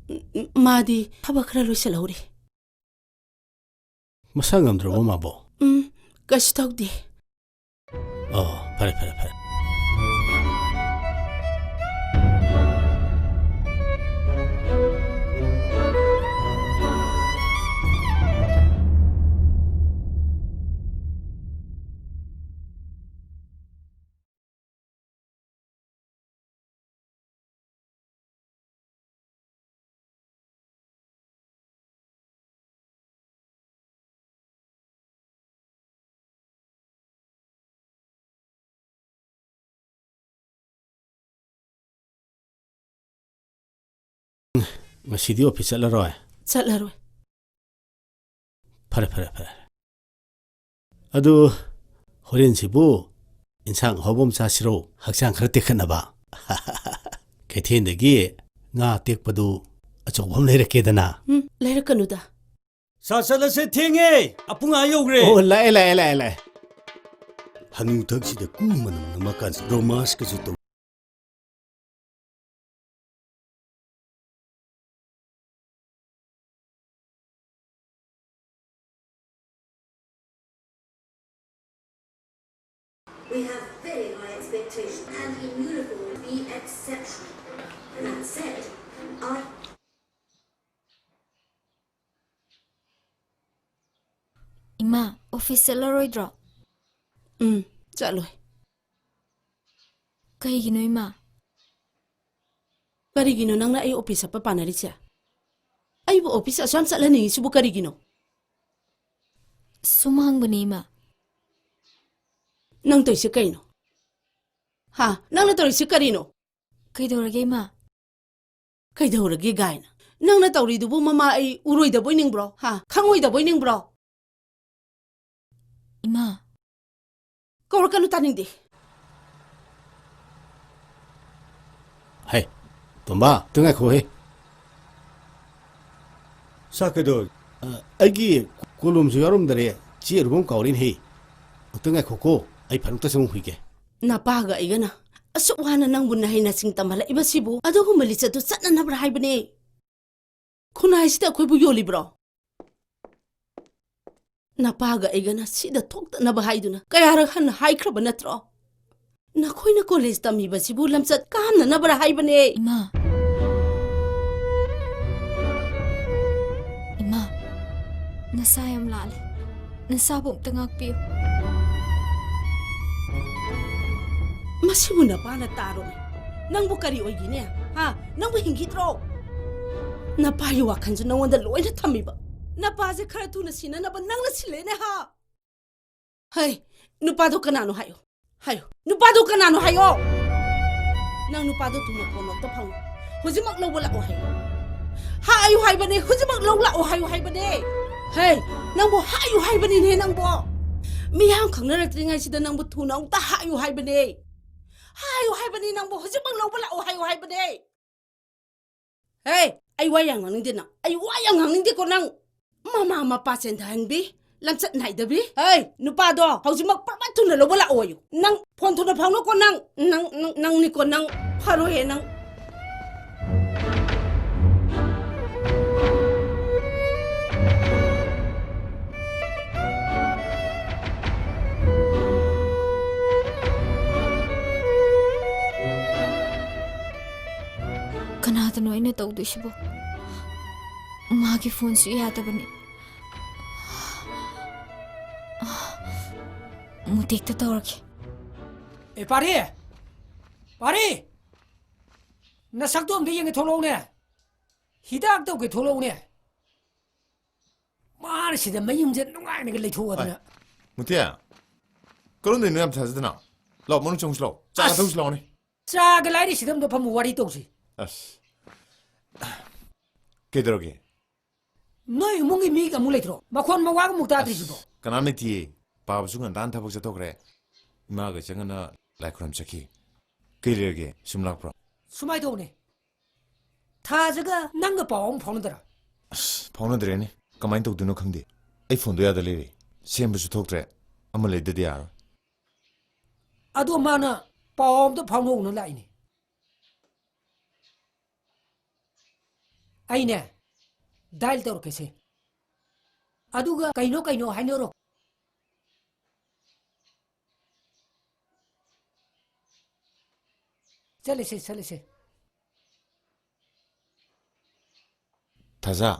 ꯎꯝ, ꯃꯥꯗꯤ ꯊꯕꯛ ꯈꯔ ꯂꯣꯏꯁꯤꯜꯍꯧꯔꯤ꯫ ꯃꯁꯥ ꯉꯝꯗ꯭ꯔꯕꯣ ꯃꯥꯕꯣ? ꯎꯝ, ꯀꯩꯁꯨ ꯇꯧꯗꯦ꯫ ꯑꯣ, ꯐꯔꯦ, ꯐꯔꯦ, ꯐꯔꯦ꯫ ꯉꯁꯤꯗꯤ ꯑꯣꯐꯤꯁ ꯆꯠꯂꯔꯣꯏ? ꯆꯠꯂꯔꯣꯏ꯫ ꯐꯔꯦ, ꯐꯔꯦ, ꯐꯔꯦ꯫ ꯑꯗꯨ ꯍꯣꯔꯦꯟꯁꯤꯕꯨ ꯏꯟꯁꯥꯡ ꯑꯍꯥꯎꯕ ꯑꯃ ꯆꯥꯁꯤꯔꯣ? ꯍꯛꯆꯥꯡ ꯈꯔ ꯇꯦꯛꯈꯠꯅꯕ꯫ ꯀꯩꯊꯦꯜꯗꯒꯤ ꯉꯥ ꯑꯇꯦꯛꯄꯗꯨ ꯑꯆꯧꯕ ꯑꯃ ꯂꯩꯔꯛꯀꯦꯗꯅ꯫ ꯎꯝ, ꯂꯩꯔꯛꯀꯅꯨꯗ꯫ ꯁꯥ ꯆꯠꯂꯁꯦ, ꯊꯦꯡꯉꯦ꯫ ꯑꯄꯨꯡ ꯑꯥ ꯌꯧꯈ꯭ꯔꯦ꯫ ꯑꯣ, ꯂꯥꯛꯑꯦ, ꯂꯥꯛꯑꯦ, ꯂꯥꯛꯑꯦ, ꯂꯥꯛꯑꯦ꯫ ꯍꯅꯨꯊꯛꯁꯤꯗ ꯀꯨ ꯃꯅꯝ ꯅꯝꯃꯀꯥꯟꯁꯤꯗ ꯔꯣꯃꯥꯟꯁꯀꯁꯨ ꯇꯧ꯫ We have very high expectations and in uniform be exceptional. That said, I ꯏꯃꯥ, ꯑꯣꯐꯤꯁ ꯆꯠꯂꯔꯣꯏꯗ꯭ꯔꯣ? ꯎꯝ, ꯆꯠꯂꯣꯏ꯫ ꯀꯩꯒꯤꯅꯣ, ꯏꯃꯥ? ꯀꯔꯤꯒꯤꯅꯣ ꯅꯪꯅ ꯑꯩ ꯑꯣꯐꯤꯁ ꯆꯠꯄ ꯄꯥꯅꯔꯤꯁꯦ? ꯑꯩꯕꯨ ꯑꯣꯐꯤꯁ ꯑꯁꯨꯛ ꯌꯥꯝ ꯆꯠꯍꯟꯅꯤꯡꯉꯤꯁꯤꯕꯨ ꯀꯔꯤꯒꯤꯅꯣ? ꯁꯨꯝ ꯍꯪꯕꯅꯦ, ꯏꯃꯥ꯫ ꯅꯪ ꯇꯧꯔꯤꯁꯦ ꯀꯩꯅꯣ? ꯍꯥ? ꯅꯪꯅ ꯇꯧꯔꯤꯁꯦ ꯀꯔꯤꯅꯣ? ꯀꯩꯗꯧꯔꯒꯦ, ꯏꯃꯥ? ꯀꯩꯗꯧꯔꯒꯦ ꯒꯥꯏꯅ? ꯅꯪꯅ ꯇꯧꯔꯤꯗꯨꯕꯨ ꯃꯃꯥ ꯑꯩ ꯎꯔꯣꯏꯗꯕꯣꯏ ꯅꯤꯡꯕ꯭ꯔꯣ? ꯍꯥ? ꯈꯪꯉꯣꯏꯗꯕꯣꯏ ꯅꯤꯡꯕ꯭ꯔꯣ? ꯏꯃꯥ꯫ ꯀꯧꯔꯛꯀꯅꯨ, ꯇꯥꯅꯤꯡꯗꯦ꯫ ꯍꯩ, ꯇꯣꯝꯕ, ꯑꯝꯇ ꯉꯥꯏꯈꯣꯍꯦ꯫ ꯁꯥ, ꯀꯩꯗꯧꯔꯒꯦ? ꯑ, ꯑꯩꯒꯤ ꯀꯣꯂꯣꯝꯁꯨ ꯌꯥꯎꯔꯝꯗꯔꯦ, ꯆꯦ ꯑꯔꯨꯕ ꯑꯃ ꯀꯥꯎꯔꯦꯅꯦꯍꯦ꯫ ꯑꯝꯇ ꯉꯥꯏꯈꯣꯀꯣ, ꯑꯩ ꯐꯔꯛꯇ ꯆꯪꯉꯨꯈꯤꯒꯦ꯫ ꯅꯄꯥꯒ ꯑꯩꯒꯅ ꯑꯁꯨꯛ ꯋꯥꯅ ꯅꯪꯕꯨ ꯅꯍꯩ ꯅꯁꯤꯡ ꯇꯝꯍꯜꯂꯛꯏꯕꯁꯤꯕꯨ ꯑꯗꯨꯒꯨꯝꯕ ꯂꯤꯆꯠꯇꯨ ꯆꯠꯅꯅꯕ꯭ꯔꯥ ꯍꯥꯏꯕꯅꯦ? ꯈꯨꯟꯅꯥꯏꯁꯤꯗ ꯑꯩꯈꯣꯏꯕꯨ ꯌꯣꯜꯂꯤꯕ꯭ꯔꯣ? ꯅꯄꯥꯒ ꯑꯩꯒꯅ ꯁꯤꯗ ꯊꯣꯛꯇꯅꯕ ꯍꯥꯏꯗꯨꯅ ꯀꯌꯥꯔꯛ ꯍꯟꯅ ꯍꯥꯏꯈ꯭ꯔꯕ ꯅꯠꯇ꯭ꯔꯣ? ꯅꯈꯣꯏꯅ ꯀꯣꯂꯦꯖ ꯇꯝꯃꯤꯕꯁꯤꯕꯨ ꯂꯝꯆꯠ ꯀꯥꯝꯅꯅꯕ꯭ꯔꯥ ꯍꯥꯏꯕꯅꯦ꯫ ꯏꯃꯥ꯫ ꯏꯃꯥ, ꯅꯁꯥ ꯌꯥꯝ ꯂꯥꯜꯂꯦ꯫ ꯅꯁꯥꯕꯨ ꯑꯝꯇ ꯉꯥꯛꯄꯤꯌꯨ꯫ ꯃꯁꯤꯕꯨ ꯅꯄꯥꯅ ꯇꯥꯔꯣꯅꯦ꯫ ꯅꯪꯕꯨ ꯀꯔꯤ ꯑꯣꯏꯒꯦꯅꯦ? ꯍꯥ? ꯅꯪꯕꯨ ꯍꯤꯡꯈꯤꯗ꯭ꯔꯣ? ꯅꯄꯥꯒꯤ ꯋꯥꯈꯜꯁꯨ ꯅꯉꯣꯟꯗ ꯂꯣꯏꯅ ꯊꯝꯃꯤꯕ꯫ ꯅꯄꯥꯁꯦ ꯈꯔ ꯊꯨꯅ ꯁꯤꯅꯅꯕ ꯅꯪꯅ ꯁꯤꯜꯂꯦꯅꯦ, ꯍꯥ? ꯍꯩ, ꯅꯨꯄꯥꯗꯣ ꯀꯅꯥꯅꯣ ꯍꯥꯏꯌꯣ꯫ ꯍꯥꯏꯌꯣ꯫ ꯅꯨꯄꯥꯗꯣ ꯀꯅꯥꯅꯣ ꯍꯥꯏꯌꯣ꯫ ꯅꯪ ꯅꯨꯄꯥꯗꯣ ꯊꯨꯅ ꯐꯣꯟ ꯑꯝꯇ ꯐꯪꯉꯨ꯫ ꯍꯧꯖꯤꯛꯃꯛ ꯂꯧꯕ ꯂꯥꯛꯑꯣ ꯍꯥꯏꯌꯨ꯫ ꯍꯥꯏꯌꯨ ꯍꯥꯏꯕꯅꯦ, ꯍꯧꯖꯤꯛꯃꯛ ꯂꯧ ꯂꯥꯛꯑꯣ ꯍꯥꯏꯌꯨ ꯍꯥꯏꯕꯅꯦ꯫ ꯍꯦ, ꯅꯪꯕꯨ ꯍꯥꯏꯌꯨ ꯍꯥꯏꯕꯅꯤꯅꯦ ꯅꯪꯕꯨ꯫ ꯃꯤꯌꯥꯝ ꯈꯪꯅꯔꯛꯇ꯭ꯔꯤꯉꯩꯁꯤꯗ ꯅꯪꯕꯨ ꯊꯨꯅ ꯑꯃꯨꯛꯇ ꯍꯥꯏꯌꯨ ꯍꯥꯏꯕꯅꯦ꯫ ꯍꯥꯏꯌꯨ ꯍꯥꯏꯕꯅꯤ ꯅꯪꯕꯨ, ꯍꯧꯖꯤꯛꯃꯛ ꯂꯧꯕ ꯂꯥꯛꯑꯣ ꯍꯥꯏꯌꯨ ꯍꯥꯏꯕꯅꯦ꯫ ꯍꯦ, ꯑꯩ ꯋꯥ ꯌꯥꯝ ꯉꯥꯡꯅꯤꯡꯗꯦ ꯅꯪ꯫ ꯑꯩ ꯋꯥ ꯌꯥꯝ ꯉꯥꯡꯅꯤꯡꯗꯦꯀꯣ ꯅꯪ꯫ ꯃꯃꯥ ꯃꯄꯥ ꯆꯦꯟꯊꯍꯟꯕꯤ, ꯂꯝꯆꯠ ꯅꯥꯏꯗꯕꯤ꯫ ꯍꯦ, ꯅꯨꯄꯥꯗꯣ ꯍꯧꯖꯤꯛꯃꯛ ꯄ꯭ꯔꯃꯥꯟ ꯊꯨꯅ ꯂꯧꯕ ꯂꯥꯛꯑꯣꯌꯨ꯫ ꯅꯪ ꯐꯣꯟ ꯊꯨꯅ ꯐꯥꯎꯅꯀꯣ ꯅꯪ꯫ ꯅꯪ, ꯅꯪ, ꯅꯪꯅꯤꯀꯣ ꯅꯪ꯫ ꯐꯔꯣꯏꯌꯦ ꯅꯪ꯫ ꯀꯅꯥꯗꯅꯣ ꯑꯩꯅ ꯇꯧꯗꯣꯏꯁꯤꯕꯣ? ꯃꯥꯒꯤ ꯐꯣꯟꯁꯨ ꯌꯥꯗꯕꯅꯤ꯫ ꯃꯨꯇꯦꯛꯇ ꯇꯧꯔꯒꯦ꯫ ꯑꯦ, ꯄꯥꯔꯤ! ꯄꯥꯔꯤ! ꯅꯁꯛꯇꯣ ꯑꯝꯇ ꯌꯦꯡꯒꯦ ꯊꯣꯛꯂꯛꯎꯅꯦ꯫ ꯍꯤꯗꯥꯛ ꯇꯧꯒꯦ ꯊꯣꯛꯂꯛꯎꯅꯦ꯫ ꯃꯥꯅ ꯁꯤꯗ ꯃꯌꯨꯝꯁꯦ ꯅꯨꯡꯉꯥꯏꯅꯒ ꯂꯩꯊꯣꯛꯑꯗꯅ꯫ ꯍꯣꯏ꯫ ꯃꯨꯇꯦ, ꯀꯔꯣꯝꯗꯩꯅꯣ ꯌꯥꯝ ꯊꯥꯖꯗꯅ? ꯂꯥꯛꯑꯣ, ꯃꯅꯨꯡ ꯆꯪꯉꯨꯁꯤ ꯂꯥꯛꯑꯣ꯫ ꯆꯥ ꯑꯁ! ꯊꯛꯎꯁꯤ ꯂꯥꯛꯑꯣꯅꯦ꯫ ꯆꯥꯒ ꯂꯥꯏꯔꯤ, ꯁꯤꯗ ꯑꯝꯇ ꯐꯝꯃꯨ, ꯋꯥꯔꯤ ꯇꯧꯁꯤ꯫ ꯑꯁ꯫ ꯀꯩꯗꯧꯔꯒꯦ? ꯅꯣꯏ ꯏꯃꯨꯡꯒꯤ ꯃꯤꯒ ꯑꯃꯨꯛ ꯂꯩꯇ꯭ꯔꯣ? ꯃꯈꯣꯟ ꯃꯋꯥꯒ ꯑꯃꯨꯛ ꯇꯥꯗ꯭ꯔꯤꯁꯤꯕꯣ? ꯑꯁ, ꯀꯅꯥꯝ ꯂꯩꯇꯤꯌꯦ꯫ ꯄꯥꯕꯁꯨ ꯉꯟꯇꯥꯅ ꯊꯕꯛ ꯆꯠꯊꯣꯛꯈ꯭ꯔꯦ꯫ ꯏꯃꯥꯒ ꯆꯪꯉꯅ ꯂꯥꯏ ꯈꯨꯔꯨꯝ ꯆꯠꯈꯤ꯫ ꯀꯩ ꯂꯩꯔꯒꯦ? ꯁꯨꯝ ꯂꯥꯛꯄ꯭ꯔꯣ? ꯁꯨꯃꯥꯏꯅ ꯇꯧꯕꯅꯦ, ꯊꯥꯖꯒ ꯅꯪꯒ ꯄꯥꯎ ꯑꯃ ꯐꯥꯎꯅꯗꯔ? ꯑꯁ, ꯐꯥꯎꯅꯗ꯭ꯔꯦꯅꯦ꯫ ꯀꯃꯥꯏꯅ ꯇꯧꯗꯣꯏꯅꯣ ꯈꯪꯗꯦ꯫ ꯑꯩ ꯐꯣꯟꯗꯣ ꯌꯥꯗ ꯂꯩꯔꯦ꯫ ꯁꯦꯝꯕꯁꯨ ꯊꯣꯛꯇ꯭ꯔꯦ꯫ ꯑꯃ ꯂꯩꯗꯗꯤ ꯌꯥꯔꯣꯏ꯫ ꯑꯗꯣ ꯃꯥꯅ ꯄꯥꯎ ꯑꯝꯇ ꯐꯥꯎꯅꯧꯅ ꯂꯥꯛꯏꯅꯦ꯫ ꯑꯩꯅꯦ, ꯗꯥꯏꯜ ꯇꯧꯔꯛꯀꯦꯁꯦ꯫ ꯑꯗꯨꯒ ꯀꯩꯅꯣ ꯀꯩꯅꯣ ꯍꯥꯏꯅꯔꯣ꯫ ꯆꯠꯂꯁꯦ, ꯆꯠꯂꯁꯦ꯫ ꯊꯥꯖ,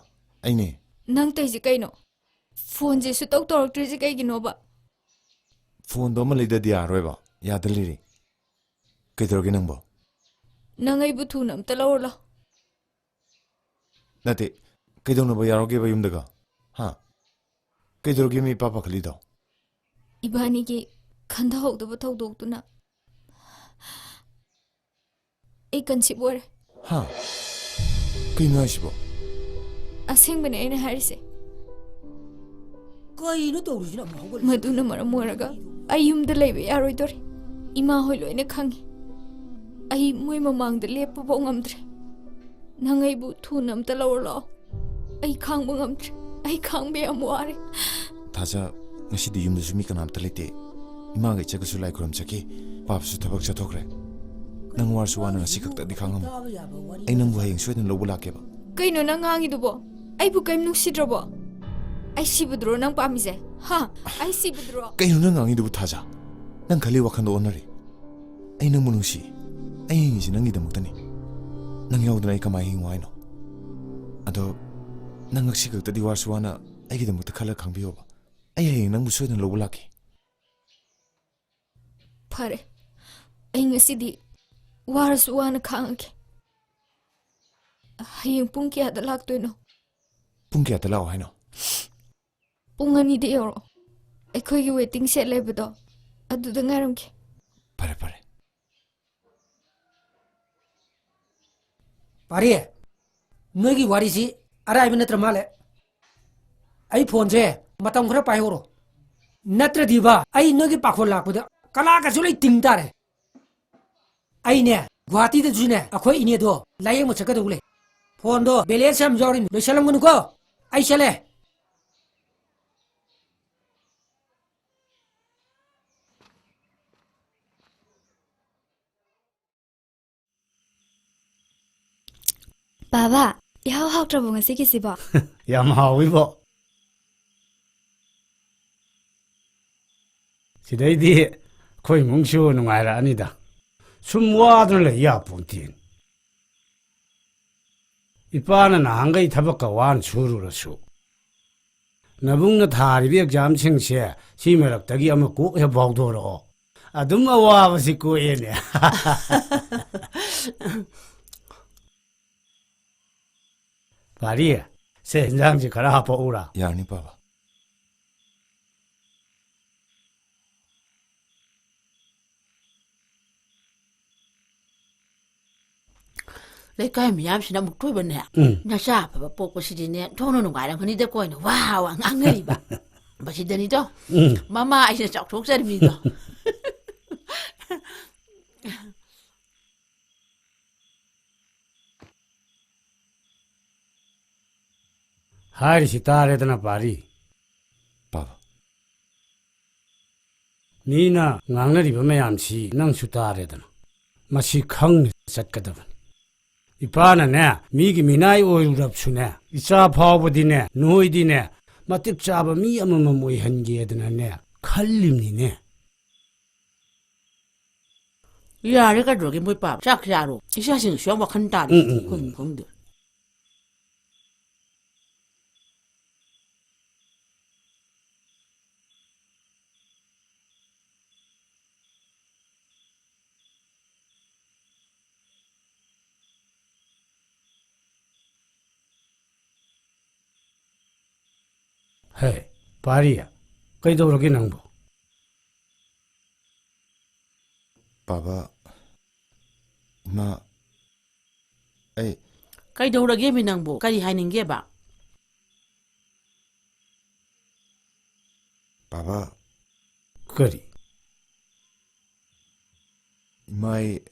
ꯑꯩꯅꯦ꯫ ꯅꯪ ꯇꯧꯏꯁꯦ ꯀꯩꯅꯣ? ꯐꯣꯟꯁꯦ ꯁꯨꯇꯧ ꯇꯧꯔꯛꯇ꯭ꯔꯤꯁꯦ ꯀꯩꯒꯤꯅꯣꯕ? ꯐꯣꯟꯗꯣ ꯑꯃ ꯂꯩꯗꯗꯤ ꯌꯥꯔꯣꯏꯕ꯫ ꯌꯥꯗ ꯂꯩꯔꯦ꯫ ꯀꯩꯗꯧꯔꯒꯦ ꯅꯪꯕꯣ? ꯅꯪ ꯑꯩꯕꯨ ꯊꯨꯅ ꯑꯝꯇ ꯂꯧꯔꯣ ꯂꯥꯎ꯫ ꯅꯠꯇꯦ, ꯀꯩꯗꯧꯅꯕ ꯌꯥꯎꯔꯒꯦꯕ ꯌꯨꯝꯗꯒ? ꯍꯥ? ꯀꯩꯗꯧꯔꯒꯦ ꯃꯤ ꯏꯄꯥ ꯄꯥꯈꯠꯂꯤꯗꯣ? ꯏꯕꯥꯅꯤꯒꯤ ꯈꯟꯊꯍꯧꯗꯕ ꯊꯧꯗꯣꯛꯇꯨꯅ ꯑꯩ ꯀꯟꯁꯤꯞ ꯑꯣꯏꯔꯦ꯫ ꯍꯥ? ꯀꯩꯅꯣ ꯍꯥꯏꯁꯤꯕꯣ? ꯑꯁꯦꯡꯕꯅꯦ ꯑꯩꯅ ꯍꯥꯏꯔꯤꯁꯦ꯫ ꯀꯩꯅꯣ ꯇꯧꯔꯤꯁꯤꯅ ꯑꯃꯨꯛ ꯍꯧꯒꯠꯂꯛꯏꯁꯦ? ꯃꯗꯨꯅ ꯃꯔꯝ ꯑꯣꯏꯔꯒ ꯑꯩ ꯌꯨꯝꯗ ꯂꯩꯕ ꯌꯥꯔꯣꯏꯗꯣꯔꯤ꯫ ꯏꯃꯥ ꯍꯣꯏ ꯂꯣꯏꯅ ꯈꯪꯉꯤ꯫ ꯑꯩ ꯃꯣꯏ ꯃꯃꯥꯡꯗ ꯂꯦꯞꯄ ꯐꯥꯎ ꯉꯝꯗ꯭ꯔꯦ꯫ ꯅꯪ ꯑꯩꯕꯨ ꯊꯨꯅ ꯑꯝꯇ ꯂꯧꯔꯣ ꯂꯥꯛꯑꯣ꯫ ꯑꯩ ꯈꯥꯡꯕ ꯉꯝꯗ꯭ꯔꯦ꯫ ꯑꯩ ꯈꯥꯡꯕ ꯌꯥꯝ ꯋꯥꯔꯦ꯫ ꯊꯥꯖ, ꯉꯁꯤꯗꯤ ꯌꯨꯝꯗꯁꯨ ꯃꯤ ꯀꯅꯥꯝꯇ ꯂꯩꯇꯦ꯫ ꯏꯃꯥꯒ ꯏꯆꯦꯒꯁꯨ ꯂꯥꯏ ꯈꯨꯔꯨꯝ ꯆꯠꯈꯤ꯫ ꯄꯥꯕꯁꯨ ꯊꯕꯛ ꯆꯠꯊꯣꯛꯈ꯭ꯔꯦ꯫ ꯅꯪ ꯋꯥꯔꯁꯨ ꯋꯥꯅ ꯉꯁꯤ ꯈꯛꯇꯗꯤ ꯈꯥꯡꯉꯝꯃꯨ꯫ ꯑꯩ ꯅꯪꯕꯨ ꯍꯌꯦꯡ ꯁꯣꯏꯗꯅ ꯂꯧꯕ ꯂꯥꯛꯀꯦꯕ꯫ ꯀꯩꯅꯣ ꯅꯪ ꯉꯥꯡꯉꯤꯗꯨꯕꯣ? ꯑꯩꯕꯨ ꯀꯔꯤꯝ ꯅꯨꯡꯁꯤꯗ꯭ꯔꯕꯣ? ꯑꯩ ꯁꯤꯕꯗꯨꯔꯣ ꯅꯪ ꯄꯥꯝꯃꯤꯁꯦ? ꯍꯥ? ꯑꯩ ꯁꯤꯕꯗꯨꯔꯣ? ꯀꯩꯅꯣ ꯅꯪ ꯉꯥꯡꯉꯤꯗꯨꯕꯨ, ꯊꯥꯖ? ꯅꯪ ꯈꯜꯂꯤ ꯋꯥꯈꯜꯗꯣ ꯑꯣꯟꯅꯔꯦ꯫ ꯑꯩ ꯅꯪꯕꯨ ꯅꯨꯡꯁꯤ꯫ ꯑꯩ ꯍꯤꯡꯉꯤꯁꯦ ꯅꯪꯒꯤꯗꯃꯛꯇꯅꯤ꯫ ꯅꯪ ꯌꯥꯎꯗꯅ ꯑꯩ ꯀꯃꯥꯏꯅ ꯍꯤꯡꯉꯨ ꯍꯥꯏꯅꯣ? ꯑꯗꯣ ꯅꯪ ꯉꯁꯤ ꯈꯛꯇꯗꯤ ꯋꯥꯔꯁꯨ ꯋꯥꯅ ꯑꯩꯒꯤꯗꯃꯛꯇ ꯈꯜꯂ ꯈꯥꯡꯕꯤꯌꯣꯕ꯫ ꯑꯩ ꯍꯌꯦꯡ ꯅꯪꯕꯨ ꯁꯣꯏꯗꯅ ꯂꯧꯕ ꯂꯥꯛꯀꯦ꯫ ꯐꯔꯦ, ꯑꯩ ꯉꯁꯤꯗꯤ ꯋꯥꯔꯁꯨ ꯋꯥꯅ ꯈꯥꯡꯉꯒꯦ꯫ ꯍꯌꯦꯡ ꯄꯨꯡ ꯀꯌꯥꯗ ꯂꯥꯛꯇꯣꯏꯅꯣ? ꯄꯨꯡ ꯀꯌꯥꯗ ꯂꯥꯛꯑꯣ ꯍꯥꯏꯅꯣ? ꯄꯨꯡ ꯑꯅꯤꯗ ꯌꯧꯔꯛꯑꯣ꯫ ꯑꯩꯈꯣꯏꯒꯤ ꯋꯦꯇꯤꯡ ꯁꯦꯠ ꯂꯩꯕꯗꯣ, ꯑꯗꯨꯗ ꯉꯥꯏꯔꯝꯒꯦ꯫ ꯐꯔꯦ, ꯐꯔꯦ꯫ ꯄꯥꯔꯤ, ꯅꯣꯏꯒꯤ ꯋꯥꯔꯤꯁꯤ ꯑꯔꯥꯏꯕ ꯅꯠꯇ꯭ꯔ ꯃꯥꯜꯂꯦ꯫ ꯑꯩ ꯐꯣꯟꯁꯦ ꯃꯇꯝ ꯈꯔ ꯄꯥꯏꯍꯧꯔꯣ, ꯅꯠꯇ꯭ꯔꯗꯤꯕ ꯑꯩ ꯅꯣꯏꯒꯤ ꯄꯥꯈꯣꯜ ꯂꯥꯛꯄꯗ ꯀꯂꯥꯀꯥꯁꯨ ꯂꯣꯏ ꯇꯤꯡ ꯇꯥꯔꯦ꯫ ꯑꯩꯅꯦ, ꯒꯨꯋꯥꯍꯥꯇꯤꯗꯁꯨꯅꯦ ꯑꯩꯈꯣꯏ ꯏꯅꯦꯗꯣ ꯂꯥꯌꯦꯡꯕ ꯆꯠꯀꯗꯧ ꯂꯩ꯫ ꯐꯣꯟꯗꯣ ꯕꯦꯂꯦꯟꯁ ꯌꯥꯝ ꯌꯥꯎꯔꯤ, ꯂꯣꯏꯁꯜꯂꯝꯒꯅꯨꯀꯣ꯫ ꯑꯩ ꯆꯠꯂꯦ꯫ ꯕꯥꯕꯥ, ꯏꯍꯥꯎ ꯍꯥꯎꯇ꯭ꯔꯕꯣ ꯉꯁꯤꯒꯤꯁꯤꯕꯣ? ꯌꯥꯝ ꯍꯥꯎꯋꯤꯕꯣ꯫ ꯁꯤꯗꯩꯗꯤ ꯑꯩꯈꯣꯏ ꯏꯃꯨꯡꯁꯨ ꯅꯨꯡꯉꯥꯏꯔꯛꯑꯅꯤꯗ꯫ ꯁꯨꯝ ꯋꯥꯗꯨꯅ ꯂꯩ ꯌꯥꯄꯣꯟꯇꯦ꯫ ꯏꯄꯥꯅ ꯅꯍꯥꯟꯈꯩ ꯊꯕꯛꯀ ꯋꯥꯅ ꯁꯨꯔꯨꯔꯁꯨ, ꯅꯕꯨꯡꯅ ꯊꯥꯔꯤꯕ ꯑꯦꯛꯖꯥꯝꯁꯤꯡꯁꯦ, ꯁꯤ ꯃꯔꯛꯇꯒꯤ ꯑꯃ ꯀꯣꯛ ꯍꯦꯛ ꯐꯥꯎꯗꯣꯔꯛꯑꯣ꯫ ꯑꯗꯨꯝ ꯑꯋꯥꯕꯁꯤ ꯀꯣꯛꯑꯦꯅꯦ꯫ ꯄꯥꯔꯤ, ꯁꯦ, ꯏꯟꯖꯥꯡꯁꯤ ꯈꯔ ꯍꯥꯄꯛꯎꯔꯥ? ꯌꯥꯔꯅꯤ, ꯄꯥꯕ꯫ ꯂꯩꯀꯥꯏ ꯃꯤꯌꯥꯝꯁꯤꯅ ꯑꯃꯨꯛꯇ ꯑꯣꯏꯕꯅꯦ, ꯎꯝ꯫ ꯅꯆꯥ ꯑꯐꯕ ꯄꯣꯛꯄꯁꯤꯗꯤꯅꯦ, ꯊꯣꯡꯅ ꯅꯨꯡꯉꯥꯏꯔꯝꯒꯅꯤꯗꯀꯣ ꯍꯥꯏꯅ ꯋꯥ ꯋꯥ ꯉꯥꯡꯅꯔꯤꯕ꯫ ꯃꯁꯤꯗꯅꯤꯗꯣ, ꯎꯝ꯫ ꯃꯃꯥ ꯑꯩꯁꯤꯅ ꯆꯥꯎꯊꯣꯛꯆꯔꯤꯃꯤꯗꯣ꯫ ꯍꯥꯏꯔꯤꯁꯤ ꯇꯥꯔꯦꯗꯅ, ꯄꯥꯔꯤ꯫ ꯄꯥꯕ꯫ ꯃꯤꯅ ꯉꯥꯡꯅꯔꯤꯕ ꯃꯌꯥꯝꯁꯤ ꯅꯪꯁꯨ ꯇꯥꯔꯦꯗꯅ꯫ ꯃꯁꯤ ꯈꯪꯅ ꯆꯠꯀꯗꯕꯅꯤ꯫ ꯏꯄꯥꯅꯅꯦ, ꯃꯤꯒꯤ ꯃꯤꯅꯥꯏ ꯑꯣꯏꯔꯨꯔꯕꯁꯨꯅꯦ, ꯏꯆꯥ ꯐꯥꯎꯕꯗꯤꯅꯦ, ꯅꯣꯏꯗꯤꯅꯦ, ꯃꯇꯤꯛ ꯆꯥꯕ ꯃꯤ ꯑꯃꯃꯝ ꯑꯣꯏꯍꯟꯒꯦꯗꯅꯅꯦ ꯈꯜꯂꯤꯕꯅꯤꯅꯦ꯫ ꯌꯥꯔꯦ ꯀꯩꯗꯧꯔꯒꯦ ꯃꯣꯏ ꯄꯥꯕ? ꯆꯥꯛ ꯆꯥꯔꯣ꯫ ꯏꯆꯥꯁꯤꯡꯁꯨ ꯌꯥꯝ ꯋꯥꯈꯜ ꯇꯥꯔꯦ꯫ ꯎꯝ, ꯎꯝ, ꯎꯝ꯫ ꯈꯪꯗꯦ, ꯈꯪꯗꯦ꯫ ꯍꯦ, ꯄꯥꯔꯤ, ꯀꯩꯗꯧꯔꯒꯦ ꯅꯪꯕꯨ? ꯄꯥꯕ, ꯏꯃꯥ, ꯑꯩ ꯀꯩꯗꯧꯔꯒꯦꯃꯤ ꯅꯪꯕꯨ? ꯀꯔꯤ ꯍꯥꯏꯅꯤꯡꯒꯦꯕ? ꯕꯥꯕꯥ꯫ ꯀꯔꯤ? ꯏꯃꯥ, ꯑꯩ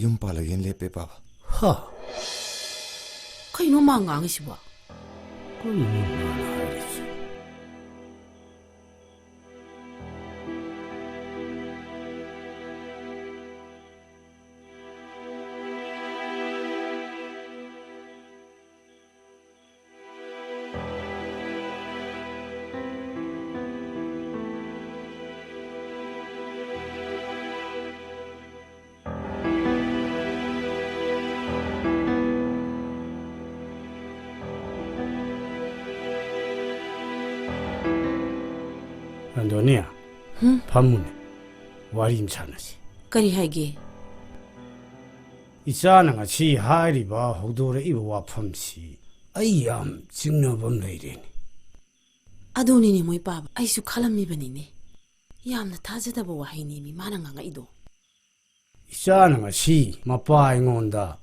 ꯌꯨꯝ ꯄꯥꯜꯂꯒꯦꯅ ꯂꯦꯞꯄꯦ, ꯕꯥꯕꯥ꯫ ꯍꯥ? ꯀꯩꯅꯣ ꯃꯥ ꯉꯥꯡꯉꯤꯁꯤꯕꯣ? ꯀꯔꯤꯅꯣ ꯃꯥꯅ ꯍꯥꯏꯔꯤꯁꯦ? ꯔꯟꯙꯣꯅꯤ, ꯍꯨꯝ? ꯐꯝꯃꯨꯅꯦ꯫ ꯋꯥꯔꯤ ꯑꯃ ꯁꯥꯟꯅꯁꯤ꯫ ꯀꯔꯤ ꯍꯥꯏꯒꯦ? ꯏꯆꯥꯅ ꯉꯁꯤ ꯍꯥꯏꯔꯤꯕ, ꯍꯧꯗꯣꯔꯛꯏꯕ ꯋꯥꯐꯝꯁꯤ ꯑꯩ ꯌꯥꯝ ꯆꯤꯡꯅꯕ ꯑꯃ ꯂꯩꯔꯦꯅꯦ꯫ ꯑꯗꯨꯅꯤꯅꯦ ꯃꯣꯏ ꯄꯥꯕ, ꯑꯩꯁꯨ ꯈꯜꯂꯝꯃꯤꯕꯅꯤꯅꯦ꯫ ꯌꯥꯝꯅ ꯊꯥꯖꯗꯕ ꯋꯥꯍꯩꯅꯦꯃꯤ ꯃꯥꯅ ꯉꯥꯡꯉꯛꯏꯗꯣ꯫ ꯏꯆꯥꯅ ꯉꯁꯤ ꯃꯄꯥ ꯑꯩꯉꯣꯟꯗ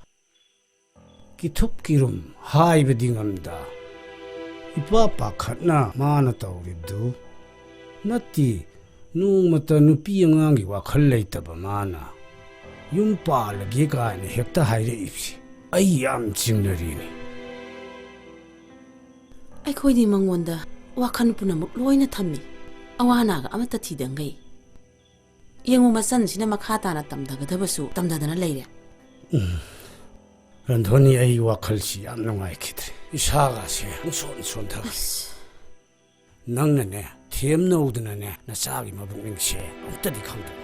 ꯀꯤꯊꯨꯞ ꯀꯤꯔꯨꯝ ꯍꯥꯏꯕꯗꯤ ꯉꯝꯗ, ꯏꯄꯥ ꯄꯥꯈꯠꯅ ꯃꯥꯅ ꯇꯧꯔꯤꯕꯗꯨ ꯅꯠꯇꯦ, ꯅꯣꯡꯃꯇ ꯅꯨꯄꯤ ꯑꯉꯥꯡꯒꯤ ꯋꯥꯈꯜ ꯂꯩꯇꯕ ꯃꯥꯅ ꯌꯨꯝ ꯄꯥꯜꯂꯒꯦ ꯀꯥꯏꯅ ꯍꯦꯛꯇ ꯍꯥꯏꯔꯛꯏꯕꯁꯤ ꯑꯩ ꯌꯥꯝ ꯆꯤꯡꯅꯔꯤꯅꯤ꯫ ꯑꯩꯈꯣꯏꯗꯤ ꯃꯉꯣꯟꯗ ꯋꯥꯈꯜ ꯄꯨꯝꯅꯃꯛ ꯂꯣꯏꯅ ꯊꯝꯃꯤ꯫ ꯑꯋꯥ ꯑꯅꯥꯒ ꯑꯃꯠꯇ ꯊꯤꯗꯪꯒꯩ꯫ ꯌꯦꯡꯉꯨ, ꯃꯆꯟꯁꯤꯅ ꯃꯈꯥ ꯇꯥꯅ ꯇꯝꯊꯒꯗꯕꯁꯨ ꯇꯝꯊꯗꯅ ꯂꯩꯔꯦ꯫ ꯎꯝ꯫ ꯔꯟꯙꯣꯅꯤ, ꯑꯩ ꯋꯥꯈꯜꯁꯤ ꯌꯥꯝ ꯅꯨꯡꯉꯥꯏꯈꯤꯗ꯭ꯔꯦ꯫ ꯏꯁꯥꯒꯁꯦ ꯄꯨꯡꯁꯣꯟ ꯁꯣꯟꯊꯈ꯭ꯔꯦ꯫ ꯑꯁ꯫ ꯅꯪꯅꯅꯦ, ꯊꯦꯝꯅꯧꯗꯅꯅꯦ, ꯅꯆꯥꯒꯤ ꯃꯕꯨꯛꯅꯤꯡꯁꯦ ꯑꯝꯇꯗꯤ ꯈꯪꯗꯣꯛꯎ꯫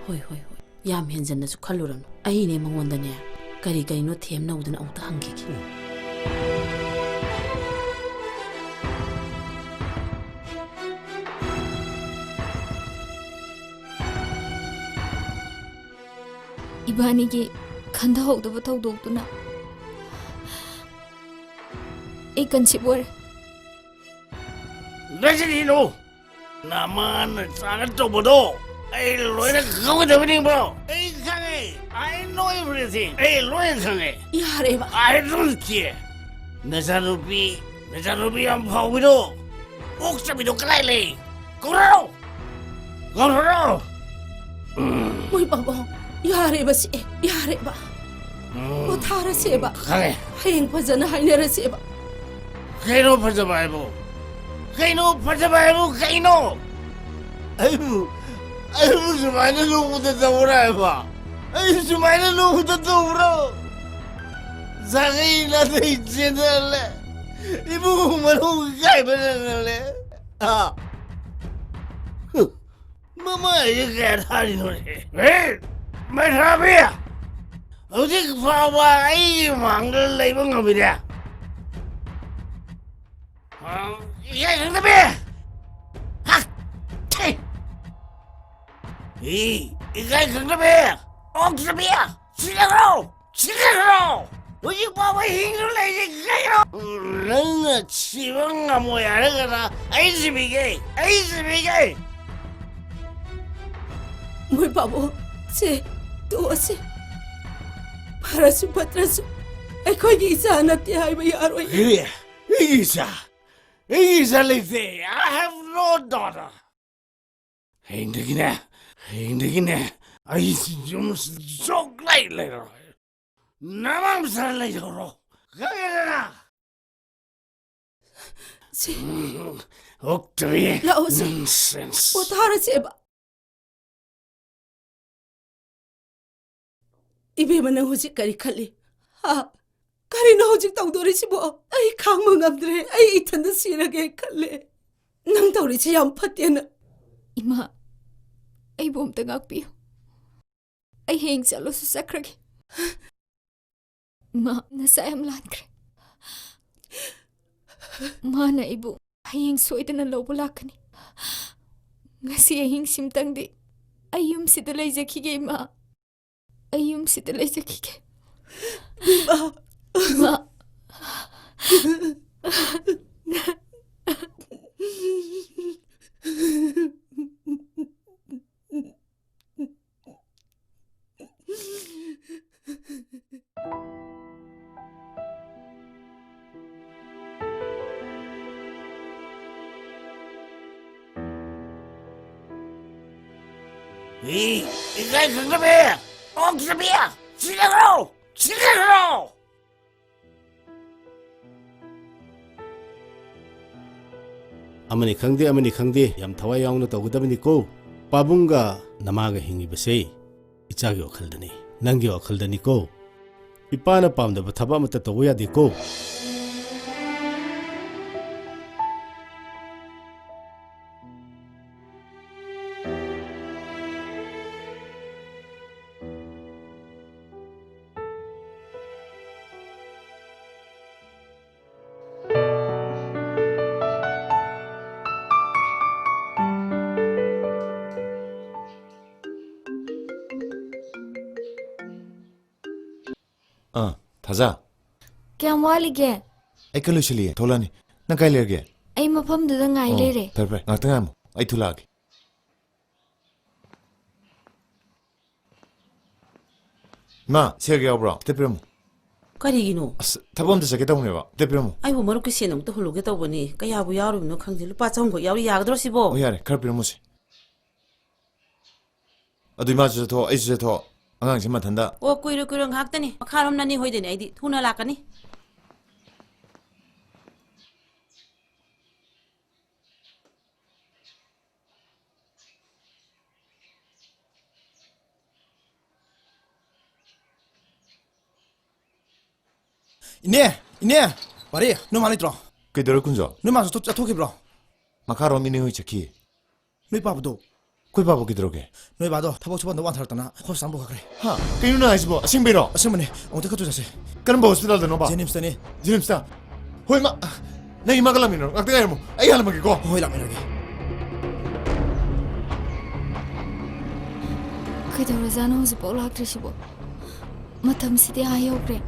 ꯍꯣꯏ, ꯍꯣꯏ, ꯍꯣꯏ꯫ ꯌꯥꯝ ꯍꯦꯟꯖꯟꯅꯁꯨ ꯈꯜꯂꯨꯔꯅꯨ꯫ ꯑꯩꯅꯦ ꯃꯉꯣꯟꯗꯅꯦ, ꯀꯔꯤ ꯀꯔꯤꯅꯣ ꯊꯦꯝꯅꯧꯗꯅ ꯑꯃꯨꯛꯇ ꯍꯪꯈꯤꯒꯦ꯫ ꯎꯝ꯫ ꯏꯕꯥꯅꯤꯒꯤ ꯈꯟꯊꯍꯧꯗꯕ ꯊꯧꯗꯣꯛꯇꯨꯅ ꯑꯩ conceive ꯑꯣꯏꯔꯦ꯫ ꯂꯣꯏꯁꯤꯜꯂꯤꯅꯨ! ꯅꯃꯥꯅ ꯆꯥꯒ ꯇꯧꯕꯗꯣ ꯑꯩ ꯂꯣꯏꯅ ꯈꯪꯒꯗꯕꯅꯤꯀꯣ꯫ ꯑꯩ ꯈꯪꯉꯦ꯫ I know everything. ꯑꯩ ꯂꯣꯏꯅ ꯈꯪꯉꯦ꯫ ꯌꯥꯔꯦꯕ꯫ I don't care. ꯅꯆꯥꯅꯨꯄꯤ, ꯅꯆꯥꯅꯨꯄꯤ ꯌꯥꯝ ꯐꯥꯎꯕꯤꯗꯣ, ꯑꯣꯛ ꯆꯥꯕꯤꯗꯣ ꯀꯗꯥꯏ ꯂꯩ? ꯀꯧꯔꯛꯑꯣ! ꯀꯧꯔꯛꯑꯣ! ꯃꯣꯏ ꯄꯥꯕꯨꯡ, ꯌꯥꯔꯦꯕ ꯁꯤ, ꯌꯥꯔꯦꯕ꯫ ꯄꯣꯊꯥꯔꯁꯦꯕ꯫ ꯈꯪꯉꯦ꯫ ꯍꯌꯦꯡ ꯐꯖꯅ ꯍꯥꯏꯅꯔꯁꯦꯕ꯫ ꯀꯩꯅꯣ ꯐꯖꯕ ꯍꯥꯏꯕꯨ? ꯀꯩꯅꯣ ꯐꯖꯕ ꯍꯥꯏꯕꯨ ꯀꯩꯅꯣ? ꯑꯩꯕꯨ, ꯑꯩꯕꯨ ꯁꯨꯃꯥꯏꯅ ꯅꯣꯡꯃꯇ ꯇꯧꯕ꯭ꯔꯥ ꯍꯥꯏꯕ? ꯑꯩ ꯁꯨꯃꯥꯏꯅ ꯅꯣꯡꯃꯇ ꯇꯧꯕ꯭ꯔꯣ? ꯁꯥꯒꯩ ꯅꯥꯇꯩ ꯆꯦꯟꯅꯔꯦ꯫ ꯏꯃꯨꯡ ꯃꯅꯨꯡ ꯀꯥꯏꯕ ꯅꯪꯍꯜꯂꯦ꯫ ꯑꯥ꯫ ꯃꯃꯥꯏꯁꯦ ꯀꯌꯥ ꯊꯥꯔꯤꯅꯣꯅꯦ? ꯍꯦ, ꯃꯩꯊꯥꯕꯤ! ꯍꯧꯖꯤꯛ ꯐꯥꯎꯕ ꯑꯩꯒꯤ ꯃꯥꯡꯗ ꯂꯩꯕ ꯉꯝꯃꯤꯅꯦ? ꯑ, ꯏꯀꯥꯏ ꯈꯪꯗꯕꯤ! ꯍꯛ! ꯊꯤ! ꯏ, ꯏꯀꯥꯏ ꯈꯪꯗꯕꯤ! ꯑꯣꯛꯆꯕꯤ! ꯁꯤꯖꯈ꯭ꯔꯣ! ꯁꯤꯖꯈ꯭ꯔꯣ! ꯍꯧꯖꯤꯛ ꯐꯥꯎꯕ ꯍꯤꯡꯗꯨꯅ ꯂꯩꯔꯤ ꯀꯩꯅꯣ? ꯅꯪꯅ ꯁꯤꯕ ꯉꯝꯃꯣꯏ ꯍꯥꯏꯔꯒꯅ ꯑꯩ ꯁꯤꯕꯤꯒꯦ! ꯑꯩ ꯁꯤꯕꯤꯒꯦ! ꯃꯣꯏ ꯄꯥꯕꯨꯡ, ꯁꯦ, ꯇꯣꯛꯑꯁꯦ꯫ ꯐꯔꯁꯨ ꯐꯠꯇ꯭ꯔꯁꯨ ꯑꯩꯈꯣꯏꯒꯤ ꯏꯆꯥ ꯅꯠꯇꯦ ꯍꯥꯏꯕ ꯌꯥꯔꯣꯏ꯫ ꯀꯔꯤ? ꯑꯩꯒꯤ ꯏꯆꯥ? ꯑꯩꯒꯤ ꯏꯆꯥ ꯂꯩꯇꯦ꯫ I have no daughter. ꯍꯌꯦꯡꯗꯒꯤꯅꯦ, ꯍꯌꯦꯡꯗꯒꯤꯅꯦ ꯑꯩ ꯌꯨꯝ ꯁꯨꯛꯂꯩ ꯂꯩꯔꯔꯣꯏ꯫ ꯅꯃꯥꯝ ꯆꯥ ꯂꯩꯍꯧꯔꯣ꯫ ꯈꯪꯉꯦꯗꯅ? ꯁꯤ ꯑꯣꯛꯇꯕꯤ꯫ ꯂꯥꯛꯑꯣꯁꯦ꯫ Nonsense. ꯄꯣꯊꯥꯔꯁꯦꯕ꯫ ꯏꯕꯦꯝꯃ, ꯅꯪ ꯍꯧꯖꯤꯛ ꯀꯔꯤ ꯈꯜꯂꯤ? ꯍꯥ? ꯀꯔꯤꯅꯣ ꯍꯧꯖꯤꯛ ꯇꯧꯗꯣꯔꯤꯁꯤꯕꯣ? ꯑꯩ ꯈꯥꯡꯕ ꯉꯝꯗ꯭ꯔꯦ꯫ ꯑꯩ ꯏꯊꯟꯇ ꯁꯤꯔꯒꯦ ꯈꯜꯂꯦ꯫ ꯅꯪ ꯇꯧꯔꯤꯁꯦ ꯌꯥꯝ ꯐꯠꯇꯦꯅ꯫ ꯏꯃꯥ, ꯑꯩꯕꯨ ꯑꯝꯇ ꯉꯥꯛꯄꯤꯌꯨ꯫ ꯑꯩ ꯍꯌꯦꯡ ꯆꯠꯂꯁꯨ ꯆꯠꯈ꯭ꯔꯒꯦ꯫ ꯏꯃꯥ, ꯅꯁꯥ ꯌꯥꯝ ꯂꯥꯟꯈ꯭ꯔꯦ꯫ ꯃꯥꯅ ꯑꯩꯕꯨ ꯍꯌꯦꯡ ꯁꯣꯏꯗꯅ ꯂꯧꯕ ꯂꯥꯛꯀꯅꯤ꯫ ꯉꯁꯤ ꯑꯍꯤꯡꯁꯤꯝꯇꯪꯗꯤ ꯑꯩ ꯌꯨꯝꯁꯤꯗ ꯂꯩꯖꯈꯤꯒꯦ, ꯏꯃꯥ꯫ ꯑꯩ ꯌꯨꯝꯁꯤꯗ ꯂꯩꯖꯈꯤꯒꯦ꯫ ꯏꯃꯥ꯫ ꯏꯃꯥ꯫ ꯏ, ꯏꯀꯥꯏ ꯈꯪꯗꯕꯤ, ꯑꯣꯛꯇꯕꯤ, ꯁꯤꯗ ꯂꯥꯛꯑꯣ, ꯁꯤꯗ ꯂꯥꯛꯑꯣ꯫ ꯑꯃꯅꯤ ꯈꯪꯗꯦ, ꯑꯃꯅꯤ ꯈꯪꯗꯦ, ꯌꯥꯝ ꯊꯋꯥꯏ ꯌꯥꯎꯅ ꯇꯧꯒꯗꯕꯅꯤꯀꯣ꯫ ꯄꯥꯕꯨꯡꯒ ꯅꯃꯥꯒ ꯍꯤꯡꯉꯤꯕꯁꯦ ꯏꯆꯥꯒꯤ ꯋꯥꯈꯜꯗꯅꯤ, ꯅꯪꯒꯤ ꯋꯥꯈꯜꯗꯅꯤꯀꯣ꯫ ꯏꯄꯥꯅ ꯄꯥꯝꯗꯕ ꯊꯕꯛ ꯑꯃꯠꯇ ꯇꯧꯕ ꯌꯥꯗꯦꯀꯣ꯫ ꯑꯥ, ꯊꯥꯖ꯫ ꯀꯌꯥꯝ ꯋꯥꯠꯂꯤꯒꯦ? ꯑꯩ ꯈꯔ ꯂꯣꯏꯁꯤꯜꯂꯤꯌꯦ, ꯊꯣꯛꯂꯛꯑꯅꯤ꯫ ꯅꯪ ꯀꯥꯏ ꯂꯩꯔꯒꯦ? ꯑꯩ ꯃꯐꯝꯗꯨꯗ ꯉꯥꯏ ꯑꯣ, ꯂꯩꯔꯦ꯫ ꯐꯔꯦ, ꯐꯔꯦ, ꯉꯥꯛꯇꯪ ꯉꯥꯏꯔꯝꯃꯣ, ꯑꯩ ꯊꯣꯛꯂꯛꯑꯒꯦ꯫ ꯏꯃꯥ, ꯁꯦꯜꯒ ꯌꯥꯎꯕ꯭ꯔꯣ? ꯈꯤꯇ ꯄꯤꯔꯝꯃꯨ꯫ ꯀꯔꯤꯒꯤꯅꯣ? ꯑꯁ, ꯊꯕꯛ ꯑꯝꯇ ꯆꯠꯀꯦ ꯇꯧꯕꯅꯦꯕ, ꯈꯤꯇ ꯄꯤꯔꯝꯃꯨ꯫ ꯑꯩꯕꯨ ꯃꯔꯨꯞꯀꯤ ꯁꯦꯟ ꯑꯃꯨꯛꯇ ꯍꯨꯜꯂꯨꯒꯦ ꯇꯧꯕꯅꯤ, ꯀꯌꯥꯕꯨ ꯌꯥꯎꯔꯤꯕꯅꯣ ꯈꯪꯗꯦ꯫ ꯂꯨꯄꯥ ꯆꯍꯨꯝꯈꯛ ꯌꯥꯎꯔꯤ, ꯌꯥꯒꯗ꯭ꯔꯣ ꯁꯤꯕꯣ? ꯑꯣ, ꯌꯥꯔꯦ, ꯈꯔ ꯄꯤꯔꯝꯃꯨꯁꯦ꯫ ꯑꯗꯨ ꯏꯃꯥꯁꯨ ꯆꯠꯊꯣꯛ, ꯑꯩꯁꯨ ꯆꯠꯊꯣꯛ, ꯑꯉꯥꯡꯁꯦ ꯃꯊꯟꯇ꯫ ꯑꯣ, ꯀꯨꯏꯔꯣꯏ, ꯀꯨꯏꯔꯣꯏ, ꯉꯥꯏꯍꯥꯛꯇꯅꯤ꯫ ꯃꯈꯥꯔꯣꯝ ꯅꯅꯤ ꯍꯣꯏꯗꯅꯤ, ꯑꯩꯗꯤ ꯊꯨꯅ ꯂꯥꯛꯀꯅꯤ꯫ ꯏꯅꯦ, ꯏꯅꯦ, ꯄꯥꯔꯤ, ꯅꯣꯏ ꯃꯥ ꯂꯩꯇ꯭ꯔꯣ? ꯀꯩꯗꯧꯔꯦ ꯀꯨꯟꯖꯣ? ꯅꯣꯏ ꯃꯥꯁꯨ ꯆꯠꯊꯣꯛꯈꯤꯕ꯭ꯔꯣ? ꯃꯈꯥꯔꯣꯝ ꯏꯅꯦ ꯍꯣꯏ ꯆꯠꯈꯤ꯫ ꯅꯣꯏ ꯄꯥꯕꯗꯣ? ꯑꯩꯈꯣꯏ ꯄꯥꯕ ꯀꯩꯗꯧꯔꯒꯦ? ꯅꯣꯏ ꯕꯥꯗꯣ ꯊꯕꯛ ꯁꯨꯐꯝꯗ ꯋꯥꯟꯊꯔꯛꯇꯅ ꯍꯣꯁꯄꯤꯇꯥꯜ ꯄꯨꯈꯠꯈ꯭ꯔꯦ꯫ ꯍꯥ? ꯀꯩꯅꯣ ꯅꯪ ꯍꯥꯏꯁꯤꯕꯣ? ꯑꯁꯦꯡꯕꯩꯔꯣ? ꯑꯁꯦꯡꯕꯅꯦ꯫ ꯑꯃꯨꯛꯇ ꯈꯠꯇꯨ ꯆꯠꯁꯦ꯫ ꯀꯔꯝꯕ ꯍꯣꯁꯄꯤꯇꯥꯜꯗꯅꯣꯕ? ꯖꯦꯅꯤꯝꯁꯇꯅꯦ꯫ ꯖꯦꯅꯤꯝꯁꯇ? ꯍꯣꯏ, ꯃꯥ, ꯅꯪ ꯏꯃꯥꯒ ꯂꯥꯛꯃꯤꯟꯅꯔꯣ꯫ ꯉꯥꯛꯇ ꯉꯥꯏꯔꯝꯃꯣ꯫ ꯑꯩ ꯍꯥꯟꯅ ꯂꯥꯛꯑꯝꯃꯒꯦꯀꯣ꯫ ꯍꯣꯏ, ꯂꯥꯛꯃꯤꯟꯅꯔꯒꯦ꯫ ꯀꯩꯗꯧꯔꯖꯥꯠꯅꯣ ꯍꯧꯖꯤꯛꯐꯥꯎ ꯂꯥꯛꯇ꯭ꯔꯤꯁꯤꯕꯣ? ꯃꯇꯝꯁꯤꯗꯤ ꯑꯥ ꯌꯧꯈ꯭ꯔꯦ꯫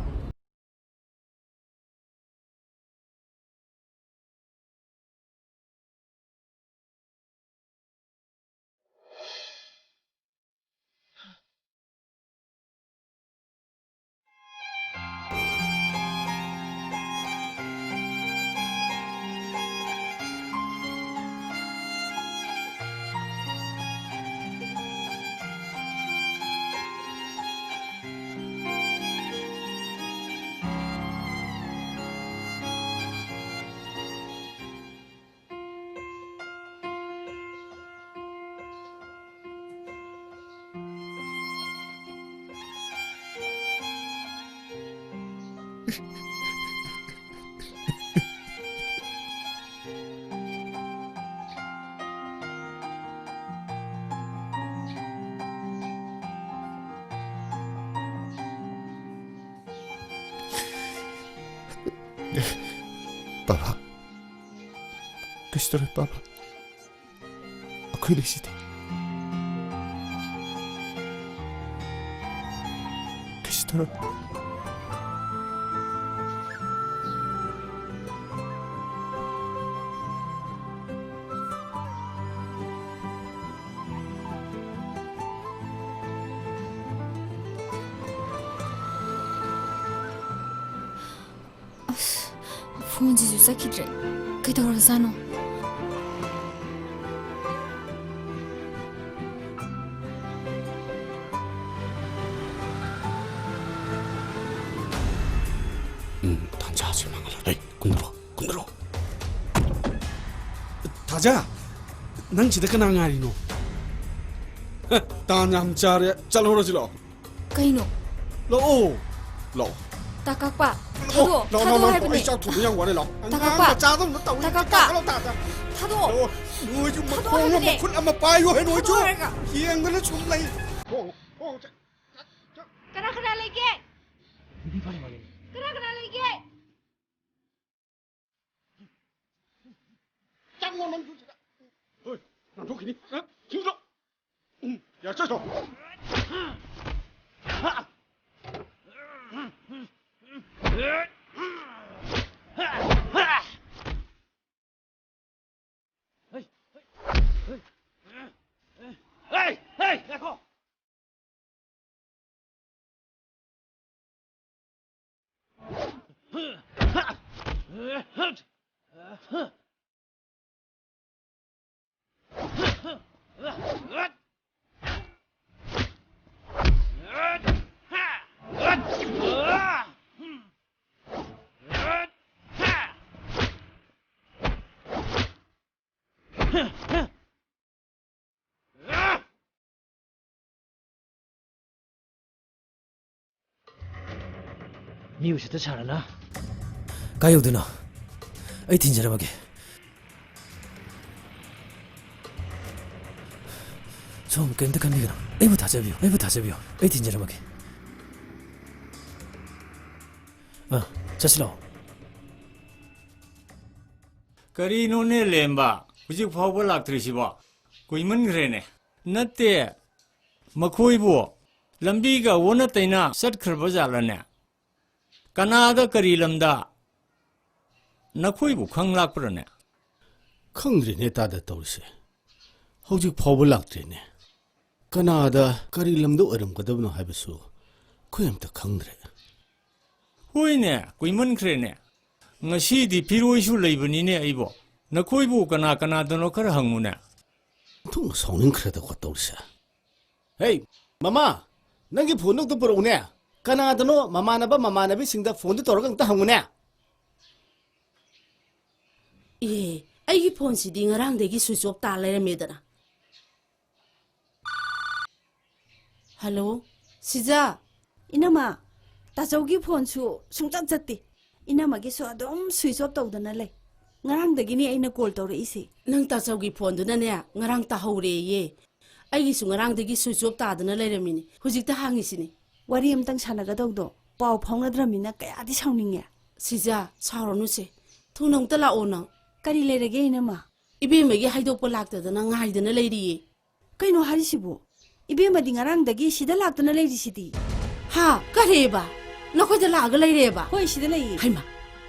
ꯄꯥꯕ, ꯀꯩꯁꯨ ꯇꯧꯔꯣꯏ, ꯄꯥꯕ꯫ ꯑꯩꯈꯣꯏ ꯂꯩꯁꯤꯗꯤ꯫ ꯀꯩꯁꯨ ꯇꯧꯔꯣꯏ꯫ ꯑꯁ, ꯐꯣꯟꯁꯤꯁꯨ ꯆꯠꯈꯤꯗ꯭ꯔꯦ꯫ ꯀꯩꯗꯧꯔꯖꯥꯠꯅꯣ? ꯎꯝ, ꯇꯥꯟꯖꯥꯁꯤ ꯃꯥꯡꯍꯜꯂꯔꯣꯏ꯫ ꯀꯨꯝꯗꯔꯣ, ꯀꯨꯝꯗꯔꯣ꯫ ꯊꯥꯖ, ꯅꯪ ꯁꯤꯗ ꯀꯅꯥ ꯉꯥꯏꯔꯤꯅꯣ? ꯍ, ꯇꯥꯟ ꯌꯥꯝ ꯆꯥꯔꯦ꯫ ꯆꯠꯍꯧꯔꯁꯤ ꯂꯥꯛꯑꯣ꯫ ꯀꯩꯅꯣ? ꯂꯥꯛꯑꯣ꯫ ꯂꯥꯛꯑꯣ꯫ ꯇꯥ ꯀꯥꯛꯄ, ꯂꯥꯛꯑꯣ, ꯊꯥꯗꯣꯛꯑꯣ, ꯂꯥꯛꯑꯣ, ꯊꯥꯗꯣꯛꯑꯣ ꯂꯥꯛꯑꯣ, ꯍꯥꯏꯕꯅꯦ꯫ ꯑꯩ ꯆꯥꯛ ꯊꯣꯡꯕ ꯌꯥꯝ ꯋꯥꯔꯦ, ꯂꯥꯛꯑꯣ꯫ ꯇꯥ ꯀꯥꯛꯄ, ꯑꯉꯥꯡ ꯃꯆꯥꯗꯧꯅ ꯇꯧꯏ꯫ ꯇꯥ ꯀꯥꯛꯄ, ꯇꯥ ꯀꯥꯛꯂꯣ, ꯇꯥ, ꯇꯥ꯫ ꯊꯥꯗꯣꯛꯑꯣ꯫ ꯂꯥꯛꯑꯣ꯫ ꯅꯣꯏꯁꯨ ꯊꯥꯗꯣꯛꯑꯣ ꯃꯈꯣꯡ ꯑꯃ, ꯍꯥꯏꯕꯅꯦ꯫ ꯃꯈꯨꯠ ꯑꯃ ꯄꯥꯏꯌꯨ ꯍꯦ, ꯅꯣꯏꯁꯨ꯫ ꯊꯥꯗꯣꯛꯑꯣ ꯍꯥꯏꯔꯒ꯫ ꯌꯦꯡꯗꯅ ꯁꯨꯝ ꯂꯩ꯫ ꯊꯣꯡ, ꯊꯣꯡ, ꯆꯠ, ꯆꯠ, ꯆꯠ꯫ ꯀꯅꯥ ꯀꯅꯥ ꯂꯩꯒꯦ? ꯀꯅꯥ ꯀꯅꯥ ꯂꯩꯒꯦ? ꯆꯪꯉꯣ ꯅꯪꯁꯨ ꯁꯤꯗ꯫ ꯍꯣꯏ, ꯅꯥꯟꯊꯣꯛꯈꯤꯅꯤ꯫ ꯑ, ꯊꯤꯡꯖꯤꯜꯂꯣ꯫ ꯎꯝ, ꯌꯥ, ꯆꯠꯈ꯭ꯔꯣ꯫ ꯍꯩ, ꯍꯩ, ꯍꯩ, ꯍꯩ, ꯍꯩ, ꯉꯥꯏꯈꯣ꯫ ꯃꯤ ꯎꯁꯤꯠꯇ ꯁꯥꯔꯅ꯫ ꯀꯥꯏ ꯌꯧꯗꯣꯏꯅꯣ? ꯑꯩ ꯊꯤꯟꯖꯔꯝꯃꯒꯦ꯫ ꯁꯣꯝ ꯀꯩꯝꯇ ꯈꯟꯕꯤꯒꯅꯨ꯫ ꯑꯩꯕꯨ ꯊꯥꯖꯕꯤꯌꯨ, ꯑꯩꯕꯨ ꯊꯥꯖꯕꯤꯌꯨ꯫ ꯑꯩ ꯊꯤꯟꯖꯔꯝꯃꯒꯦ꯫ ꯑꯥ, ꯆꯠꯁꯤ ꯂꯥꯛꯑꯣ꯫ ꯀꯔꯤꯅꯣꯅꯦ ꯂꯦꯝꯕ, ꯍꯧꯖꯤꯛ ꯐꯥꯎꯕ ꯂꯥꯛꯇ꯭ꯔꯤꯁꯤꯕꯣ? ꯀꯨꯏꯃꯟꯈ꯭ꯔꯦꯅꯦ꯫ ꯅꯠꯇꯦ, ꯃꯈꯣꯏꯕꯨ ꯂꯝꯕꯤꯒ ꯑꯣꯟꯅ ꯇꯩꯅ ꯆꯠꯈ꯭ꯔꯕ ꯖꯥꯠꯂꯅꯦ? ꯀꯅꯥꯗ, ꯀꯔꯤ ꯂꯝꯗ? ꯅꯈꯣꯏꯕꯨ ꯈꯪ ꯂꯥꯛꯄ꯭ꯔꯅꯦ? ꯈꯪꯗ꯭ꯔꯦꯅꯦ ꯇꯥꯗ ꯇꯧꯔꯤꯁꯦ꯫ ꯍꯧꯖꯤꯛ ꯐꯥꯎꯕ ꯂꯥꯛꯇ꯭ꯔꯤꯅꯦ꯫ ꯀꯅꯥꯗ, ꯀꯔꯤ ꯂꯝꯗ ꯑꯣꯏꯔꯝꯒꯗꯕꯅꯣ ꯍꯥꯏꯕꯁꯨ ꯑꯩꯈꯣꯏ ꯑꯝꯇ ꯈꯪꯗ꯭ꯔꯦ꯫ ꯍꯣꯏꯅꯦ, ꯀꯨꯏꯃꯟꯈ꯭ꯔꯦꯅꯦ꯫ ꯉꯁꯤꯗꯤ ꯐꯤꯔꯣꯏꯁꯨ ꯂꯩꯕꯅꯤꯅꯦ ꯑꯩꯕꯣ꯫ ꯅꯈꯣꯏꯕꯨ ꯀꯅꯥ ꯀꯅꯥꯗꯅꯣ ꯈꯔ ꯍꯪꯉꯨꯅꯦ꯫ ꯑꯣꯟꯊꯣꯛꯅ ꯁꯥꯎꯅꯤꯡꯈ꯭ꯔꯦꯗꯀꯣ ꯇꯧꯔꯤꯁꯦ꯫ ꯍꯦ, ꯃꯃꯥ, ꯅꯪꯒꯤ ꯐꯣꯟꯗꯣ ꯑꯝꯇ ꯄꯨꯔꯛꯎꯅꯦ꯫ ꯀꯅꯥꯗꯅꯣ ꯃꯃꯥꯟꯅꯕ ꯃꯃꯥꯟꯅꯕꯤꯁꯤꯡꯗ ꯐꯣꯟꯗꯨ ꯇꯧꯔꯒ ꯑꯝꯇ ꯍꯪꯉꯨꯅꯦ꯫ ꯑꯦ, ꯑꯩꯒꯤ ꯐꯣꯟꯁꯤꯗꯤ ꯉꯔꯥꯡꯗꯒꯤ switch off ꯇꯥ ꯂꯩꯔꯝꯃꯦꯗꯅ꯫ ꯍꯜꯂꯣ, ꯁꯤꯖꯥ꯫ ꯏꯅꯝꯃ, ꯇꯥꯆꯧꯒꯤ ꯐꯣꯟꯁꯨ ꯁꯨꯡꯆꯠ ꯆꯠꯇꯦ꯫ ꯏꯅꯝꯃꯒꯤꯁꯨ ꯑꯗꯨꯝ switch off ꯇꯧꯗꯅ ꯂꯩ꯫ ꯉꯔꯥꯡꯗꯒꯤꯅꯤ ꯑꯩꯅ call ꯇꯧꯔꯛꯏꯁꯦ꯫ ꯅꯪ ꯇꯥꯆꯧꯒꯤ ꯐꯣꯟꯗꯨꯅꯅꯦ, ꯉꯔꯥꯡ ꯇꯥꯍꯧꯔꯦꯌꯦ꯫ ꯑꯩꯒꯤꯁꯨ ꯉꯔꯥꯡꯗꯒꯤ switch off ꯇꯥꯗꯅ ꯂꯩꯔꯝꯃꯤꯅꯤ꯫ ꯍꯧꯖꯤꯛꯇ ꯍꯥꯡꯉꯤꯁꯤꯅꯤ꯫ ꯋꯥꯔꯤ ꯑꯝꯇꯪ ꯁꯥꯟꯅꯒꯗꯧꯗꯣ ꯄꯥꯎ ꯐꯥꯎꯅꯗ꯭ꯔꯃꯤꯅ ꯀꯌꯥꯗꯤ ꯁꯥꯎꯅꯤꯡꯉꯦ꯫ ꯁꯤꯖꯥ, ꯁꯥꯎꯔꯅꯨꯁꯦ꯫ ꯊꯨꯅ ꯑꯃꯨꯛꯇ ꯂꯥꯛꯑꯣ ꯅꯪ꯫ ꯀꯔꯤ ꯂꯩꯔꯒꯦ ꯏꯅꯝꯃ? ꯏꯕꯦꯝꯃꯒꯤ ꯍꯥꯏꯗꯣꯛꯄ ꯂꯥꯛꯇꯗꯅ ꯉꯥꯏꯗꯅ ꯂꯩꯔꯤꯌꯦ꯫ ꯀꯩꯅꯣ ꯍꯥꯏꯔꯤꯁꯤꯕꯨ? ꯏꯕꯦꯝꯃꯗꯤ ꯉꯔꯥꯡꯗꯒꯤ ꯁꯤꯗ ꯂꯥꯛꯇꯅ ꯂꯩꯔꯤꯁꯤꯗꯤ꯫ ꯍꯥ? ꯀꯔꯤꯕ? ꯅꯈꯣꯏꯗ ꯂꯥꯛꯑꯒ ꯂꯩꯔꯦꯕ? ꯍꯣꯏ, ꯁꯤꯗ ꯂꯩꯌꯦ꯫ ꯍꯩꯃꯥ!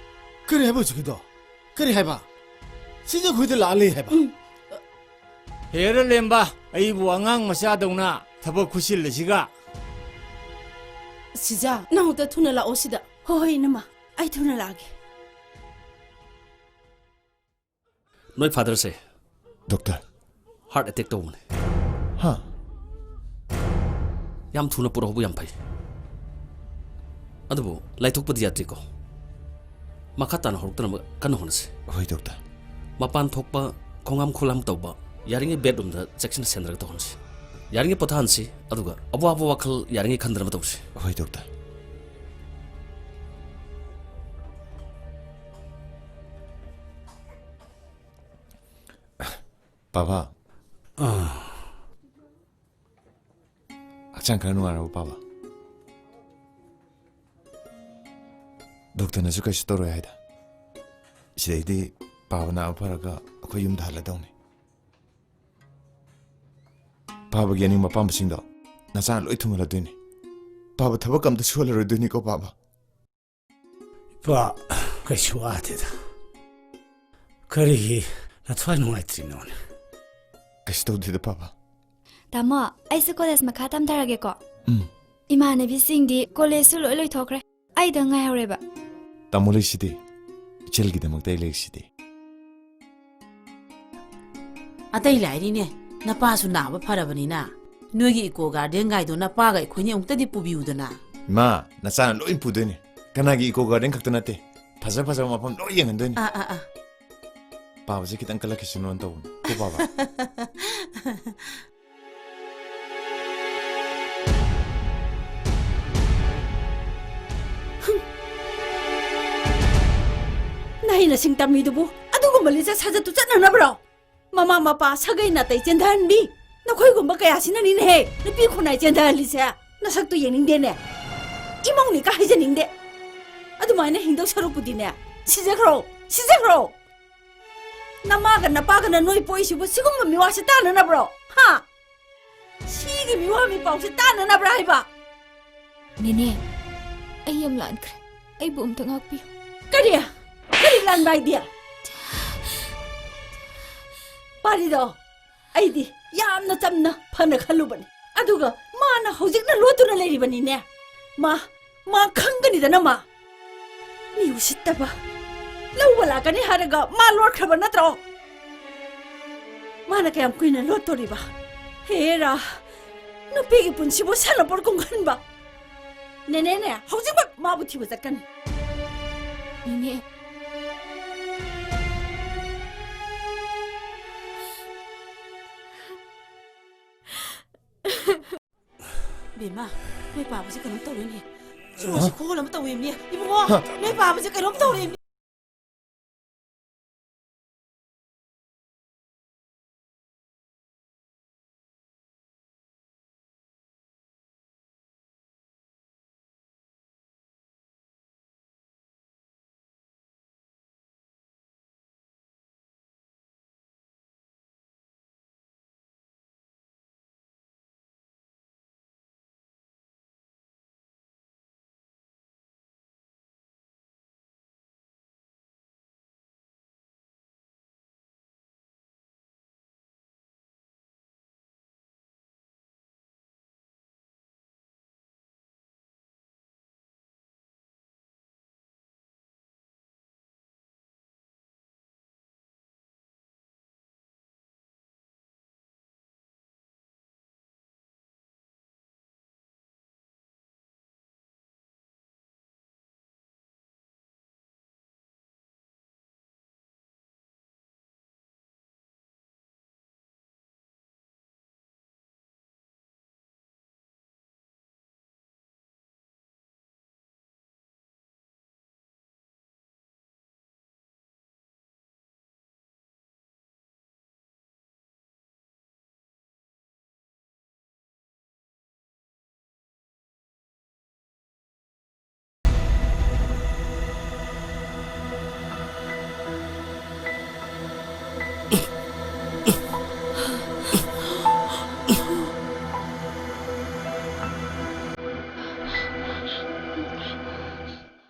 ꯀꯔꯤ ꯍꯥꯏꯕ ꯍꯧꯖꯤꯛꯀꯤꯗꯣ? ꯀꯔꯤ ꯍꯥꯏꯕ? ꯁꯤꯁꯦ ꯑꯩꯈꯣꯏꯗ ꯂꯥꯛꯑ ꯂꯩ ꯍꯥꯏꯕ? ꯎꯝ꯫ ꯍꯦꯔ ꯂꯦꯝꯕ, ꯑꯩꯕꯨ ꯑꯉꯥꯡ ꯃꯆꯥꯗꯧꯅ ꯊꯕꯛ ꯈꯨꯠꯁꯤꯜꯂꯤꯁꯤꯒ꯫ ꯁꯤꯖꯥ, ꯅꯪ ꯑꯃꯨꯛꯇ ꯊꯨꯅ ꯂꯥꯛꯑꯣ ꯁꯤꯗ꯫ ꯍꯣꯏ, ꯍꯣꯏ, ꯏꯅꯝꯃ, ꯑꯩ ꯊꯨꯅ ꯂꯥꯛꯑꯒꯦ꯫ ꯅꯣꯏ fatherꯁꯦ ꯗꯣꯛꯇꯔ꯫ Heart attack ꯇꯧꯕꯅꯦ꯫ ꯍꯥ? ꯌꯥꯝ ꯊꯨꯅ ꯄꯨꯔꯛꯍꯧꯕ ꯌꯥꯝ ꯐꯩ꯫ ꯑꯗꯨꯕꯨ ꯂꯥꯏꯊꯣꯛꯄꯗꯤ ꯌꯥꯗ꯭ꯔꯤꯀꯣ꯫ ꯃꯈꯥ ꯇꯥꯅ ꯍꯧꯔꯛꯇꯅꯕ ꯀꯟꯅ ꯍꯣꯠꯅꯁꯤ꯫ ꯍꯣꯏ, ꯗꯣꯛꯇꯔ꯫ ꯃꯄꯥꯟ ꯊꯣꯛꯄ, ꯈꯣꯡꯍꯥꯝ ꯈꯨꯂꯥꯝ ꯇꯧꯕ, ꯌꯥꯔꯤꯉꯩ bedroomꯗ ꯆꯦꯛꯁꯤꯟꯅ ꯁꯦꯟꯅꯔꯒ ꯇꯧꯍꯟꯁꯤ꯫ ꯌꯥꯔꯤꯉꯩ ꯄꯣꯊꯥꯍꯟꯁꯤ, ꯑꯗꯨꯒ ꯑꯋꯥꯕ ꯋꯥꯈꯜ ꯌꯥꯔꯤꯉꯩ ꯈꯟꯗꯅꯕ ꯇꯧꯁꯤ꯫ ꯍꯣꯏ, ꯗꯣꯛꯇꯔ꯫ ꯄꯥꯕ꯫ ꯑꯥ꯫ ꯍꯛꯆꯥꯡ ꯈꯔ ꯅꯨꯡꯉꯥꯏꯔꯕ, ꯄꯥꯕ? ꯗꯣꯛꯇꯔꯅꯁꯨ ꯀꯩꯁꯨ ꯇꯧꯔꯣꯏ ꯍꯥꯏꯗ꯫ ꯁꯤꯗꯩꯗꯤ ꯄꯥꯕ ꯅꯥꯕ ꯐꯔꯒ ꯑꯩꯈꯣꯏ ꯌꯨꯝꯗ ꯍꯜꯂꯗꯧꯅꯤ꯫ ꯄꯥꯕꯒꯤ ꯑꯅꯤꯡꯕ ꯑꯄꯥꯝꯕꯁꯤꯡꯗꯣ ꯅꯆꯥꯅ ꯂꯣꯏ ꯊꯨꯡꯍꯜꯂꯗꯣꯏꯅꯤ꯫ ꯄꯥꯕ ꯊꯕꯛ ꯑꯝꯇ ꯁꯨꯍꯜꯂꯔꯣꯏꯗꯣꯏꯅꯤꯀꯣ, ꯄꯥꯕ꯫ ꯏꯄꯥ, ꯀꯩꯁꯨ ꯋꯥꯗꯦꯗ꯫ ꯀꯔꯤꯒꯤ ꯅꯊ꯭ꯋꯥꯏ ꯅꯨꯡꯉꯥꯏꯇ꯭ꯔꯤꯅꯣꯅꯦ? ꯀꯩꯁꯨ ꯇꯧꯗꯦꯗ, ꯄꯥꯕ꯫ ꯇꯥꯃꯣ, ꯑꯩꯁꯨ ꯀꯣꯂꯦꯖ ꯃꯈꯥ ꯇꯝꯊꯔꯒꯦꯀꯣ꯫ ꯎꯝ꯫ ꯏꯃꯥꯟꯅꯕꯤꯁꯤꯡꯗꯤ ꯀꯣꯂꯦꯖꯁꯨ ꯂꯣꯏ ꯂꯣꯏꯊꯣꯛꯈ꯭ꯔꯦ, ꯑꯩꯗꯪ ꯉꯥꯏꯍꯧꯔꯦꯕ꯫ ꯇꯥꯃꯣ ꯂꯩꯁꯤꯗꯤ, ꯏꯆꯜꯒꯤꯗꯃꯛꯇ ꯑꯩ ꯂꯩꯔꯤꯁꯤꯗꯤ꯫ ꯑꯇꯩ ꯂꯥꯏꯔꯤꯅꯦ, ꯅꯄꯥꯁꯨ ꯅꯥꯕ ꯐꯔꯕꯅꯤꯅ ꯅꯣꯏꯒꯤ ꯏꯀꯣ ꯒꯥꯔꯗꯦꯟ ꯒꯥꯏꯗꯣ ꯅꯄꯥꯒ ꯑꯩꯈꯣꯏꯅꯤ ꯑꯃꯨꯛꯇꯗꯤ ꯄꯨꯕꯤꯌꯨꯗꯅ꯫ ꯏꯃꯥ, ꯅꯆꯥꯅ ꯂꯣꯏ ꯄꯨꯗꯣꯏꯅꯦ꯫ ꯀꯅꯥꯒꯤ ꯏꯀꯣ ꯒꯥꯔꯗꯦꯟ ꯈꯛꯇ ꯅꯠꯇꯦ, ꯐꯖ ꯐꯖꯕ ꯃꯐꯝ ꯂꯣꯏ ꯌꯦꯡꯍꯟꯗꯣꯏꯅꯦ꯫ ꯑꯥ, ꯑꯥ, ꯑꯥ꯫ ꯄꯥꯕꯁꯦ ꯈꯤꯇꯪ ꯀꯜꯂꯛꯈꯤꯁꯅꯨꯅ ꯇꯧꯕꯅꯦ꯫ ꯀꯣ, ꯄꯥꯕ? ꯅꯍꯩ ꯅꯁꯤꯡ ꯇꯝꯃꯤꯗꯨꯕꯨ ꯑꯗꯨꯒꯨꯝꯕ ꯂꯤꯆꯠ ꯁꯥꯖꯠꯇꯨ ꯆꯠꯅꯅꯕ꯭ꯔꯣ? ꯃꯃꯥ ꯃꯄꯥ, ꯁꯥꯒꯩ ꯅꯥꯇꯩ ꯆꯦꯟꯊꯍꯟꯕꯤ, ꯅꯈꯣꯏꯒꯨꯝꯕ ꯀꯌꯥꯁꯤꯅꯅꯤꯅꯦꯍꯦ ꯅꯨꯄꯤ ꯈꯨꯟꯅꯥꯏ ꯆꯦꯟꯊꯍꯜꯂꯤꯁꯦ꯫ ꯅꯁꯛꯇꯨ ꯌꯦꯡꯅꯤꯡꯗꯦꯅꯦ꯫ ꯏꯃꯧꯅꯤꯀ ꯍꯥꯏꯖꯅꯤꯡꯗꯦ꯫ ꯑꯗꯨꯃꯥꯏꯅ ꯍꯤꯡꯗꯧ ꯁꯔꯨꯛꯄꯨꯗꯤꯅꯦ, ꯁꯤꯖꯈ꯭ꯔꯣ, ꯁꯤꯖꯈ꯭ꯔꯣ꯫ ꯅꯃꯥꯒ ꯅꯄꯥꯒꯅ ꯅꯣꯏ ꯄꯣꯛꯏꯁꯤꯕꯨ ꯁꯤꯒꯨꯝꯕ ꯃꯤꯋꯥꯁꯦ ꯇꯥꯅꯅꯕ꯭ꯔꯣ? ꯍꯥ? ꯁꯤꯒꯤ ꯃꯤꯋꯥ ꯃꯤꯄꯥꯎꯁꯦ ꯇꯥꯅꯅꯕ꯭ꯔꯥ ꯍꯥꯏꯕ? ꯅꯦꯅꯦ, ꯑꯩ ꯌꯥꯝ ꯂꯥꯟꯈ꯭ꯔꯦ꯫ ꯑꯩꯕꯨ ꯑꯝꯇ ꯉꯥꯛꯄꯤꯌꯨ꯫ ꯀꯔꯤ? ꯀꯔꯤ ꯂꯥꯟꯕ ꯍꯥꯏꯗꯤ? ꯄꯥꯔꯤꯗꯣ, ꯑꯩꯗꯤ ꯌꯥꯝꯅ ꯆꯝꯅ ꯐꯅ ꯈꯜꯂꯨꯕꯅꯤ꯫ ꯑꯗꯨꯒ ꯃꯥꯅ ꯍꯧꯖꯤꯛꯅ ꯂꯣꯠꯇꯨꯅ ꯂꯩꯔꯤꯕꯅꯤꯅꯦ꯫ ꯃꯥ, ꯃꯥ ꯈꯪꯒꯅꯤꯗꯅ ꯃꯥ꯫ ꯃꯤ ꯎꯁꯤꯠꯇꯕ꯫ ꯂꯧꯕ ꯂꯥꯛꯀꯅꯤ ꯍꯥꯏꯔꯒ ꯃꯥ ꯂꯣꯠꯈ꯭ꯔꯕ ꯅꯠꯇ꯭ꯔꯣ? ꯃꯥꯅ ꯀꯌꯥꯝ ꯀꯨꯏꯅ ꯂꯣꯠꯇꯣꯔꯤꯕ? ꯍꯦꯔꯥ, ꯅꯨꯄꯤꯒꯤ ꯄꯨꯟꯁꯤꯕꯨ ꯁꯥꯟꯅꯄꯣꯠ ꯀꯨꯝ ꯈꯟꯕ꯫ ꯅꯦꯅꯦꯅꯦ, ꯍꯧꯖꯤꯛꯃꯛ ꯃꯥꯕꯨ ꯊꯤꯕ ꯆꯠꯀꯅꯤ꯫ ꯅꯦꯅꯦ꯫ ꯕꯦꯝꯃ, ꯅꯣꯏ ꯄꯥꯕꯁꯦ ꯀꯩꯅꯣꯝ ꯇꯧꯔꯦꯅꯦ꯫ ꯁꯣꯔꯁꯦ ꯈꯨꯍꯣꯜ ꯑꯃ ꯇꯧꯋꯦꯃꯤ꯫ ꯏꯕꯨꯡꯉꯣ, ꯍꯥ? ꯅꯣꯏ ꯄꯥꯕꯁꯦ ꯀꯩꯅꯣꯝ ꯇꯧꯔꯦꯃꯤ꯫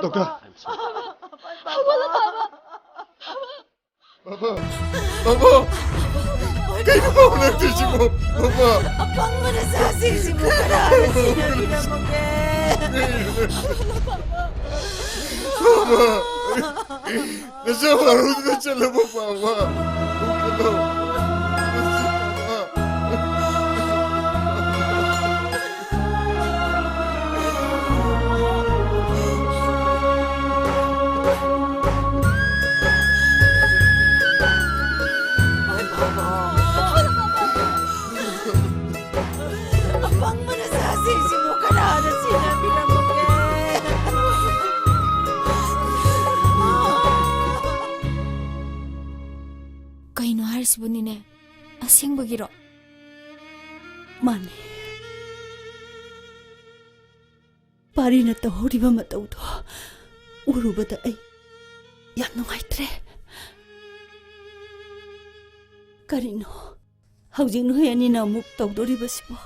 ꯍꯧꯒꯠꯂꯣ, ꯄꯥꯕ꯫ ꯃꯃꯥ! ꯃꯃꯥ! ꯀꯩꯅꯣ ꯄꯥꯕ ꯅꯪ ꯇꯧꯏꯁꯤꯕꯣ? ꯃꯃꯥ! ꯑꯄꯪꯕ ꯅꯆꯥꯁꯤꯡꯁꯤꯕꯨ ꯀꯅꯥꯅ ꯁꯦꯟꯅꯕꯤꯔꯝꯃꯒꯦ? ꯃꯃꯥ! ꯅꯆꯥ ꯋꯥꯔꯧꯗꯨꯅ ꯆꯠꯂꯕꯣ, ꯄꯥꯕ? ꯍꯧꯒꯠꯂꯣ꯫ ꯃꯃꯥ! ꯑꯄꯪꯕ ꯅꯆꯥꯁꯤꯡꯁꯤꯕꯨ ꯀꯅꯥꯅ ꯁꯦꯟꯅꯕꯤꯔꯝꯃꯒꯦ? ꯀꯩꯅꯣ ꯍꯥꯏꯔꯤꯁꯤꯕꯨ, ꯅꯦꯅꯦ? ꯑꯁꯦꯡꯕꯒꯤꯔꯣ? ꯃꯥꯅꯦ꯫ ꯄꯥꯔꯤꯅ ꯇꯧꯍꯧꯔꯤꯕ ꯃꯇꯧꯗꯣ ꯎꯔꯨꯕꯗ ꯑꯩ ꯌꯥꯝ ꯅꯨꯡꯉꯥꯏꯇ꯭ꯔꯦ꯫ ꯀꯔꯤꯅꯣ ꯍꯧꯖꯤꯛ ꯅꯈꯣꯏ ꯑꯅꯤꯅ ꯑꯃꯨꯛ ꯇꯧꯗꯣꯔꯤꯕꯁꯤꯕꯣ?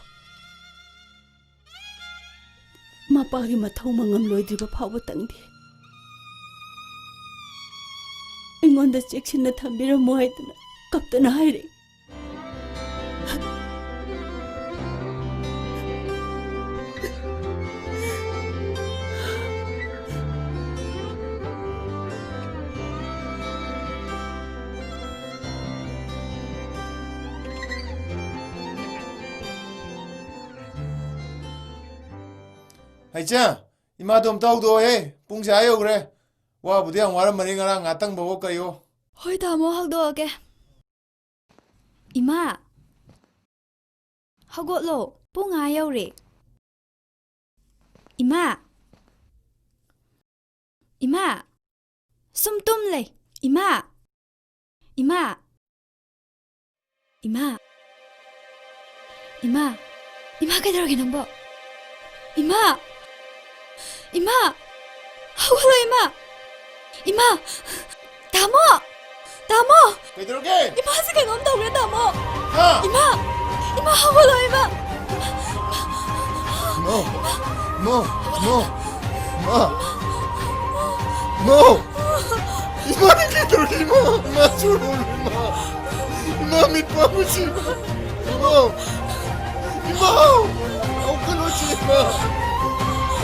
ꯃꯄꯥꯒꯤ ꯃꯊꯧ ꯃꯉꯝ ꯂꯣꯏꯗ꯭ꯔꯤꯕ ꯐꯥꯎꯕꯇꯪꯗꯤ ꯑꯩꯉꯣꯟꯗ ꯆꯦꯛꯁꯤꯟꯅ ꯊꯝꯕꯤꯔꯝꯃꯣ ꯍꯥꯏꯗꯅ ꯀꯞꯇꯅ ꯍꯥꯏꯔꯛꯏ꯫ ꯍꯩꯆꯥ, ꯏꯃꯥꯗꯣ ꯑꯝꯇ ꯍꯧꯗꯣꯛꯑꯣꯍꯦ꯫ ꯄꯨꯡꯁꯦ ꯑꯥ ꯌꯧꯈ꯭ꯔꯦ꯫ ꯋꯥꯕꯨꯗꯤ ꯌꯥꯝ ꯋꯥꯔꯝꯃꯅꯤ ꯉꯔꯥꯡ ꯉꯥꯇꯪꯕꯋꯣ ꯀꯩꯋꯣ꯫ ꯍꯣꯏ ꯇꯥꯃꯣ, ꯍꯧꯗꯣꯛꯑꯒꯦ꯫ ꯏꯃꯥ! ꯍꯧꯒꯠꯂꯣ, ꯄꯨꯡ ꯑꯥ ꯌꯧꯔꯦ꯫ ꯏꯃꯥ! ꯏꯃꯥ! ꯁꯨꯝ ꯇꯨꯝ ꯂꯩ꯫ ꯏꯃꯥ! ꯏꯃꯥ! ꯏꯃꯥ! ꯏꯃꯥ! ꯏꯃꯥ, ꯀꯩꯗꯧꯔꯒꯦ ꯅꯪꯕꯣ? ꯏꯃꯥ! ꯏꯃꯥ! ꯍꯧꯒꯠꯂꯣ, ꯏꯃꯥ! ꯏꯃꯥ! ꯇꯥꯃꯣ! ꯇꯥꯃꯣ! ꯀꯩꯗꯧꯔꯒꯦ? ꯏꯃꯥꯁꯦ ꯀꯩꯅꯣꯝ ꯇꯧꯔꯦ, ꯇꯥꯃꯣ! ꯍꯥ? ꯏꯃꯥ! ꯏꯃꯥ, ꯍꯧꯒꯠꯂꯣ, ꯏꯃꯥ! ꯏꯃꯥ! ꯏꯃꯥ! ꯏꯃꯥ! ꯏꯃꯥ! ꯏꯃꯥ! ꯏꯃꯥ! ꯏꯃꯥ, ꯅꯪ ꯀꯩꯗꯧꯔꯤ, ꯏꯃꯥ? ꯏꯃꯥ, ꯆꯨꯔꯨꯔꯣ, ꯏꯃꯥ! ꯏꯃꯥ, ꯃꯤꯠ ꯄꯥꯡꯉꯨꯁꯤ, ꯏꯃꯥ! ꯏꯃꯥ! ꯏꯃꯥ! ꯍꯧꯒꯠꯂꯣꯁꯤ, ꯏꯃꯥ!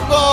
ꯏꯃꯥ!